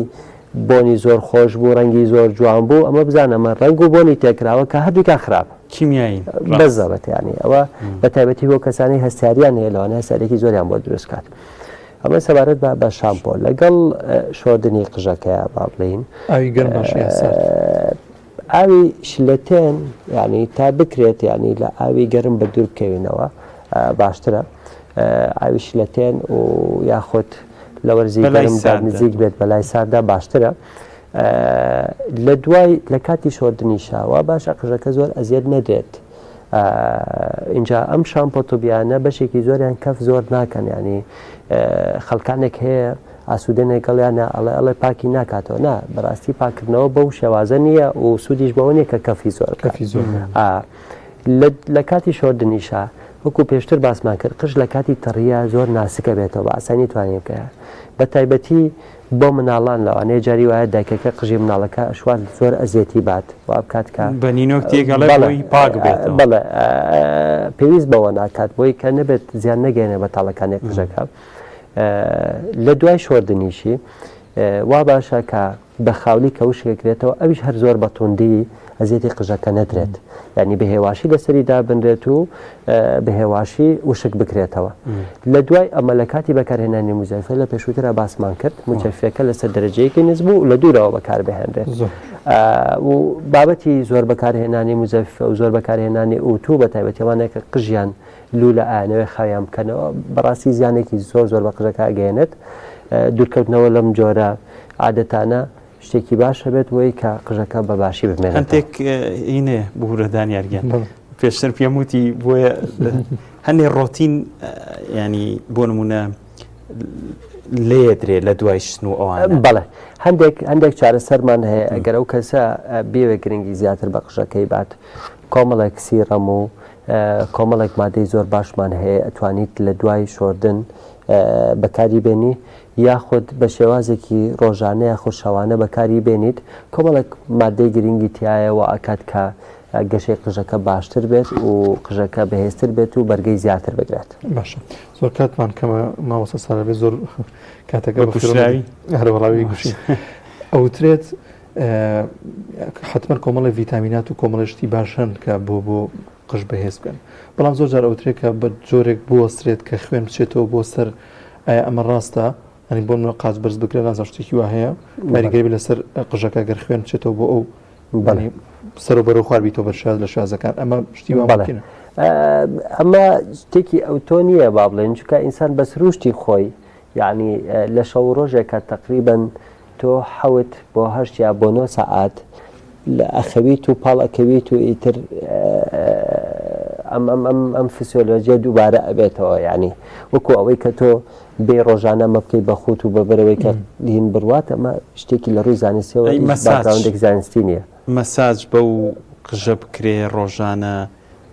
بۆنی زۆر خۆش بوو ڕەنگی زۆر جوان بوو ئەمە بزانە ئەمە ڕەنگ و بۆنی تێکراوە کە هەردووکیان خراپە کیمیایی بەزەبەت یعنی ئەوە بە تایبەتی بۆ کەسانی هەستیاریان هەیە لەوانە هەستیارێکی زۆریان بۆ دروست کات ئەمە سەبارەت بە بە شامپۆ لەگەڵ شۆردنی قژەکەیە با بڵین ئاوی گەرم باشە یان سارد؟ ئاوی شلەتێن یعنی تا بکرێت یعنی لە ئاوی گەرم بە دوور بکەوینەوە باشترە ئاوی شلەتێن و یاخود لە وەرزی گەرمدا نزیک بێت بەلای ساردا باشترە لە دوای لە کاتی شۆردنی شاوە باشە قژەکە زۆر ئەزیەت نەدرێت ئینجا ئەم شامپۆ طبیانە بەشێکی زۆریان کەف زۆر ناکەن ینی خەڵکانێک هەیە ئاسوودە نێگەڵیانە ئەڵێ ئەڵێ پاکی ناکاتەوە نا بەڕاستی پاکردنەوە بەو شێوازە نییە و سوودیش بەوە نییە کە کەفی زۆر کەفی زۆر لە کاتی شۆردنیشا وەکو پێشتر باسمان کرد قژ لە کاتی تەڕیە زۆر ناسکە بێتەوە بە ئاسانی توانێت بکە بە تایبەتی بۆ مناڵان لەوانەیە جاری وایە دایکەکە قژی مناڵەکە ئەشوات زۆر ئەزیەتی بات وا بکات کە بە نینۆک تێکەڵێ بۆی پاک بێتەوە. بەڵێ پێویست بەوە ناکات بۆی کە نەبێت زیان نەگەێنێ بە تاڵەکانی قژەکە لە دوای شۆردنیشی وا باشە کە. بە خاولی کە وشک ئەکرێتەوە ئەویش هەر زۆر بە توندی ئەزیەتی قژەکە نەدرێت یعنی بە هێواشی لەسەری دابنرێت و بە هێواشی وشک بکرێتەوە لە دوای ئەمە لە کاتی بەکارهێنانی مجەففە لە پێشووترا باسمان کرد مجەففەکە لەسەر دەرەجەیەکی نزم و لە دوورەوە بەکار بهێنرێت و بابەتی زۆر بەکارهێنانی مجەففە و زۆر بەکارهێنانی ئوتو بە تایبەتی ئەوانەیە کە قژیان لوولە ئایانەوێ خاویان بکەنەوە بەڕاستی زیانێکی زۆر زۆر بە قژەکە ئەگەیەنێت دوورکەوتنەوە لەم جۆرە عادەتانە شتێکی باش هەبێت بۆی کە قژەکە بە باشی بمێنێت. هەندێک هینێ بورە دانیار گیان پێشتر پێم وتی بۆیە هەندێ ڕۆتین ینی بۆ نمونە لێدرێ لە دوای شتن و ئەوان بەڵێ هەندێک هەندێک چارەسەرمان هەیە ئەگەر ئەو کەسە بێوێ گرنگی زیاتر بە قژەکەی بات کۆمەڵێک serum و کۆمەڵێک مادەی زۆر باشمان هەیە ئەتوانیت لە دوای شۆردن بەکاری بێنی یاخود بە شێوازێکی ڕۆژانە یاخود شەوانە بەکاری بێنیت کۆمەڵێک مادەی گرنگی تایە و ئەکات کە گەشەی قژەکە باشتر بێت و قژەکە بەهێزتر بێت و بەرگەی زیاتر بگرێت. باشە زۆر کاتمان کەمە مامۆستا سارا بێ زۆر کاتەکە بە کوشراوی هەروەڵاوی گوشی ئەوترێت حتمما کۆمەڵی ڤیتامینات و کۆمەڵی شتی باش هەن کە بۆ بۆ قژ بەهێز بکەن بەڵام زۆر جار ئەوترێت کە بە جۆرێک بوەسترێت کە خوێن بچێتەوە بۆ سەر ئایا ئەمە ڕاستە ئەنی بۆ منە قاچ بەرز بکرێت نازانم شتێکی وا هەیە کاریگەری لەسەر قژەکە گەر خوێن بچێتەوە بۆ ئەو بەڵێ سەر و بەرەو خوار بیتەوە بەر شاز لە شازەکان ئەمە شتی وا ممکنە ئەمە شتێکی ئەوتۆ نییە با بڵێن چونکە ئینسان بە سروشتی خۆی یعنی لە شەو ڕۆژێکە تقریبن تۆ حەوت بۆ هەشت یا بۆ نۆ سەعات لە ئەخەویت و پاڵ ئەکەویت و ئیتر ئەم ئەم ئەم ئەم فسیۆلۆجیە دووبارە ئەبێتەوە یعنی وەکو ئەوەی کە تۆ بێ ڕۆژانە ئەمە بکەی بە خوت و بە بەرەوەی کە هین بڕوات ئەمە شتێکی لە ڕووی زانستیەوە ئەی هیچ مەساج background ێک زانستی نییە. مەساج بەو قژە بکرێ ڕۆژانە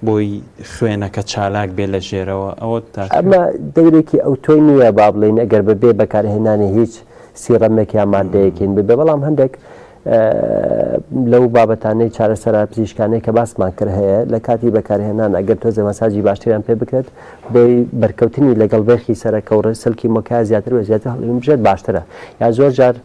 بۆی خوێنەکە چالاک بێ لە ژێرەوە ئەوە تا کوێ؟ ئەمە دەورێکی ئەوتۆی نییە با بڵێین ئەگەر بە بێ بەکارهێنانی هیچ serum ێک یا ماددەیەک هین ببێ بەڵام هەندێک لەو بابەتانەی چارەسەرە پزیشکانەی کە باسمان کرد هەیە لە کاتی بەکارهێنان ئەگەر تۆزێ مەساجی باشتریان پێ بکرێت بۆی بەرکەوتنی لەگەڵ بێخی سەرەکە و سلکی مۆکا زیاتر و زیاتر هەڵبژێت باشترە یا زۆر جار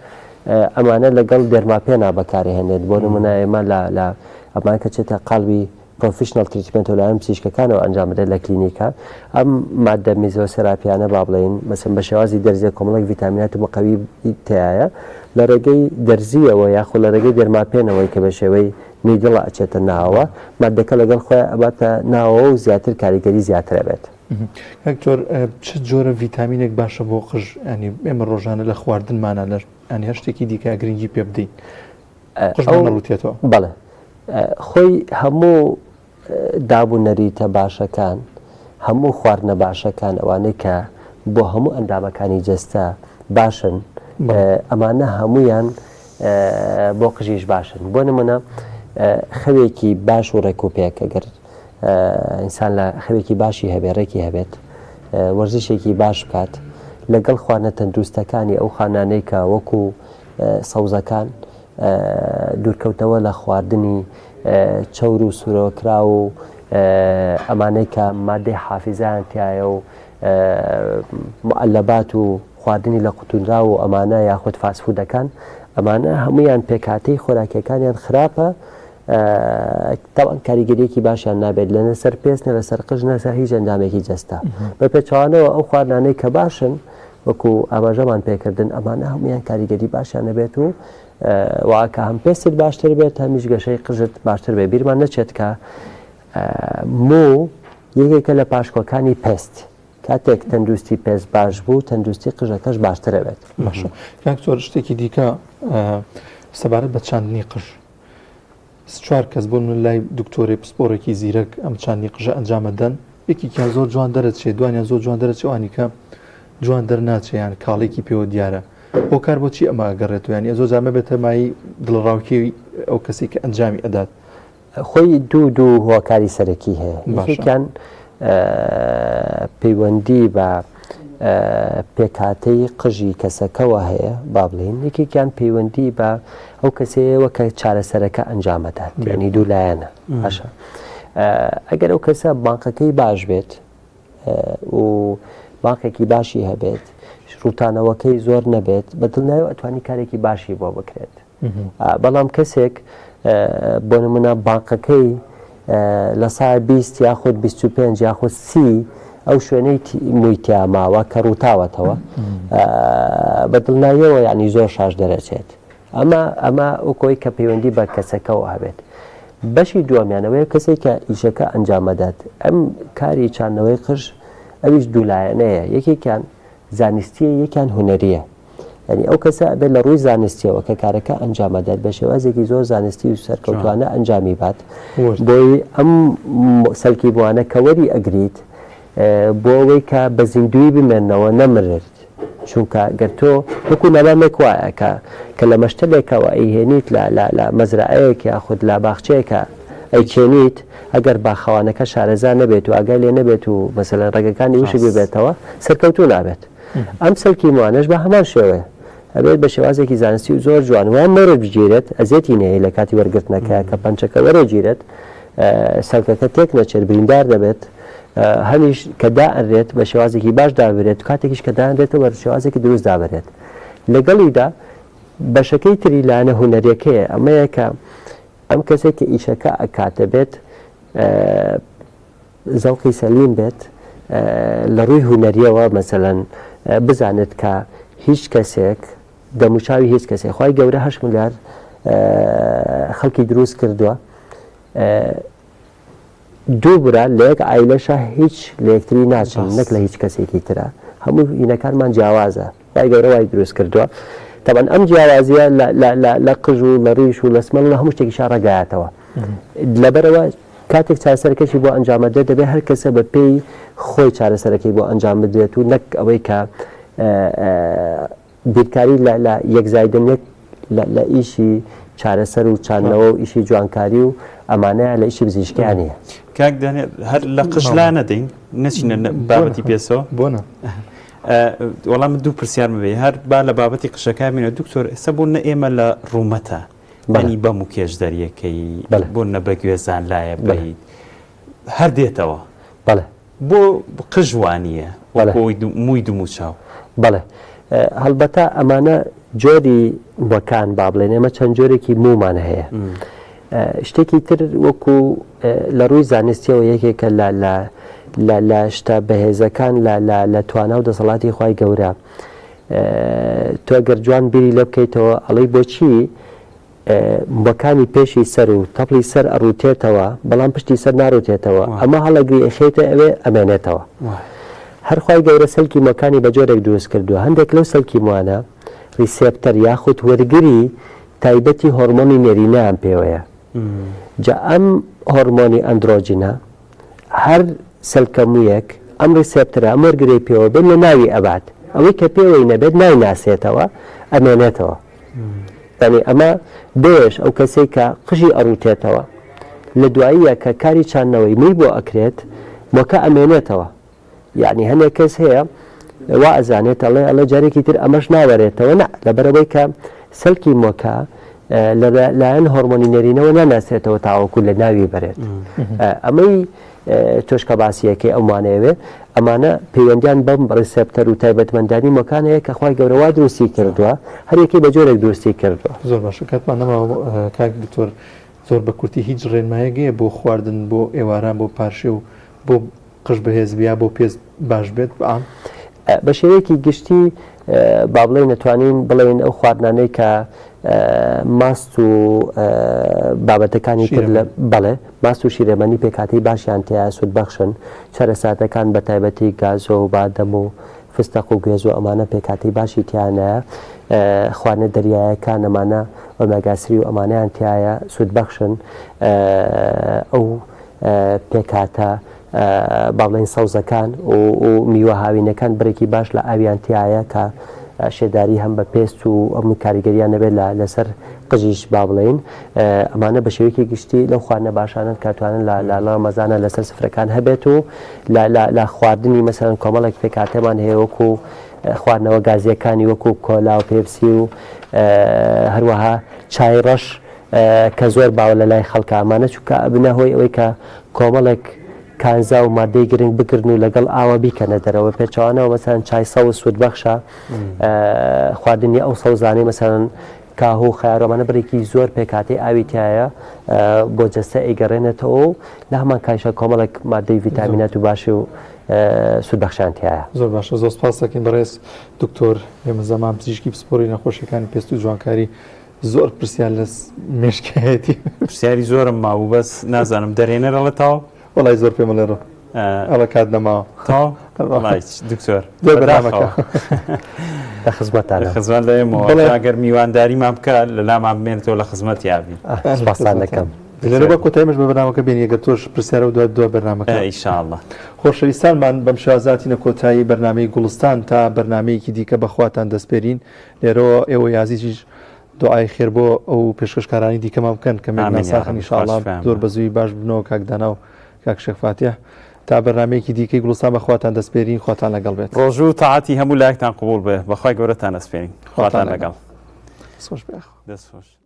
ئەمانە لەگەڵ dermapen ا بەکارهێنێت بۆ نمونە ئێمە لە لە ئەمان کە چێتە قاڵبی professional treatment لەلایەن پزیشکەکانەوە ئەنجام بدرێت لە کلینیکە ئەم ماددە میزۆسێراپیانە با بڵێین مەسەن بە شێوازی دەرزیە کۆمەڵێک ڤیتامینات و مقەوی تیایە لە ڕێگەی دەرزیەوە یاخود لە ڕێگەی dermapen ەوەی کە بە شێوەی needle ە ئەچێتە ناوەوە ماددەکە لەگەڵ خۆی ئەباتە ناوەوە و زیاتر کاریگەری زیاتر ئەبێت. کاک دکتۆر چ جۆرە ڤیتامینێک باشە بۆ قژ ینی ئێمە ڕۆژانە لە خواردنمانە لە ینی هەر شتێکی دیکە گرنگی پێ بدەین قژمان نەڕوتێتەوە؟ بەڵێ خۆی هەموو داب و نەریتە باشەکان، هەموو خواردنە باشەکان، ئەوانەی کە بۆ هەموو ئەندامەکانی جەستە باشن، ئەمانە هەموویان بۆ قژیش باشن. بۆ نمونە خەوێکی باش و ڕێک و پێک، ئەگەر ئینسان لە خەوێکی باشی هەبێ، ڕێکی هەبێت، وەرزشێکی باش بکات، لەگەڵ خواردنە تەندروستەکانی ئەو خانانەی کە وەکو سەوزەکان، دوورکەوتنەوە لە خواردنی چەور و سوورەوەکراو و ئەمانەی کە مادەی حافیزەیان تایە و معەلەبات و خواردنی لە قوتونراو و ئەمانە یاخود fast food ەکان ئەمانە هەمویان پێکهاتەی خۆراکیەکانیان خراپە تاوان کاریگەریەکی باشیان نابێت لە نەسەر پێست نە لەسەر قژ نەسەر هیچ ئەندامێکی جەستە بە پێچوانەوە ئەو خواردنانەی کە باشن وەکو ئاماژەمان پێکردن ئەمانە هەمویان کاریگەری باشیان نەبێت و واکە هەم پێستت باشتر بێت هەمیش گەشەی قژت باشتر بێت بیرمان نەچێت کە مو یەکێکە لە پاشکۆکانی پێست کاتێک تەندروستی پێست باش بوو تەندروستی قژەکەش باشترە بێت باشە کاک شتێکی دیکە سەبارەت بە چاندنی قژ چوار کەس بۆ من لای دکتۆرێ پسپۆڕێکی زیرەک ئەم چاندنی قژە ئەنجامەدەن یەکێکیان زۆر جوان دەرەچێ دوانیان زۆر جوان دەرەچێ ئەوانی کە جوان دەرناچێ یان کاڵێکی پێوە دیارە هۆکار بۆچی ئەمە ئەگەڕێتەوە یانی زۆر جار مەبێتە مایەی دڵەڕاوکێی ئەو کەسەی کە ئەنجامی ئەدات. خۆی دوو دوو هۆکاری سەرەکی هەیە یەکێکیان پەیوەندی بە پێکهاتەی قژی کەسەکەوە هەیە با بڵێین یەکێکیان پەیوەندی بە ئەو کەسەیەوە کە چارەسەرەکە ئەنجامەدات یعنی دوو لایەنە باشە ئەگەر ئەو کەسە بانقەکەی باش بێت و بانقێکی باشی هەبێت ڕوتانەوەکەی زۆر نەبێت بە دڵنیایەوە ئەتوانی کارێکی باشی بۆ بکرێت. بەڵام کەسێک بۆ نمونە بانقەکەی لە سای 20 یاخود 25 یاخود سی ئەو شوێنەی مووی تیا ماوە کە ڕووتاوەتەوە بە دڵناییەوە یعنی زۆر شاش دەرەچێت ئەمە ئەمە وەکۆی کە پەیوەندی بە کەسەکەەوە هەبێت بەشی دووەمیانەوەی کەسێک کە ئیشەکە ئەنجامەدات ئەم کاری چاندنەوەی قژ ئەویش دوولایەنەیە یەکێکیان زانستیە یەکیان هونەریە یعنی ئەو کەسە ئەبێت لە ڕووی زانستیەوە کە کارەکە ئەنجامەدات بە شێوازێکی زۆر زانستی و سەرکەوتوانە ئەنجامی بات بۆی ئەم سەلکی بوانە کە وەری ئەگریت بۆ ئەوەی کە بە زیندوی بمێنەوە نەمرێت چونکە گەر تۆ وەکو نەمامێک وایە کە کە لە مەشتەلێکەوە ئەیهێنیت لە لە لە مەزرەعەیەک یاخود لە باخچەیەکە ئەیچێنیت ئەگەر باخەوانەکە شارەزا نەبێت و ئاگای لێ نەبێت و مەسەلەن ڕەگەکانی وشک ببێتەوە سەرکەوتوو نابێت ئەم سەلکی موانەش بە هەمان شێوەیە ئەبێت بە شێوازێکی زانستی و زۆر جوان وان مەرە بگیرێت ئەزێتی نەیە لە کاتی وەرگرتنەکە کە پەنچەکە وەرەگیرێت سەلکەکە تێک نەچێت بریندار دەبێت هەمیش کە دائەنرێت بە شێوازێکی باش دابرێت کاتێکیش کە دانرێتەوە بە شێوازێکی دروست دابرێت لەگەڵیدا بەشەکەی تری لایەنە هونەریەکەیە ئەمەیە کە ئەم کەسێک کە ئیشەکە ئەکات دەبێت زەوقی سەلیم بێت لە ڕووی هونەریەوە مەسەلەن بزانێت کە هیچ کەسێک دەموچاوی هیچ کەسێک خوای گەورە هەشت ملیار خەڵکی دروست کردووە دوو برا لە یەک عایلەشا هیچ لە یەکتری ناچن نەک لە هیچ کەسێکی ترە هەموو هینەکانمان جیاوازە خوای گەورە وای دروست کردووە تەبەن ئەم جیاوازیە لە قژ و لە ڕیش و لە سمەڵ لە هەموو شتێکیشا ڕەگایەتەوە لەبەرەوە کاتێک چارەسەرەکەشی بۆ ئەنجامەدرێت دەبێت هەر کەسە بە پێی خۆی چارەسەرەکەی بۆ ئەنجام بدرێت و نەک ئەوەی کە بیرکاری لە لە یەک زایدن یەک لە لە ئیشی چارەسەر و چاندنەوە و ئیشی جوانکاری و ئەمانەیە لە ئیشی پزیشکیان نییە. کاک دانیال هەر لە قژ لا نەدەین نەچینە بابەتی پێسەوە بۆ نا؟ وەڵام من دوو پرسیارم بێ هەر با لە بابەتی قژەکە بینە دکتۆر ئێستا بۆ نە ئێمە لە ڕوومەتە ینی بەم و کێش دەریەکەی بۆ نە بە گوێزان لایە بیت هەر دێتەوە بەڵێ بۆ قژ وانییە وەکو ئەوەی مووی دموچاو؟ بەڵێ هەڵبەتە ئەمانە جۆری مووەکان با بڵێن ئێمە چەند جۆرێکی موومان هەیە شتێکی تر وەکو لە ڕووی زانستیەوە یەکێکە لە لە لە لە شتە بەهێزەکان لە لە لە توانا و دەسەڵاتی خوای گەورە تۆ گەر جوان بیری لێ بکەیتەوە ئەڵێی بۆچی موەکانی پێشی سەر و تەپڵی سەر ئەڕوتێتەوە بەڵام پشتی سەر ناڕوتێتەوە ئەمە هەڵەگری ئەخەیتە ئەوێ ئەمێنێتەوە هەر خوای گەورە سەلکی موەکانی بە جۆرێک دروست کردووە هەندێک لەو سەلکی موانە receptor یاخود وەرگری تایبەتی هۆرمۆنی نێرینەیان پێوەیە جا ئەم هۆرمۆنی ئەندرۆجینە هەر سەلکە مویەک ئەم receptor ە ئەم وەرگرەی پێوە بێت لە ناوی ئەبات ئەوەی کە پێوەی نەبێت نایناسێتەوە ئەمێنێتەوە یانی ئەمە بۆیەش ئەو کەسەی کە قژی ئەڕووتێتەوە لە دواییە کە کاری چاندنەوەی مووی بۆ ئەکرێت مۆکە ئەمێنێتەوە یعنی هەنێک کەس هەیە وا ئەزانێت ئەڵێ ئەڵێ جارێکی تر ئەمەش ناوەرێتەوە نا لەبەرەوەی کە سەلکی مۆکە لەلایەن هۆرمۆنی نێرینەوە ناناسرێتەوە تاوەکو لە ناوی بەرێت ئەمەی تۆش کە باسی ئەکەی ئەو مانەیەوێ ئەمانە پەیوەندیان بەم receptor و تایبەتمەندانی مۆکان هەیە کە خوای گەورە وا دروستی کردووە هەر یەکەی بە جۆرێک دروستی کردووە. زۆر باشە کاتمان نەماوە کاک دکتۆر زۆر بە کورتی هیچ ڕێنمایەک هەیە بۆ خواردن بۆ ئێواران بۆ پارشێو بۆ قژ بەهێز بێ یا بۆ پێست باش بێت بە عام؟ بە شێوەیەکی گشتی با بڵێین ئەتوانین بڵێین ئەو خواردنانەی کە ماست و بابەتەکانی تر لە بەڵێ ماست و شیرەمەنی پێکهاتەی باشیان تیایە سوودبەخشن چەرەساتەکان بە تایبەتی گازۆ و بادەم و فستەق و گوێز و ئەمانە پێکهاتەی باشی تیانە خواردنە دەریایەکان ئەمانە ئۆمێگا سری و ئەمانەیان تیایە سوودبەخشن ئەو پێکهاتە با بڵێین سەوزەکان و میوە هاوینەکان بڕێکی باش لە ئاویان تیایە کە شێداری هەم بە پێست و ئەم کاریگەریان نەبێت لە لەسەر قژیش با بڵێین ئەمانە بە شێوەیەکی گشتی لەو خواردنە باشانن کە توانن لە لە ڕەمەزانە لەسەر سفرەکان هەبێت و لە لە لە خواردنی مەسەلەن کۆمەڵێک پێکهاتەمان هەیە وەکو خواردنەوە گازیەکانی وەکو کۆلا و پێپسی و هەروەها چای ڕەش کە زۆر باوە لە لای خەڵکا ئەمانە چونکە ئەبنە هۆی ئەوەی کە کۆمەڵێک کانزا و مادەی گرنگ بگرن و لەگەڵ ئاوە بیکەنە دەرەوە پێچەوانەوە مەسەلەن چای سەوز سوودبەخشە خواردنی ئەو سەوزانەی مەسەلەن. کاهو و خەیار و ئەمانە بڕێکی زۆر پێکهاتەی ئاوی تیایە بۆ جەستە ئەیگەڕێنێتەوە و لە هەمان کاتیشا کۆمەڵێک مادەی ڤیتامینات و باشی و سوودبەخشیان تیایە. زۆر باشە زۆر سپاس دەکەین بەڕێز دکتۆر هێمن زەمان پزیشکی پسپۆڕی نەخۆشیەکانی پێست و جوانکاری زۆر پرسیار لە مێشکایەتی. پرسیاری زۆرم مابوو بەس نازانم دەرهێنەر ئەڵێ تەواو؟ وەڵای زۆر پێم ئەڵێ ڕۆ ئەڵێ کات نەماوە. تەواو؟ وەڵای دکتۆر دوای بەرنامەکە. لە خزمەتتانم. لە خزمەت لە ئێمەوە. بەڵێ. ئەگەر میوانداریمان بکا لە لامان بمێنێتەوە لە خزمەتیا بین. سپاستان دەکەم. لێرە با کۆتایی مەش بە بەرنامەکە بێنی ئەگەر تۆش پرسیارە و دوای دوای بەرنامەکە. ئیشاڵڵا. خۆشەویستانمان بەم شێوازە هاتینە کۆتایی بەرنامەی گوڵستان تا بەرنامەیەکی دیکە بە خواتان دەسپێرین لێرەوە ئێوەی ئازیزیش دوعای خێر بۆ ئەو پێشکەشکارانی دیکەمان بکەن کە مێک ناساخن ان شاء الله زۆر بە زووی باش بنەوە کاک دانا و کاک شێخ فاتیح تا بەرنمەیەکی دیکەی گوڵستان بە خواتان دەسپێرین خواتان لەگەڵ بێت. ڕۆژوو و تاعەتی هەموو لایەکتان قبوڵ بێ بەخوای گەورەتان ئەسپێرین خواتان لەگەڵ. دەست خۆش بێ. دەست خۆش.